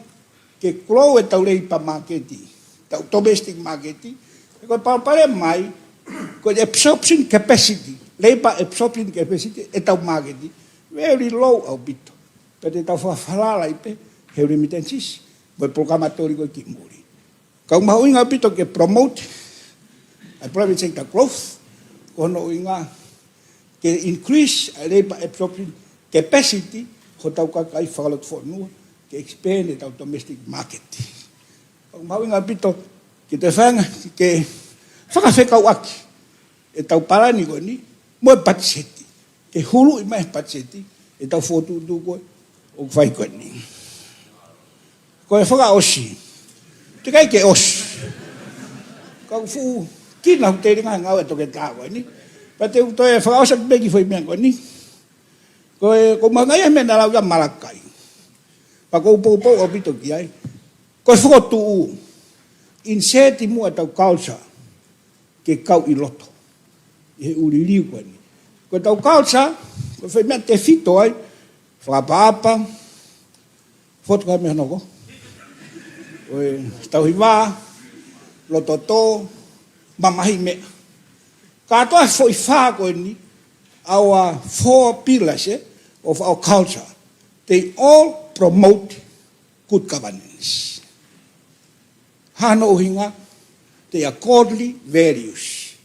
ke grow ʻetau labour market, ʻetau domestic market. He ko e palopalema mai ko e absorption capacity, labour absorption capacity ʻetau market very low ʻaupito. Pea te tau fakafalala ai pē he remittances mo e polokalama toli ko ē ki muli. Ka ʻoku mahuʻinga ʻaupito ke promote ʻa e private sector growth, ko hono ʻuhinga ke increase ʻa e labor absorption capacity hotau kakai fakalotofonua, ke expand ʻetau domestic market. Pea ʻoku mahuʻinga ʻaupito ke toe feinga ke fakafekauʻaki ʻetau palani ko eni mo e patiseti, ke huluʻi mai he patiseti ʻetau fokotuʻutuʻu ko ē ʻoku fai ko eni. Ko e fakaʻosi, teʻeki ai ke ʻosi. Ka ʻoku fuʻu kina ʻoku telinga ngāue ʻa e toketā ko eni. Pea te u toe fakaʻosi atu pē ki he foʻi meʻa ko eni. Ko e, ʻoku ou meʻa ange ia he meʻa naʻe lau ia ʻe Malakai. Pea ʻoku ou poupou ʻaupito ki ai. Ko e fokotuʻu, insert muʻa ʻetau culture ke kau ʻi loto ʻi he ʻū liliu ko eni. Ko ʻetau culture, ko e foʻi meʻa tefito ai, fakaʻapaʻapa, fotu ka meʻa noko, ko e tauhi vā, loto tō, mamahi meʻa. Kātoa e foʻi fā ko eni, our four pillars, eh, of our culture, they all promote good governance. Hano ʻuhinga, they are godly values.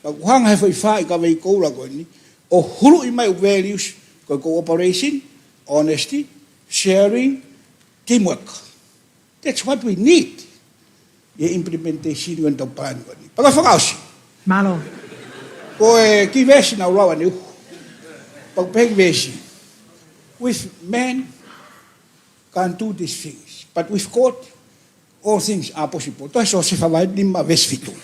Ka ʻoku hanga he foʻi fā ʻi Kavei Koula ko eni ʻo huluʻi mai e values ko e cooperation, honesty, sharing, teamwork. That's what we need ʻi he implementation ʻo ʻetau palani ko eni. Pea ka fakaʻosi. Mālō. Ko e kiʻi veesi naʻa ku lau ʻaneuhu. Pea ʻoku pehē e kiʻi veesi, with men can't do these things, but with God all things are possible. Tohi Siosefa vahe nima veesi fitu.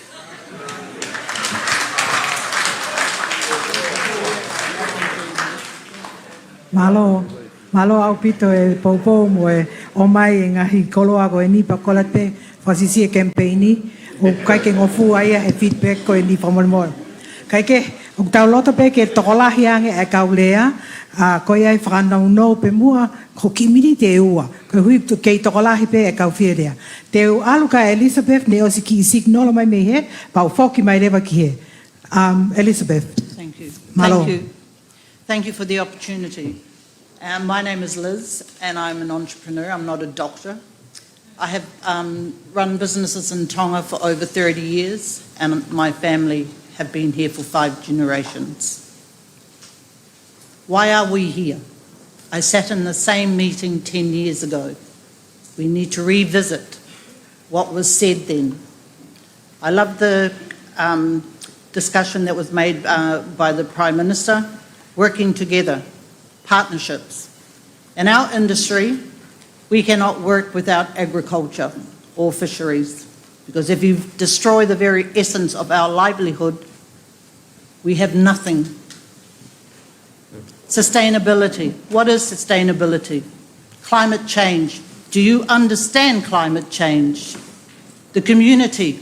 Mālō, mālō ʻaupito e poupou mo e ʻomai e ngaahi koloa ko eni, pea ko e lata pē fakasiʻisiʻi e kemipeini, ʻoku ʻikai ke ngofua ia he feedback ko eni fakamolemole. Kae kehe, ʻoku tau loto pē ke tokolahi ange e kau lea, ʻa, ko ia ʻe fakanounou pē muʻa, ko e kiʻi miniti ʻe ua, koeʻuhi kei tokolahi pē e kau fie lea. Te u ʻalu kia Elizabeth, naʻe ʻosi kiʻi signal mai mei hē, pea u foki mai leva ki hē. Um, Elizabeth. Thank you. Mālō. Thank you. Thank you for the opportunity. Um, my name is Liz, and I'm an entrepreneur. I'm not a doctor. I have, um, run businesses in Tonga for over thirty years, and my family have been here for five generations. Why are we here? I sat in the same meeting ten years ago. We need to revisit what was said then. I love the, um, discussion that was made, uh, by the Prime Minister, working together, partnerships. In our industry, we cannot work without agriculture or fisheries, because if you destroy the very essence of our livelihood, we have nothing. Sustainability. What is sustainability? Climate change. Do you understand climate change? The community,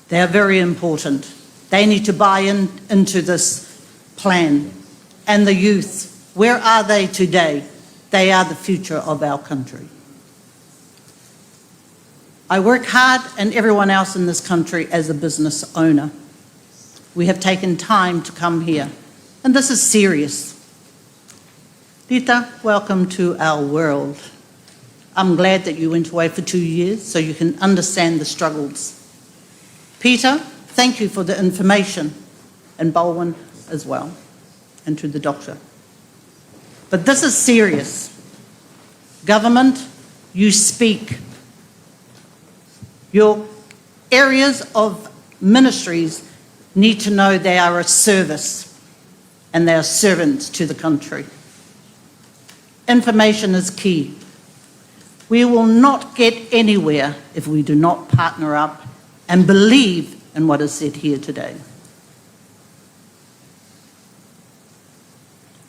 they are very important. They need to buy in, into this plan. And the youth, where are they today? They are the future of our country. I work hard, and everyone else in this country, as a business owner. We have taken time to come here, and this is serious. Rita, welcome to our world. I'm glad that you went away for two years so you can understand the struggles. Peter, thank you for the information, and Baldwin as well, and to the doctor. But this is serious. Government, you speak. Your areas of ministries need to know they are a service and they are servants to the country. Information is key. We will not get anywhere if we do not partner up and believe in what is said here today.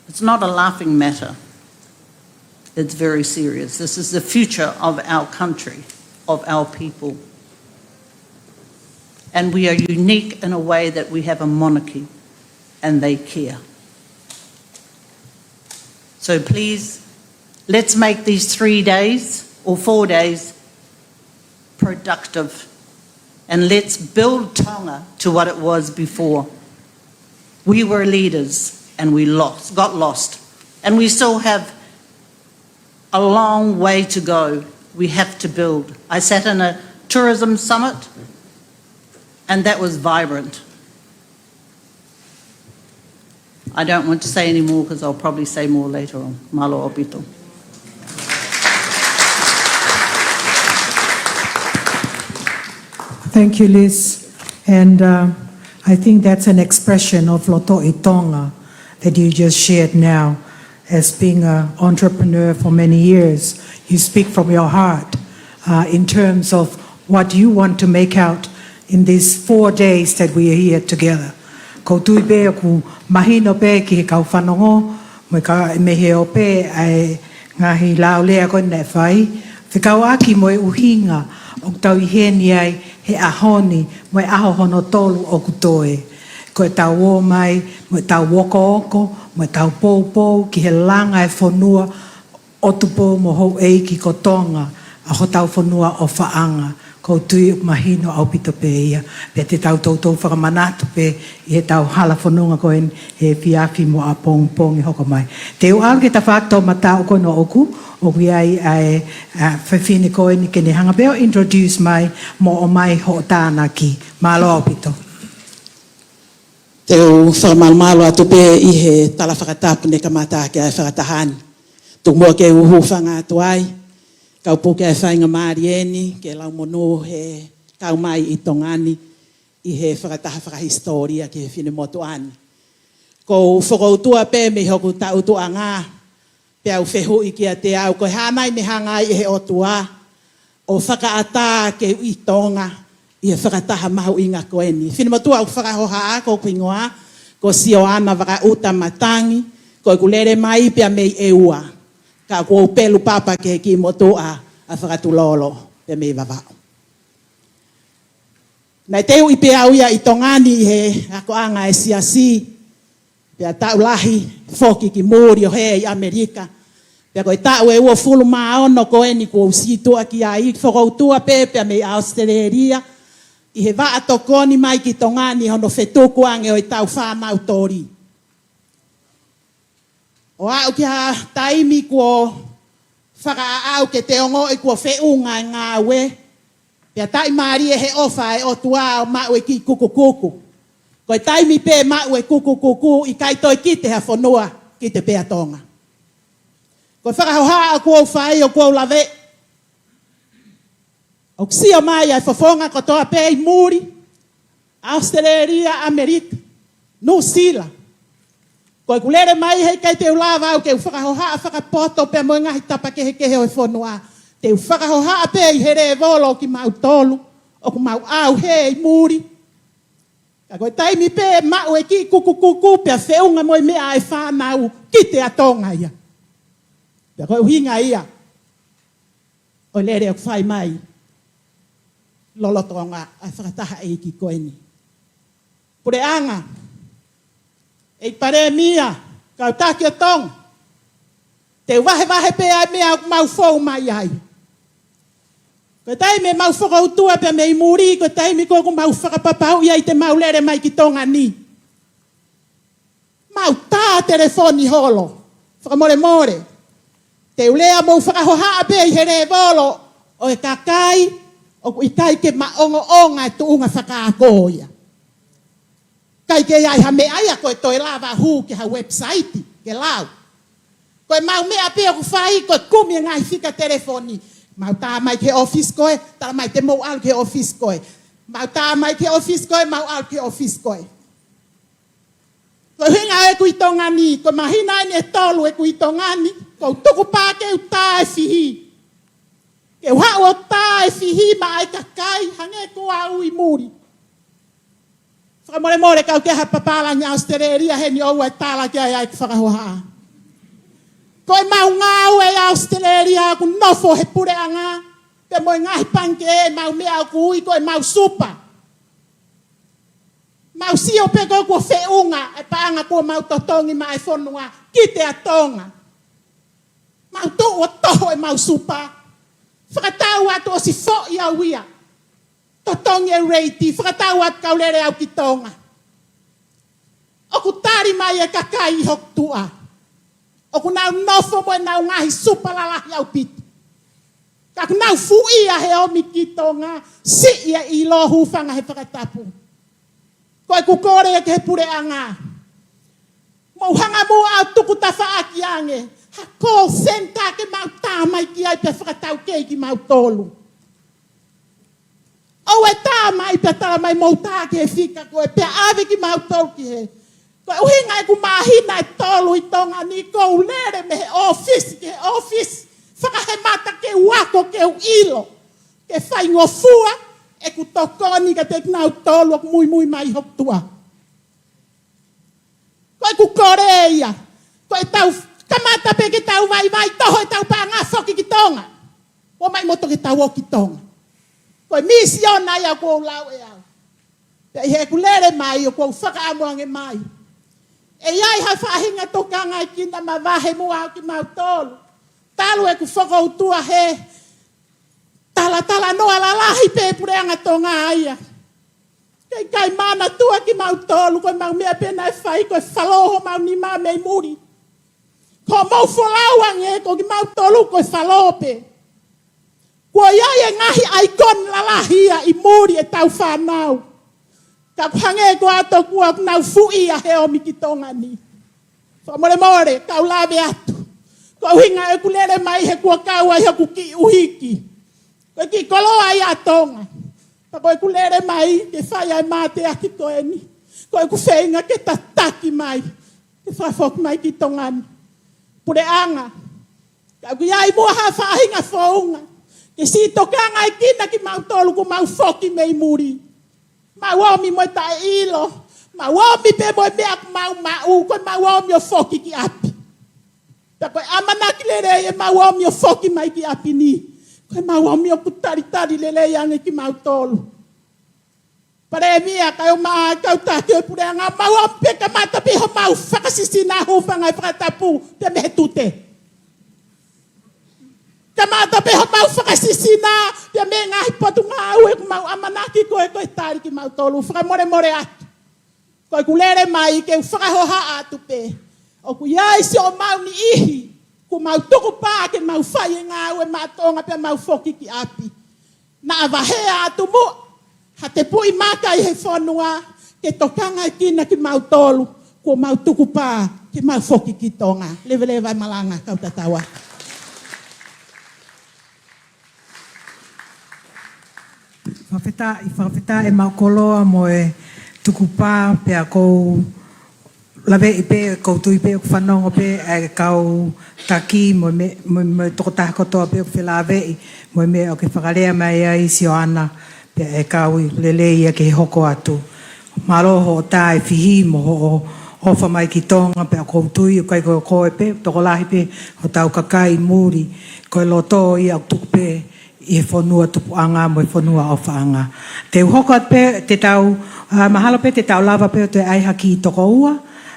It's not a laughing matter. It's very serious. This is the future of our country, of our people. And we are unique in a way that we have a monarchy and they care. So please, let's make these three days or four days productive. And let's build Tonga to what it was before. We were leaders and we lost, got lost. And we still have a long way to go. We have to build. I sat in a tourism summit, and that was vibrant. I don't want to say any more because I'll probably say more later on. Mālō ʻaupito. Thank you, Liz. And uh, I think that's an expression of loto ʻi Tonga that you just shared now. As being an entrepreneur for many years, you speak from your heart uh, in terms of what you want to make out in these four days that we are here together. ʻOku ou tui pē ʻoku mahino pē ki he kau fanongo, mo e ka, mei he ope ʻa e ngaahi laulea ko eni naʻe fai, fekauʻaki mo e ʻuhinga ʻoku tau ʻi heni ai he ʻaho ni, mo e ʻaho hono tolu ʻoku toe. Ko ʻetau ō mai, mo ʻetau okooko, mo ʻetau poupou, ki he langa e fonua, ʻo Tupou mo houʻeiki ko Tonga, ʻa hotau fonua ʻofaʻanga, ʻoku ou tui ʻoku mahino ʻaupito pē ia. Pea te tau toutou fakamanatu pē ʻi heʻetau hala fononga ko eni he efiafi mo ʻapongipongi hoko mai. Te u ʻalu ki he tafaʻaki toʻomataʻu ko eni ʻoku, ʻoku ʻi ai ʻa e, ʻa, fefine ko eni ke ne hanga pē ʻo introduce mai mo ʻomai hoʻo tānaki. Mālō ʻaupito. Te u fakamalumalu atu pē ʻi he tala fakatapu ne kamata ʻaki ʻa e fakataha ni. Tuku muʻa ke u hūfanga atu ai, kau puke ʻa e faingamālie ni ke lau monū he kau mai ʻi Tonga ni ʻi he fakataha fakahisitōlia ki he finemotuʻa ni. ʻOku ou fokoutua pē mei hoku tautuʻanga, pea u fehuʻi kiate au, ko e hā nai ʻe hanga ai ʻe he ʻOtua ʻo fakaʻatā ke u ʻi Tonga ʻi he fakataha mahuʻinga ko eni. Finemotuʻa ʻoku fakahohaʻa, ko hoku hingoa ko Sioana Vakaʻuta Matangi, ko ʻeku lele mai pea mei ʻEua. Ka ʻoku ou pelu papa ki he kiʻi motuʻa ʻa Fakatulolo pea mei Vavaʻu. Naʻe teuʻi pē au ia ʻi Tonga ni ʻi he akoʻanga ʻa e siasi, pea taʻu lahi foki ki muli ʻo hē ʻi ʻAmelika. Pea ko e taʻu ʻe uofulu mā ono ko eni kuo u sītuʻa ki ai, fokoutua pē pea mei ʻAositelēlia, ʻi he vaʻa tokoni mai ki Tonga ni hono fetukuange ʻo ʻetau fānau toli. ʻO aʻu ki ha taimi kuo fakaʻaʻau ke te ongoʻi kuo feʻunga e ngāue, pea taʻimālie he ʻofa ʻa e ʻOtua ʻo maʻu e kiʻi kukukuku. Ko e taimi pē maʻu e kukukuku, ʻikai toe kite ha fonua, kite pē ʻa Tonga. Ko e fakahohaʻa ʻoku ou fai ʻoku ou lave, ʻoku sio mai ʻa e fofonga kotoa pē ʻi muli, ʻAositelēlia, ʻAmelika, Nuʻusila. Ko ʻeku lele mai heʻikai te u lava au ke u fakahohaʻa fakapoto pea mo e ngaahi tapa kehekehe ʻo e fonua. Te u fakahohaʻa pē ʻi he lēvolo ʻo kimautolu ʻoku mau ʻauhē ʻi muli. Ka ko e taimi pē maʻu e kiʻi kukukuku pea feʻunga mo e meʻa ʻa e fānau, kite ʻa Tonga ia. Pea ko e ʻuhinga ia ʻo e lele ʻoku fai mai lolotonga ʻa e fakataha ʻeiki ko eni. Puleʻanga, ʻEiki Palēmia, kau taki ʻo Tonga, te u vahevahe pē ʻa e meʻa ʻoku mau fou mai ai. Ko e taimi ʻe mau fokoutua pea mei muli, ko e taimi ko ē ʻoku mau fakapapauʻi ai te mau lele mai ki Tonga ni. Mau tā telefoni holo. Fakamolemole. Te u lea mo u fakahohaʻa pē ʻi he lēvolo ʻo e kakai ʻoku ʻikai ke maʻongoʻonga e tuʻunga fakaako ia. ʻIkai ke ʻi ai ha meʻa ia ko e toe lava hū ki ha website ke lau. Ko e mau meʻa pē ʻoku fai ko e kumi e ngaahi fika telefoni. Mau tā mai ki he ʻōfisi ko ē, tala mai te mou ʻalu ki he ʻōfisi ko ē. Mau tā mai ki he ʻōfisi ko ē, mau ʻalu ki he ʻōfisi ko ē. Ko e ʻuhinga ʻeku ʻi Tonga ni, ko e māhina eni ʻe tolu ʻeku ʻi Tonga ni, ʻoku ou tuku pā ke u tā e fihi. Ke u haʻu ʻo tā e fihi maʻa e kakai, hangē ko au ʻi muli. Fakamolemole kau ke ha papālangi ʻAositelēlia heni ʻoua ʻe tala ki ai ʻeku fakahohaʻa. Ko e mau ngāue ʻi ʻAositelēlia ʻoku nofo he puleʻanga, pea mo e ngaahi pangikē, mau meʻa ʻoku ui ko e mau supa. Mau sio pē ko ē kuo feʻunga e paʻanga kuo mau totongi maʻa e fonua, kite ʻa Tonga. Mau tuʻu ʻo toho e mau supa. Fakatau atu ʻosi foʻi au ia. Totongi e reiti, fakatau atu kau lele au ki Tonga. ʻOku tali mai e kakai ʻi hoku tuʻa. ʻOku nau nofo mo ʻenau ngaahi supa lalahi ʻaupito. Ka ʻoku nau fuʻia he ʻomi ki Tonga, siʻi e ʻilo, hūfanga he fakatapu. Ko ʻeku kole ki he puleʻanga. Mo ʻOku hanga muʻa ʻo tuku tafaʻaki ange ha call center ke mau tā mai ki ai pea fakataukei kimautolu. ʻOua ʻe tā mai pea tala mai mou tā ki he fika ko ē pea ʻave kimautolu ki hē. Ko e ʻuhinga ʻeku māhina ʻe tolu ʻi Tonga ni, ʻoku ou lele mei he ʻōfisi ki he ʻōfisi, fakahemata ke u ako ke u ʻilo, ke faingofua ʻeku tokoni kiate kinautolu ʻoku muimui mai hoku tuʻa. Ko ʻeku kole ia, ko ʻetau kamata pē ke tau vaivai, toho ʻetau paʻanga, foki ki Tonga. ʻOmai moutolu ke tau ō ki Tonga. Ko e misiona ia ʻoku ou lau ʻe au. Pea ʻi heʻeku lele mai ʻoku ou fakaʻamu ange mai, ʻe ʻi ai ha faʻahinga tokangaʻi kina, mavahe muʻa ʻo kimautolu. Talu ʻeku fokoutua he talatalanoa lalahi pē puleʻanga Tonga ia. Kei kai manatua kimautolu, ko ʻemau meʻa pē naʻe fai ko e falō homau nima mei muli. Ko hoʻomou folau ange ko kimautolu ko e falō pē. Kuo ʻi ai e ngaahi aikoni lalahi ia ʻi muli ʻetau fānau. Ka ʻoku hangē ko ʻetau kuo nau fuʻia he ō mai ki Tonga ni. Fakamolemole, kau lave atu. Ko e ʻuhinga ʻeku lele mai he kuo kau ai hoku kiʻi ʻuhiki. Ko e kiʻi koloa ia ʻa Tonga. Pea ko ʻeku lele mai ke fai ai e mateaki ko eni, ko ʻeku feinga ke tataki mai, ke fakafoki mai ki Tonga ni. Puleʻanga, ka ʻoku ʻi ai muʻa ha faʻahinga founga ke siʻi tokangaʻi kina kimautolu kuo mau foki mei muli. Mau ō mai mo e taʻeʻilo, mau ō mai pē mo e meʻa ʻoku mau maʻu, ko ʻemau ō mai ʻo foki ki ʻapi. Pea ko e ʻamanaki lelei ʻemau ō mai ʻo foki mai ki ʻapi ni, ko ʻemau ō mai ʻoku talitali lelei ange kimautolu. Palēmia, kae ʻumaʻā e kau taki ʻo e puleʻanga, mau ō mai pē kamata pē homau fakasisina, hūfanga he fakatapu pea mei he tute. Kamata pē homau fakasisina pea mei he ngaahi potungāue ʻoku mau ʻamanaki ko ē ko e tali kimautolu. Fakamolemole atu. Ko ʻeku lele mai ke u fakahohaʻa atu pē, ʻoku ʻi ai siʻomau niʻihi kuo mau tukupā ke mau fai e ngāue maʻa Tonga pea mau foki ki ʻapi. Naʻa vaheʻi atu muʻa ha tepuʻi maka ʻi he fonua ke tokangaʻi kina kimautolu kuo mau tukupā ke mau foki ki Tonga. Leveleva e malanga, kau tatau atu. Fakafetaʻi, fakafetaʻi ʻemau koloa mo e tukupā, pea ʻoku ou laveʻi pē, ʻoku ou tui pē ʻoku fanongo pē ʻa e kau taki mo e me-, mo e, mo e tokotaha kotoa pē ʻoku felāveʻi mo e meʻa ʻoku ke fakalea mai ai Sioana, pea ʻe kau lelei ia ke hoko atu. Mālō hoʻo tā e fihi mo hoʻo ʻofa mai ki Tonga, pea ʻoku ou tui ʻoku ʻikai ko koe pē, tokolahi pē hotau kakai muli, ko e loto ia ʻoku tuku pē ʻi he fonua tupuʻanga mo e fonua ʻofaʻanga. Te u hoko atu pē, te tau, ā, mahalo pē te tau lava pē ʻo toe ʻai ha kiʻi toko ua,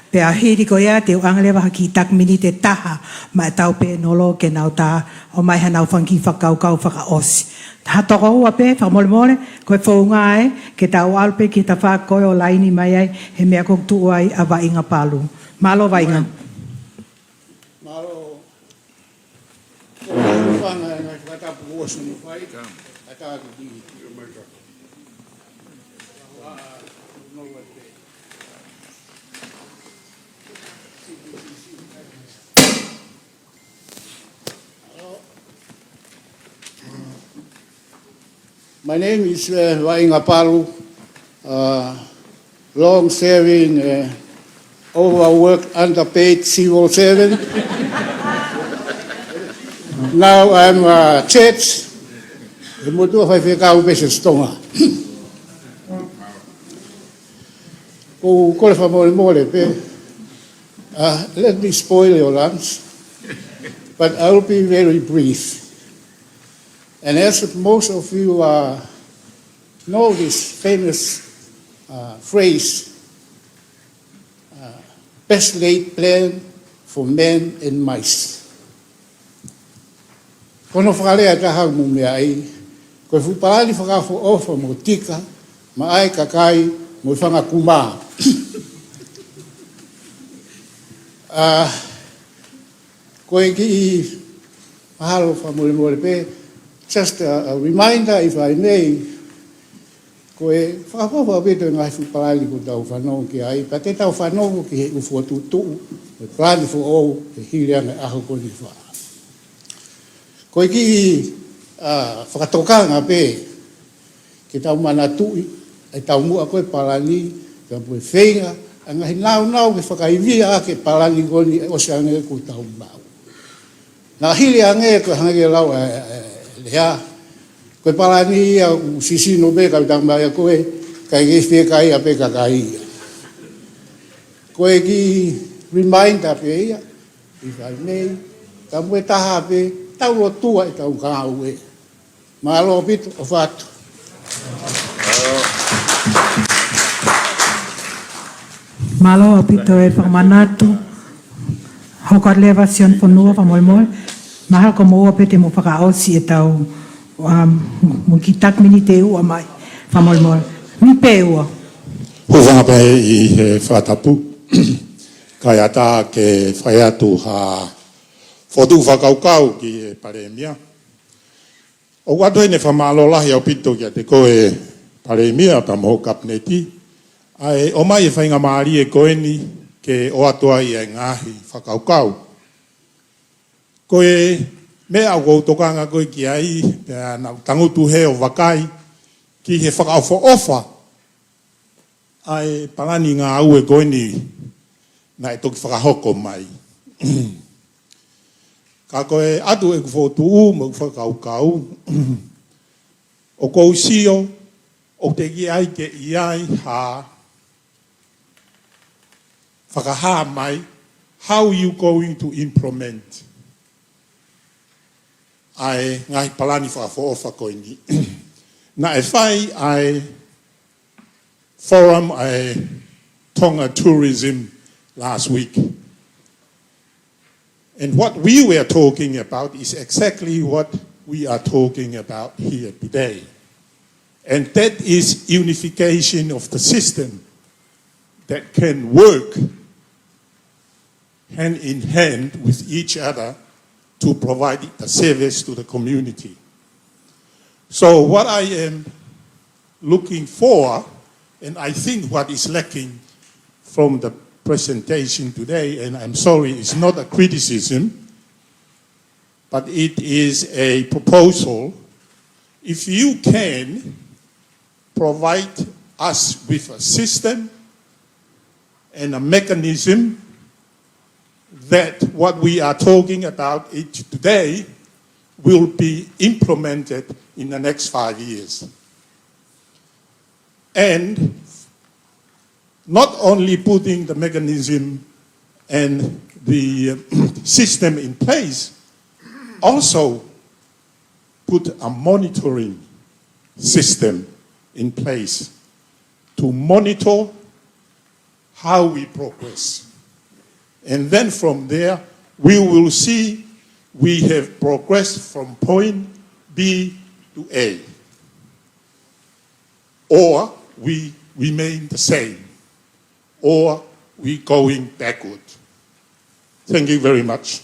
pea hili ko ia te u ʻoange leva ha kiʻi taki miniti ʻe taha maʻa ʻetau pēnolo ke nau tā ʻomai haʻanau fanga kiʻi fakakaukau fakaʻosi. Ha toko ua pē, fakamolemole, ko e founga ē, ke tau ʻalu pē ki he tafaʻaki ko ē ʻo laini mai ai he meʻa ʻoku tuʻu ai ʻa Vaʻinga Palu. Mālō Vaʻinga. Mālō. Ko e fanga e ngaahi fakatapu kuo ʻosi mo fai. Ka tā ki ki. My name is, uh, Vaʻinga Palu, uh, long serving, uh, overworked, underpaid civil servant. Now I'm a church, he motuʻa faifekau Pēsesi Tonga. ʻOku ou kole fakamolemole pē. Uh, let me spoil your lunch, but I will be very brief. And as most of you, uh, know this famous, uh, phrase, uh, best laid plan for man and mice. Ko hono fakalea ʻe taha ʻoku mou meaʻi, ko e fuʻu palani fakaʻofoʻofa mo tika maʻa e kakai mo e fanga kumā. Ah, ko e kiʻi mahalo fakamolemole pē, just a, a reminder, if I may, ko e fakaʻofoʻofa pē ʻetau ngaahi fuʻu palani ʻoku tau fanongo ki ai, pea te tau fanongo ki he ʻū fokotuʻutuʻu Palani foʻou, ʻe hili ange ʻaho ko eni fā. Ko e kiʻi, ʻa, fakatokanga pē, ke tau manatuʻi, ʻe tau muʻa ko e palani, ka pue feinga, ʻa e ngaahi naunau ke fakaivia ʻa e palani ko eni ʻosi ange ko tau mau. Naʻa hili ange ko e hangē ke lau ʻa e, ʻa e, lea. Ko e palani ia ʻoku sisino pē ka uta mai ko e, ka ʻikai ke fiekaia pē kakai ia. Ko e kiʻi reminder pē ia, if I may, ka mo e taha pē, tau lotua ʻi tau kau ē. Mālō ʻaupito, ʻofa atu. Mālō ʻaupito e fakamanatu. Hoko atu leva Sione Fonua fakamolemole. Mahalo ko moua pē te mo fakaʻosi e tau, um, mo kiʻi taki miniti ʻe ua mai. Fakamolemole. Miniti pē ʻe ua. Hūfanga pē ʻi he fakatapu. Kae ʻatā ke fai atu ha fokotuʻu fakakaukau ki he Palēmia. ʻOku ʻoatu ʻene fakamālō lahi ʻaupito kiate koe Palēmia pea mo ho Kapineti, ʻa e ʻomai e faingamālie ko eni ke ʻoatu ai e ngaahi fakakaukau. Ko e meʻa ʻoku ou tokanga ko ē ki ai, pea naʻa ku tangutu hē ʻo vakai ki he fakaʻofoʻofa ʻa e palani ngāue ko eni naʻe toki fakahoko mai. Ka ko e ʻoatu ʻeku fokotuʻu mo ʻeku fakakaukau, ʻoku ou sio ʻoku teʻeki ai ke ʻi ai ha fakahā mai, how you going to implement ʻa e ngaahi palani fakaʻofoʻofa ko eni. Naʻe fai ʻa e forum ʻa e Tonga Tourism last week. And what we were talking about is exactly what we are talking about here today. And that is unification of the system that can work hand in hand with each other to provide the service to the community. So what I am looking for, and I think what is lacking from the presentation today, and I'm sorry, it's not a criticism, but it is a proposal. If you can provide us with a system and a mechanism that what we are talking about it today will be implemented in the next five years. And not only putting the mechanism and the system in place, also put a monitoring system in place to monitor how we progress. And then from there, we will see we have progressed from point B to A, or we remain the same, or we going backward. Thank you very much.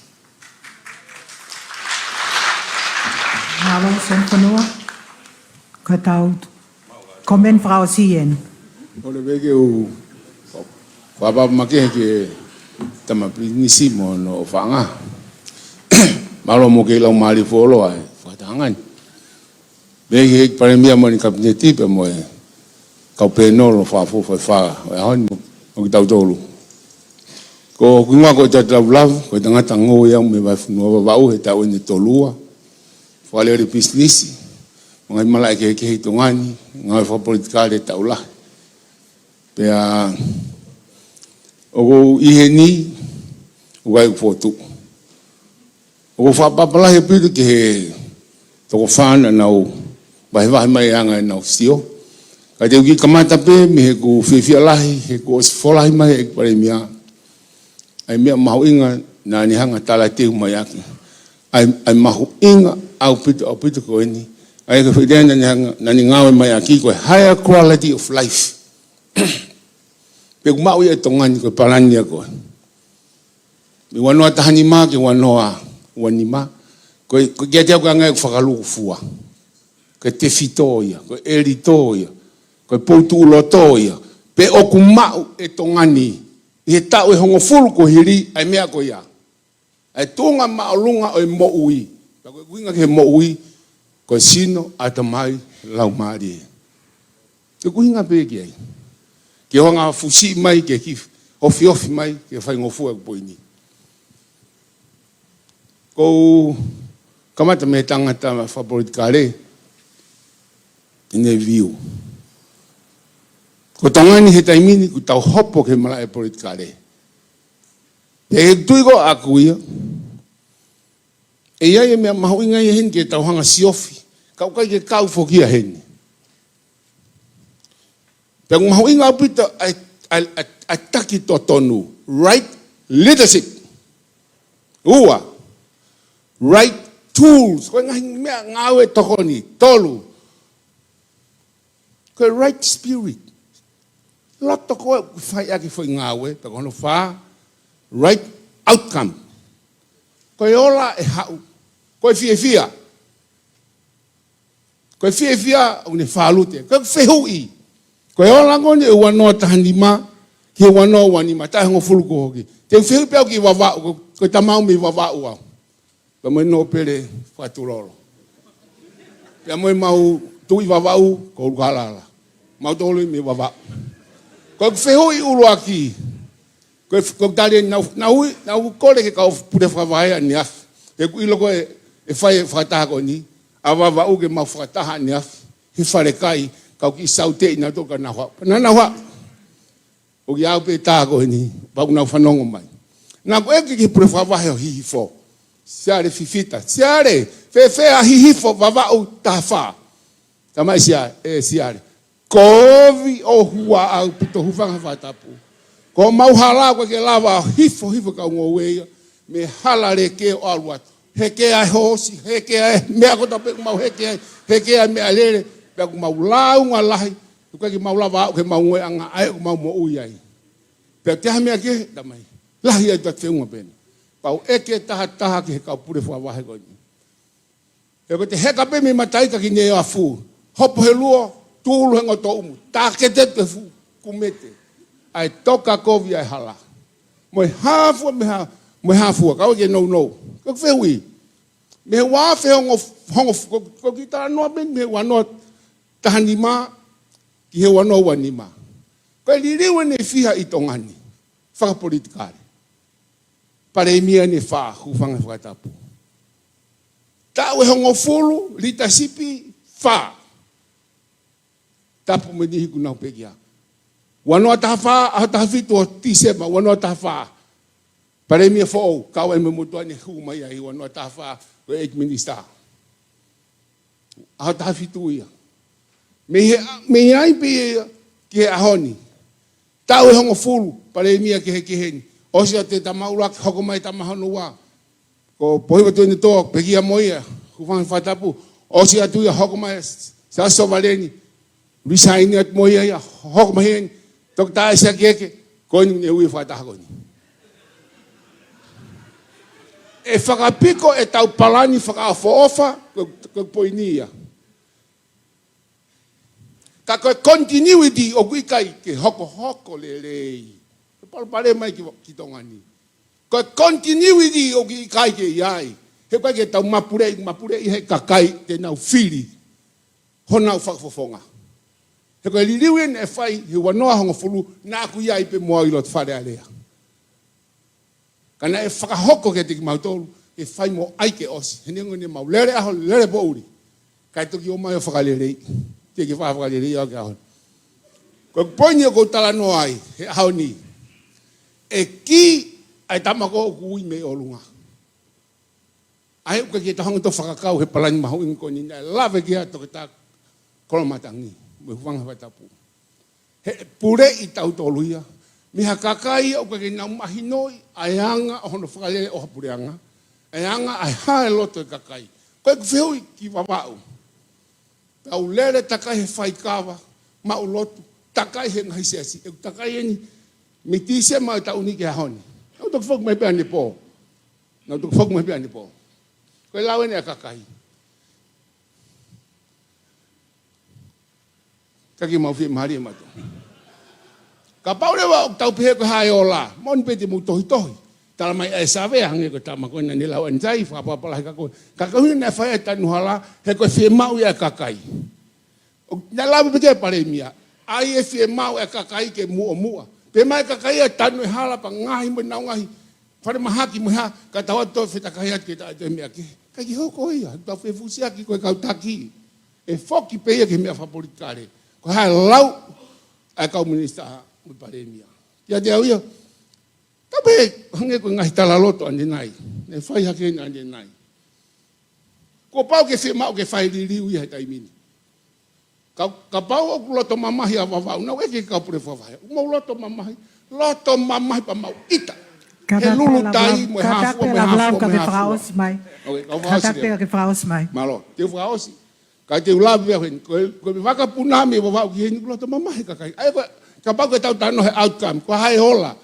Mālō, Sione Fonua. Ko e tau comment fakaʻosi eni. ʻOku ou lea pē ke u fakaʻapaʻapa makehe ki he tama pilinisi mo hono ʻofaʻanga. Mālō mo e kei laumālie fuoloa e fakatanga ni. Pea ki he Palēmia mo ʻene Kapineti pea mo e kau pēnolo fakaʻofoʻofa ʻo e ʻaho ni mo, mo kitautolu. Ko hoku hingoa ko ʻEtau Lavu, ko e tangata ngoue au mei Vaifonua Vavaʻu he taʻu ʻeni ʻe tolu ua. Fakalele pisinisi, mo e ngaahi malaʻe kehekehe ʻi Tonga ni, ngāue fakapolitikale taʻu lahi. Pea ʻoku ou ʻi heni, ʻoku ʻi ai ʻeku fokotuʻu. ʻOku ou fakaʻapaʻapa lahi ʻaupito ki he toko fā naʻa nau vahevahe mai e anga ʻenau sio. Ka te u kiʻi kamata pē mei heʻeku fiefia lahi, heʻeku ʻosi folahi mai ʻe he Palēmia ʻa e meʻa mahuʻinga naʻa ne hanga ʻo talateu mai ʻaki. ʻA e, ʻa e mahuʻinga ʻaupito, ʻaupito ko eni. ʻA ia ko e foʻi lea naʻa ne hanga, naʻa ne ngāue mai ʻaki ko e higher quality of life. Pea ʻoku maʻu ia ʻe Tonga ni ko e palani ia ko ē. Mei ua noa taha nima ki he ua noa ua nima. Ko e, ko e kiate au ko e anga ia ʻeku fakalūkufua. Ko e tefito ia, ko e ʻelito ia, ko e poutuʻuloto ia. Pea ʻoku maʻu ʻe Tonga ni ʻI he taʻu ʻe hongofulu kuo hili ʻa e meʻa ko ia. ʻA e tuʻunga māʻolunga ʻo e moʻui. Pea ko e ʻuhinga ki he moʻui, ko e sino, ʻatamai, laumālie. Ko e ʻuhinga pē ki ai. Ke hanga fusi mai, ke kiʻi ofiofi mai, ke faingofua ʻeku poini. Kou kamata mei he tangata fakapolitikale, ʻene view. Ko Tonga ni he taimi ni, kuo tau hopo ki he malaʻe politikale. Pea ʻi he tui ko ʻaku ia, ʻe ʻi ai e meʻa mahuʻinga ia heni ke tau hanga siofi, ka ʻoku ʻikai ke kau foki ia heni. Pea ʻoku mahuʻinga ʻaupito ʻa e, ʻa e, ʻa e, ʻa e taki totonu, right leadership. Ua, right tools, ko e ngaahi meʻangāue tokoni. Tolu, ko e right spirit. Loto ko ē ʻoku fai ʻaki e foʻi ngāue, pea ko hono fā, right outcome. Ko e ola ʻe haʻu, ko e fiefia. Ko e fiefia ʻoku ne fālute. Ko e fehuʻi. Ko e ola ko eni ʻe ua noa taha nima, ki he ua noa ua nima, taʻu ʻe hongofulu kuo hoko. Te u fehuʻi pē au ki Vavaʻu, ko, ko e tamau mei Vavaʻu au. Pea mo e nōpele fakatulolo. Pea mo e mau tuʻi Vavaʻu, ko Ulukalala. Mau tolu mei Vavaʻu. Ko e fehuʻi ʻuluaki. Ko e, ko e tali eni naʻa ku, naʻa ku, naʻa ku kole ke kau pule fakavahe ʻaneafi. He ʻoku ʻilo ko ē, ʻe fai e fakataha ko eni. ʻA Vavaʻu ke mau fakataha ʻaneafi. He falekai, kau kiʻi sauteʻi nautolu ka nau haʻu. Naʻa nau haʻu. ʻOku ʻi ai pē tā ko eni, pea ʻoku nau fanongo mai. Naʻa ku ʻeke ki he pule fakavahe ʻo Hihifo. Siale Fifita. Siale, fēfē ʻa Hihifo, Vavaʻu, taha fā. Tamaʻi Siale, ʻe Siale. Kovi ʻo hua ʻaupito, hūfanga he fakatapu. Ko homau hala ʻoku ʻikai ke lava ʻo hifo, hifo kau ngoue ia. Mei he hala leke ʻo ʻalu atu. Heke ai e hoosi, heke ai e meʻa kotoa pē ʻoku mau heke ai, heke ai e meʻalele, pea ʻoku mau lāunga lahi, ʻoku ʻikai ke mau lava ʻo aʻu ki he mau ngoue ʻanga ʻa ē ʻoku mau moʻui ai. Pea te ha meʻa ke, tamai, lahi ai ʻetau feʻunga pē eni. Pea u ʻeke taha taha ki he kau pule fakavahe ko eni. He ko ʻete heka pē mei mataʻi ka ki Neiafu. Hopo he luo, tūlu he ngotoʻumu. Tākete atu he fuʻu kumete. ʻA e toka kovi ʻa e hala. Mo e hā fua mei he hā, mo e hā fua, kau ke nounou. Ko e fehuʻi. Mei he ua afe hongo, hongo, ko, ko e kiʻi talanoa pē eni mei he ua noa taha nima, ki he ua noa ua nima. Ko e liliu eni ʻe fiha ʻi Tonga ni. Fakapolitikale. Palēmia eni ʻe fā, hūfanga he fakatapu. Taʻu ʻe hongofulu, litasipi, fā. Tapu mo e niʻihi ʻoku nau pekia. Ua noa taha fā, ʻaho taha fitu ʻo Tīsema, ua noa taha fā. Palēmia foʻou, kau ai mo e motuʻa ni hū mai ai, ua noa taha fā, ko e eight minister. ʻAho taha fitu ia. Mei he, mei ai pē ia ki he ʻaho ni. Taʻu ʻe hongofulu, palēmia kehekehe ni. ʻOsi atu e tama ʻuluaki, hoko mai e tama hono ua. Ko Pohiva Tuʻiʻonetoa, pekia mo ia, hūfanga he fakatapu. ʻOsi atu ia, hoko mai Siaosi Sovaleni. Resign atu mo ia ia, hoko mai heni. Toketā ʻAisake Eke, ko eni ne ui e fakataha ko eni. ʻE fakapiko ʻetau palani fakaʻofoʻofa, ko, ko e poini ia. Ka ko e continuity ʻoku ʻikai ke hokohoko lelei. Ko e palopalema ia ki, ki Tonga ni. Ko e continuity ʻoku ʻikai ke ʻi ai. He ʻoku ʻikai ke tau mapuleʻi, mapuleʻi he kakai te nau fili honau fakafofonga. He ko e liliu eni ʻe fai he ua noa hongofulu naʻa ku ʻi ai pē mo au ʻi loto Fale Alea. Ka naʻe fakahoko kiate kimautolu, ʻe fai mo ʻai ke ʻosi. He neongo ʻene mau lele ʻaho, lele poʻuli. Kae toki ō mai ʻo fakalelei. Te ke fa-, fakalelei au ki he ʻaho ni. Ko e poini ʻoku ou talanoa ai, he ʻaho ni. ʻE kī ʻa e tama ko ē ʻoku ui mei ʻolunga. ʻA ē ʻoku ʻikai ke tau hanga ʻo fakakau he palani mahuʻinga ko eni naʻe lave ki ai ʻa Toketā Koloamatangi, mo e hūfanga he fakatapu. He puleʻi tautolu ia mei ha kakai ia ʻoku ʻikai ke nau mahinoʻi ʻa e anga ʻo hono fakalele ʻo ha puleʻanga, ʻa e anga ʻa e hā e loto e kakai. Ko ʻeku fehuʻi ki Vavaʻu. Tau lele takai he faikava, maʻu lotu, takai he ngaahi siasi. ʻEku takai eni, mei Tīsema ʻo e taʻu ni ki he ʻaho ni. Naʻa ku toki foki mai pē ʻanepō. Naʻa ku toki foki mai pē ʻanepō. Ko e lau eni ʻa e kakai. Ka ke mau fiemālie mautolu. Kapau leva ʻoku tau pehē ko e hā e ola, moʻoni pē te mou tohitohi. Tala mai ʻa e savea hangē ko e tama ko ē naʻa ne lau ʻanenai, fakapapala he ka ko e. Ka ko e ʻuhinga naʻe fai ai e tanu hala, he ko e fiemaʻu ia ʻa e kakai. ʻO, naʻe lave pē ki ai e palēmia. ʻAi e fiemaʻu ʻa e kakai ke muʻomuʻa. Pehē mai e kakai ʻe tanu e hala pea ngaahi mo ʻenau ngaahi falemahaki mo e hā, ka tau ʻalu ʻo fetakai atu ke tau ʻai e meʻa kehe. ʻIkai ke hoko ia, tau fefusiaki ko e kau taki. ʻE foki pē ia ki he meʻa fakapolitikale. Ko e hā e lau ʻa e kau minisitā mo e palēmia. Kiate au ia, tau pehē hangē ko e ngaahi talaloto ʻanenai. Naʻe fai hake ʻanenai. Kuo pau ke fiemaʻu ke fai liliu ia he taimi ni. Ka, kapau ʻoku loto mamahi ʻa Vavaʻu, naʻa ku ʻeke ki he kau pule fakavahe. ʻOku mou loto mamahi, loto mamahi pea mau ʻita. He lulu tai mo e hafua, mo e hafua, mo e hafua. Okay, kau fakaʻosi leva. Mālō, te u fakaʻosi. Ka te u lave au heni, ko e, ko e vaka puna mei Vavaʻu ki heni ʻoku loto mamahi e kakai. ʻA ia ko e, kapau ke tau talanoa he outcome, ko e hā e ola,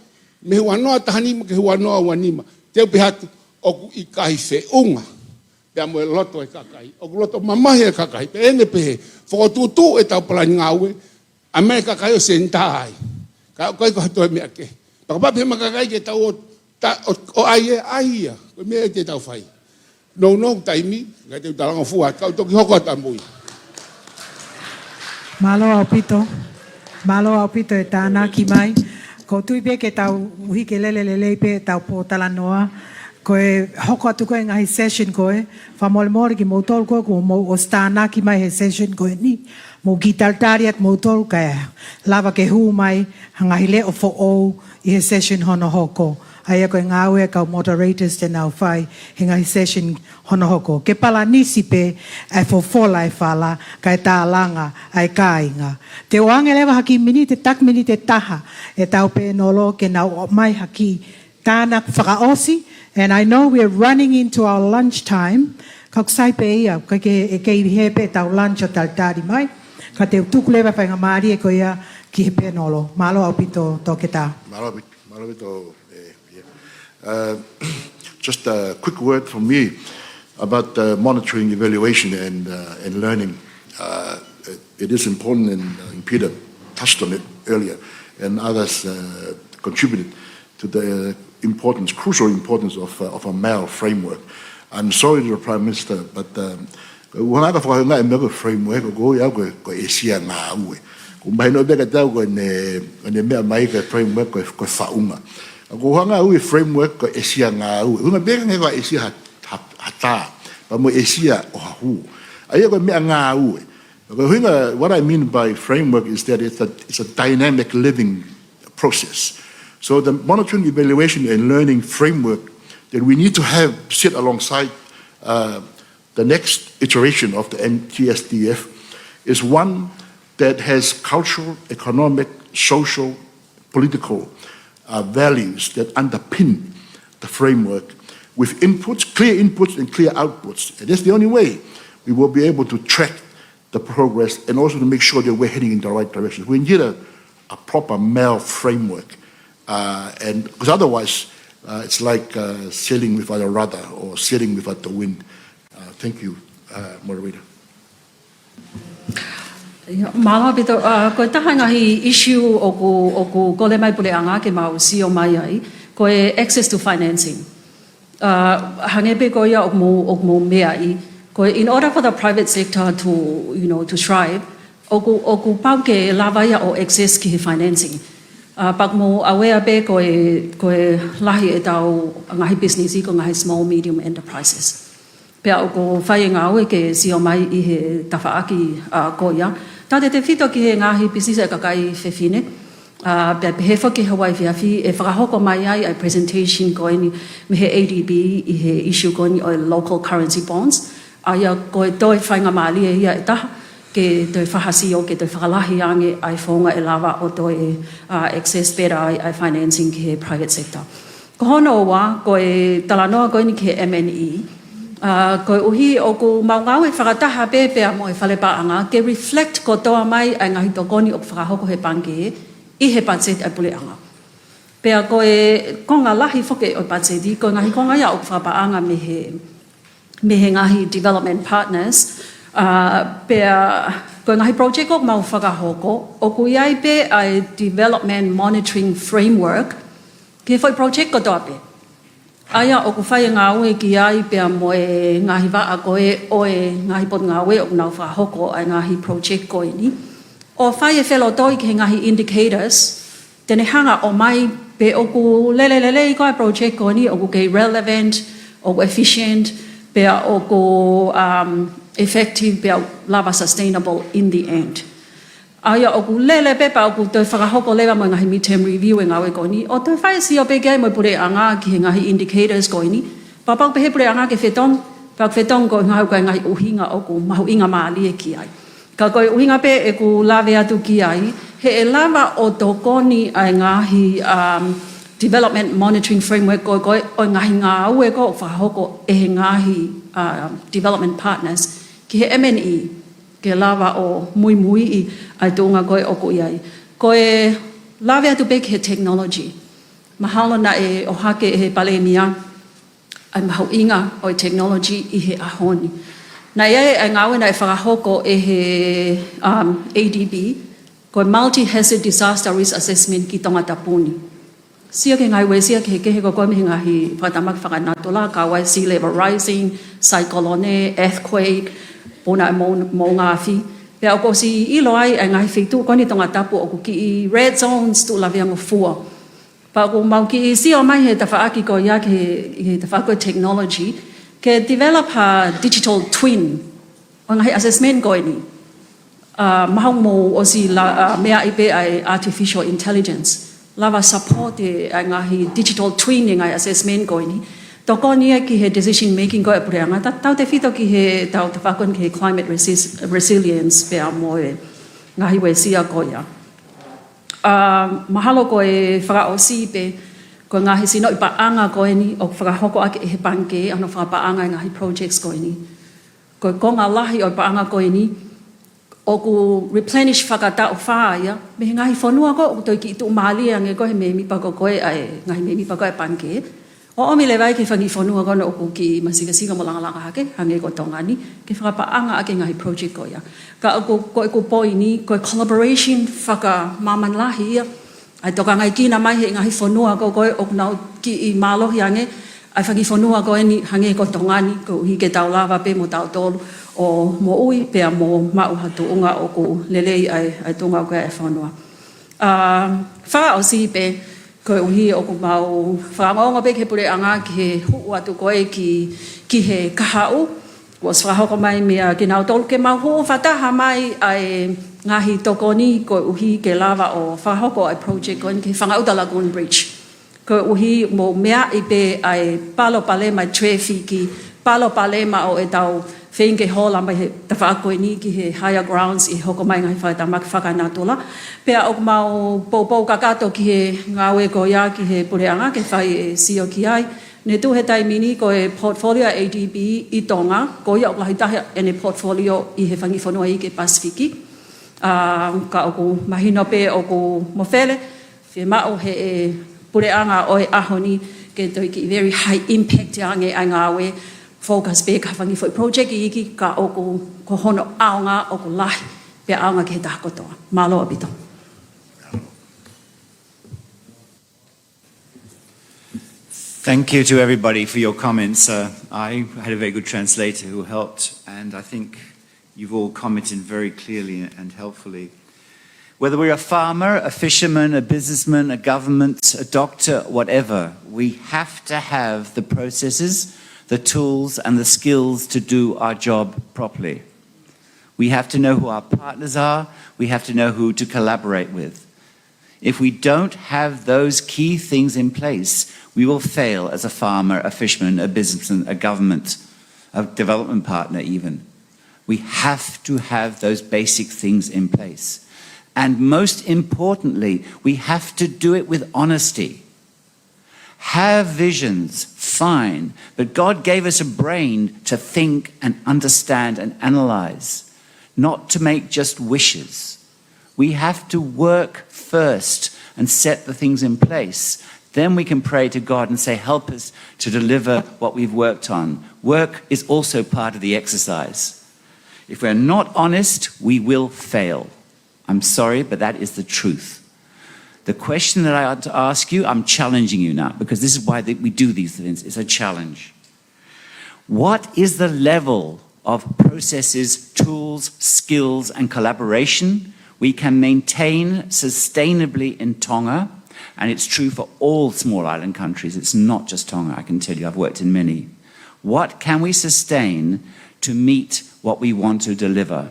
mei he ua noa taha nima ki he ua noa ua nima. Te u pehē atu, ʻoku ʻikai feʻunga pea mo e loto e kakai. ʻOku loto mamahi e kakai. Pea ʻi heʻene pehē, fokotuʻutuʻu ʻetau palani ngāue, ʻa e meʻa e kakai ʻo senitā ai. Ka ʻoku ʻikai ko ha toe meʻa kehe. Pea kapau pehē mai e kakai ke tau ō, ta, ō, ō ʻai e, ʻai ia. Ko e meʻa ia te tau fai. Nounou taimi, ka te u talangofua, kau toki hoko atu ʻamui. Mālō ʻaupito. Mālō ʻaupito e tānaki mai. ʻOku ou tui pē ke tau ʻuhi ke lele lelei pē ʻetau pōtalanoa. Ko e hoko atu ko ē ngaahi session ko ē, fakamolemole kimoutolu ko ē kuo mou ʻosi tānaki mai he session ko eni. Mou kiʻi talitali atu moutolu kae lava ke hū mai ha ngaahi leʻo foʻou ʻi he session hono hoko. ʻA ia ko e ngāue ʻa e kau moderators te nau fai he ngaahi session hono hoko. Ke palanisi pē ʻa e fofola ʻa e fala, kae tālanga ʻa e kāinga. Te u ʻoange leva ha kiʻi miniti, taki miniti ʻe taha ʻetau pēnolo ke nau ʻomai ha kiʻi tānaki fakaʻosi, and I know we are running into our lunch time. Ka ʻoku sai pē ia, ka ke, ʻe kei hē pē ʻetau lunch ʻo talitali mai. Ka te u tuku leva e faingamālie ko ia ki he pēnolo. Mālō ʻaupito, Toketā. Mālō ʻaupito, mālō ʻaupito, eh, yeah. Uh, just a quick word from me about the monitoring, evaluation, and, uh, and learning. Uh, it, it is important, and, uh, Peter touched on it earlier, and others, uh, contributed to the importance, crucial importance of, uh, of a MAL framework. I'm sorry to the Prime Minister, but, um, ʻoku hanga ʻe he fakahounga e meʻa ko e framework ʻoku ui au ko e, ko e ʻesia ngāue. ʻOku mahino pē kiate au ko ʻene, ʻene meʻa mai ko e framework ko e, ko e faʻunga. ʻOku hanga ʻe he framework ko e ʻesia ngāue. Hanga pē hangē ko e ʻesia ha, ha, ha tā. Pea mo e ʻesia ʻo ha hū. ʻA ia ko e meʻa ngāue. Ko e ʻuhinga, what I mean by framework is that it's a, it's a dynamic living process. So the monitoring, evaluation, and learning framework that we need to have sit alongside, uh, the next iteration of the M T S D F is one that has cultural, economic, social, political, uh, values that underpin the framework with inputs, clear inputs and clear outputs. And that's the only way we will be able to track the progress and also to make sure that we're heading in the right direction. We need a, a proper MAL framework. Uh, and, 'cause otherwise, uh, it's like, uh, sailing without a rudder or sailing without the wind. Uh, thank you, uh, Moderator. ʻIo, mālō ʻaupito, uh, ko e taha e ngaahi issue ʻoku, ʻoku kole mai e puleʻanga ke mau sio mai ai, ko e access to financing. Uh, hangē pē ko ia ʻoku mou, ʻoku mou meaʻi, ko e in order for the private sector to, you know, to thrive, ʻoku, ʻoku pau ke lava ia ʻo access ki he financing. Uh, pea ʻoku mou aware pē ko e, ko e lahi ʻetau ngaahi business ko e ngaahi small medium enterprises. Pea ʻoku fai e ngāue ke sio mai ʻi he tafaʻaki, uh, ko ia. Tautautefito ki he ngaahi business ʻa e kakai fefine. Uh, pea pehē foki he ʻaho ni ʻe fakahoko mai ai ʻa e presentation ko eni mei he A D B ʻi he issue ko eni ʻo e local currency bonds. ʻA ia ko e toe faingamālie ia ʻe taha ke toe fakasio, ke toe fakalahi ange ʻa e founga ʻe lava ʻo toe, uh, access better ai ʻa e financing ki he private sector. Ko hono ua, ko e talanoa ko eni ki he M and E. Uh, koeʻuhi ʻoku mau ngāue fakataha pē pea mo e fale paʻanga, ke reflect kotoa mai ʻa e ngaahi tokoni ʻoku fakahoko he pangikē ʻi he patiseti ʻa e puleʻanga. Pea ko e konga lahi foki ʻo e patiseti, ko e ngaahi konga ia ʻoku fakapaʻanga mei he, mei he ngaahi development partners, uh, pea Ko e ngaahi project ʻoku mau fakahoko, ʻoku ʻi ai pē ʻa e Development Monitoring Framework ki he foʻi project kotoa pē. ʻA ia ʻoku fai e ngāue ki ai pea mo e ngaahi vaʻa ko ē ʻo e ngaahi potungāue ʻoku nau fakahoko ʻa e ngaahi project ko eni, ʻo fai e felotoi ki he ngaahi indicators te ne hanga ʻo ʻomai pe ʻoku lele lelei koā e project ko eni, ʻoku kei relevant, ʻoku efficient, pea ʻoku, um, effective, pea lava sustainable in the end. ʻA ia ʻoku lele pē pea ʻoku toe fakahoko leva mo e ngaahi midterm review e ngāue ko eni, ʻo toe fai e sio pē ki ai mo e puleʻanga ki he ngaahi indicators ko eni. Pea kapau pē ʻe he puleʻanga ke fetongi, pea ʻoku fetongi koeʻuhi ko e ngaahi ʻuhinga ʻoku mahuʻinga mālie ki ai. Ka ko e ʻuhinga pē ʻeku lave atu ki ai, he ʻe lava ʻo tokoni ʻa e ngaahi, um, Development Monitoring Framework ko ē, ko ē ʻo e ngaahi ngāue ko ē ʻoku fakahoko ʻe he ngaahi, um, development partners ki he M and E, ke lava ʻo muimuiʻi ʻa e tuʻunga ko ē ʻoku ʻi ai. Ko e lave atu pē ki he technology. Mahalo naʻe ʻohake ʻe he Palēmia ʻa e mahuʻinga ʻo e technology ʻi he ʻaho ni. Naʻe ʻi ai ʻa e ngāue naʻe fakahoko ʻe he, um, A D B, ko e Multi-Hazard Disaster Risk Assessment ki Tongatapu ni. Sio ki he ngaahi uesia kehekehe ko ē mei he ngaahi fakatamaki fakanatula, kau ai sea level rising, saikolone, earthquake, puna e mou-, moʻunga afi. Pea ʻoku ʻosi ʻilo ai ʻa e ngaahi feituʻu ko eni Tongatapu ʻoku kiʻi red zones, tuʻu laveangofua. Pea ʻoku mau kiʻi sio mai he tafaʻaki ko ia ki he, he tafaʻaki ko e technology, ke develop ha digital twin ʻo e ngaahi assessment ko eni. Uh, mahalo mou ʻosi la-, uh, meaʻi pē ʻa e artificial intelligence. Lava support e, ʻa e ngaahi digital twin e ngaahi assessment ko eni. Tokoni ia ki he decision making ko ē ʻa e puleʻanga. Ta-, tautefito ki he tau tafaʻaki ko eni ki he climate resist-, resilience pea mo e ngaahi uesia ko ia. Uh, mahalo ko e fakaʻosi pē, ko e ngaahi sinoʻi paʻanga ko eni ʻoku fakahoko ʻaki ʻe he pangikē hono fakapaʻanga e ngaahi projects ko eni. Ko e konga lahi ʻo e paʻanga ko eni, ʻoku replenish fakataʻu fā ia mei he ngaahi fonua ko ē ʻoku toe kiʻi tuʻumālie ange ko ē he mēmipa ko ē ʻa e ngaahi mēmipa ko ē ʻa e pangikē, ʻo ʻomi leva ia ki he fanga kiʻi fonua ko ena ʻoku kiʻi masiva sino mo langalanga hake, hangē ko Tonga ni, ke fakapaʻanga ʻaki e ngaahi project ko ia. Ka ʻoku, ko ʻeku poini, ko e collaboration fakamāmani lahi ia, ʻa e tokangaekina mai he ngaahi fonua ko ē ʻoku nau kiʻi mālohi ange, ʻa e fanga kiʻi fonua ko eni hangē ko Tonga ni, koeʻuhi ke tau lava pē mo tautolu ʻo moʻui pea mo maʻu ha tuʻunga ʻoku lelei ai, ʻa e tuʻunga ko ē ʻa e fonua. Uh, fakaʻosi pē, koeʻuhi ʻoku mau fakaongoongo pē ki he puleʻanga ki he hū atu ko ē ki, ki he kahaʻu, kuo ʻosi fakahoko mai meia kinautolu ke mau hū fakataha mai ʻa e ngaahi tokoni koeʻuhi ke lava ʻo fakahoko ʻa e project ko eni ki he Fangaʻuta Lagoon Bridge. Koeʻuhi mou meaʻi pē ʻa e palopalema traffic, palopalema ʻo ʻetau feinga ke hola mai he tafaʻaki ko eni ki he higher grounds ʻi he hoko mai ngaahi fakatamaki fakanatula. Pea ʻoku mau poupou kakato ki he ngāue ko ia ki he puleʻanga ke fai e sio ki ai. Ne tuʻu he taimi ni ko e portfolio ʻa e A D B ʻi Tonga, ko ia ʻoku lahi taha ʻene portfolio ʻi he fanga kiʻi fonua iiki Pasifiki. Ah, ka ʻoku mahino pē ʻoku mafele, fiemaʻu he ʻe puleʻanga ʻo e ʻaho ni ke toe kiʻi very high impact ange ʻa e ngāue, focus pē ki he fanga kiʻi foʻi project iiki ka ʻoku ko hono ʻaonga ʻoku lahi, pea ʻaonga ki he taha kotoa. Mālō ʻaupito. Thank you to everybody for your comments. Uh, I had a very good translator who helped, and I think you've all commented very clearly and helpfully. Whether we're a farmer, a fisherman, a businessman, a government, a doctor, whatever, we have to have the processes, the tools, and the skills to do our job properly. We have to know who our partners are. We have to know who to collaborate with. If we don't have those key things in place, we will fail as a farmer, a fisherman, a businessman, a government, a development partner even. We have to have those basic things in place. And most importantly, we have to do it with honesty. Have visions, fine, but God gave us a brain to think and understand and analyze, not to make just wishes. We have to work first and set the things in place. Then we can pray to God and say, "Help us to deliver what we've worked on." Work is also part of the exercise. If we're not honest, we will fail. I'm sorry, but that is the truth. The question that I want to ask you, I'm challenging you now, because this is why th- we do these things. It's a challenge. What is the level of processes, tools, skills, and collaboration we can maintain sustainably in Tonga? And it's true for all small island countries. It's not just Tonga, I can tell you. I've worked in many. What can we sustain to meet what we want to deliver?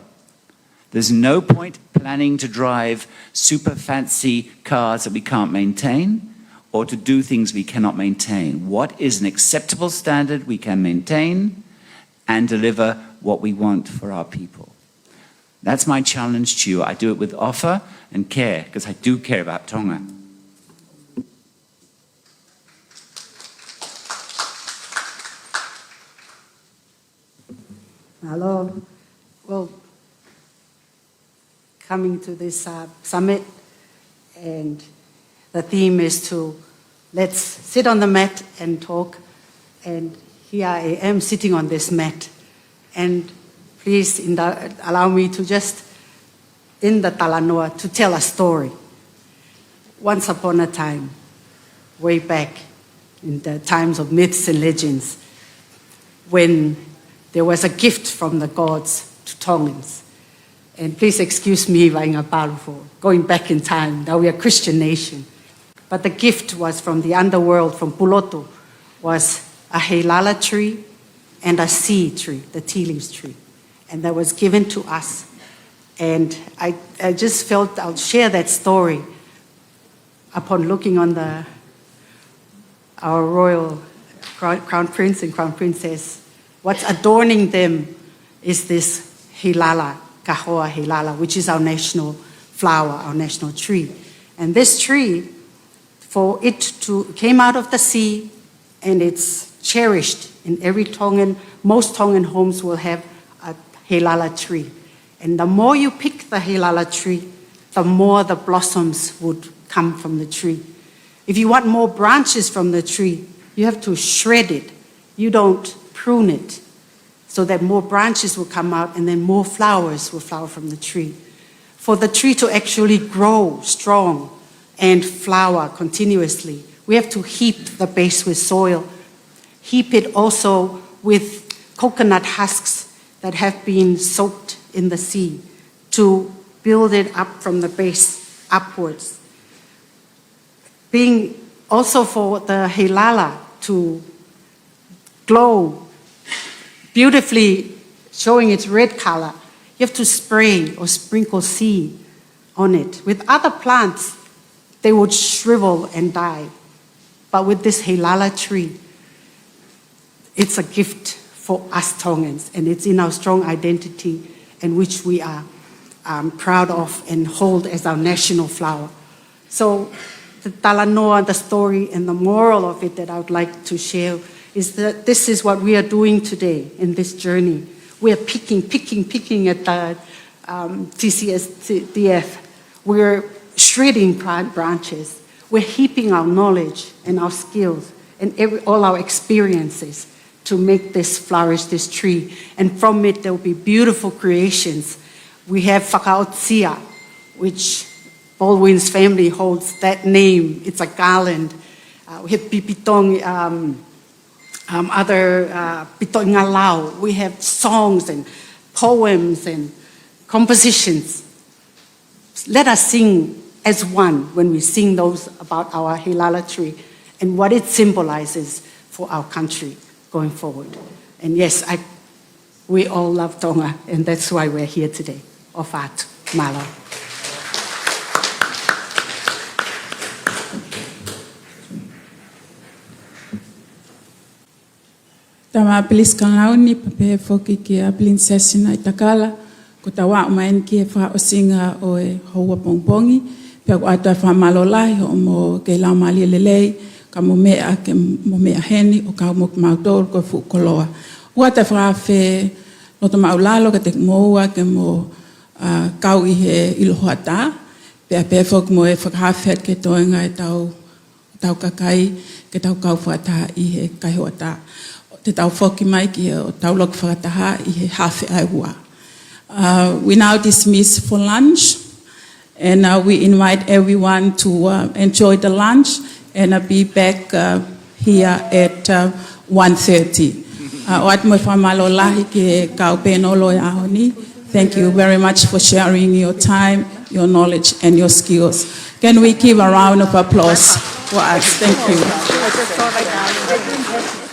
There's no point planning to drive super fancy cars that we can't maintain or to do things we cannot maintain. What is an acceptable standard we can maintain and deliver what we want for our people? That's my challenge to you. I do it with offer and care because I do care about Tonga. Hello. Well, coming to this uh, summit, and the theme is to let's sit on the mat and talk. And here I am sitting on this mat. And please in the, allow me to just, in the talanoa, to tell a story. Once upon a time, way back in the times of myths and legends, when there was a gift from the gods to Tongans. And please excuse me, Vainga Palu, for going back in time. Now we are a Christian nation. But the gift was from the underworld, from Pulotu, was a heilala tree and a sea tree, the tea leaves tree. And that was given to us. And I, I just felt I'll share that story upon looking on the our royal crown, crown prince and crown princess. What's adorning them is this heilala, kahoa heilala, which is our national flower, our national tree. And this tree, for it to came out of the sea, and it's cherished in every Tongan, most Tongan homes will have a heilala tree. And the more you pick the heilala tree, the more the blossoms would come from the tree. If you want more branches from the tree, you have to shred it. You don't prune it so that more branches will come out and then more flowers will flower from the tree. For the tree to actually grow strong and flower continuously, we have to heap the base with soil, heap it also with coconut husks that have been soaked in the sea to build it up from the base upwards. Being also for the heilala to glow beautifully, showing its red color, you have to spray or sprinkle seed on it. With other plants, they would shrivel and die. But with this heilala tree, it's a gift for us Tongans, and it's in our strong identity, and which we are um, proud of and hold as our national flower. So the talanoa, the story, and the moral of it that I would like to share is that this is what we are doing today in this journey. We are picking, picking, picking at the um, T C S D F. We're shredding bran- branches. We're heaping our knowledge and our skills and every, all our experiences to make this flourish, this tree. And from it, there will be beautiful creations. We have fakaʻotia, which Baldwin's family holds that name. It's a garland. Uh, we have pipitong, um, um, other uh, pitoʻingalau. We have songs and poems and compositions. Let us sing as one when we sing those about our heilala tree and what it symbolizes for our country going forward. And yes, I, we all love Tonga, and that's why we're here today. ʻOfa atu, mālō. Tama Pilisikalauni, pea pehē foki kia Pilinisesi Naitakala, kuo tau aʻu mai eni ki he fakaʻosinga ʻo e houa pongipongi, pea ʻoku ʻoatu ʻa e fakamālō lahi hoʻomo kei laumālie lelei, ka mo meʻa ke mo meʻa heni ʻo kau mo kimautolu ko e fuʻu koloa. ʻOatu ʻa e fakaafe loto māʻulalo kiate kimoua ke mo, ā, kau ʻi he ʻilo hoʻatā, pea pehē foki mo e fakaafe atu ki he toenga ʻetau ʻetau kakai, ke tau kau fakataha ʻi he kai hoʻatā. Te tau foki mai ki he ʻo tau loki fakataha ʻi he haafe ʻa e ua. Uh, we now dismiss for lunch, and uh, we invite everyone to uh, enjoy the lunch and uh, be back uh, here at uh, one thirty. Uh, ʻoatu mo e fakamālō lahi ki he kau pēnolo ʻo e ʻaho ni. Thank you very much for sharing your time, your knowledge, and your skills. Can we give a round of applause for us? Thank you.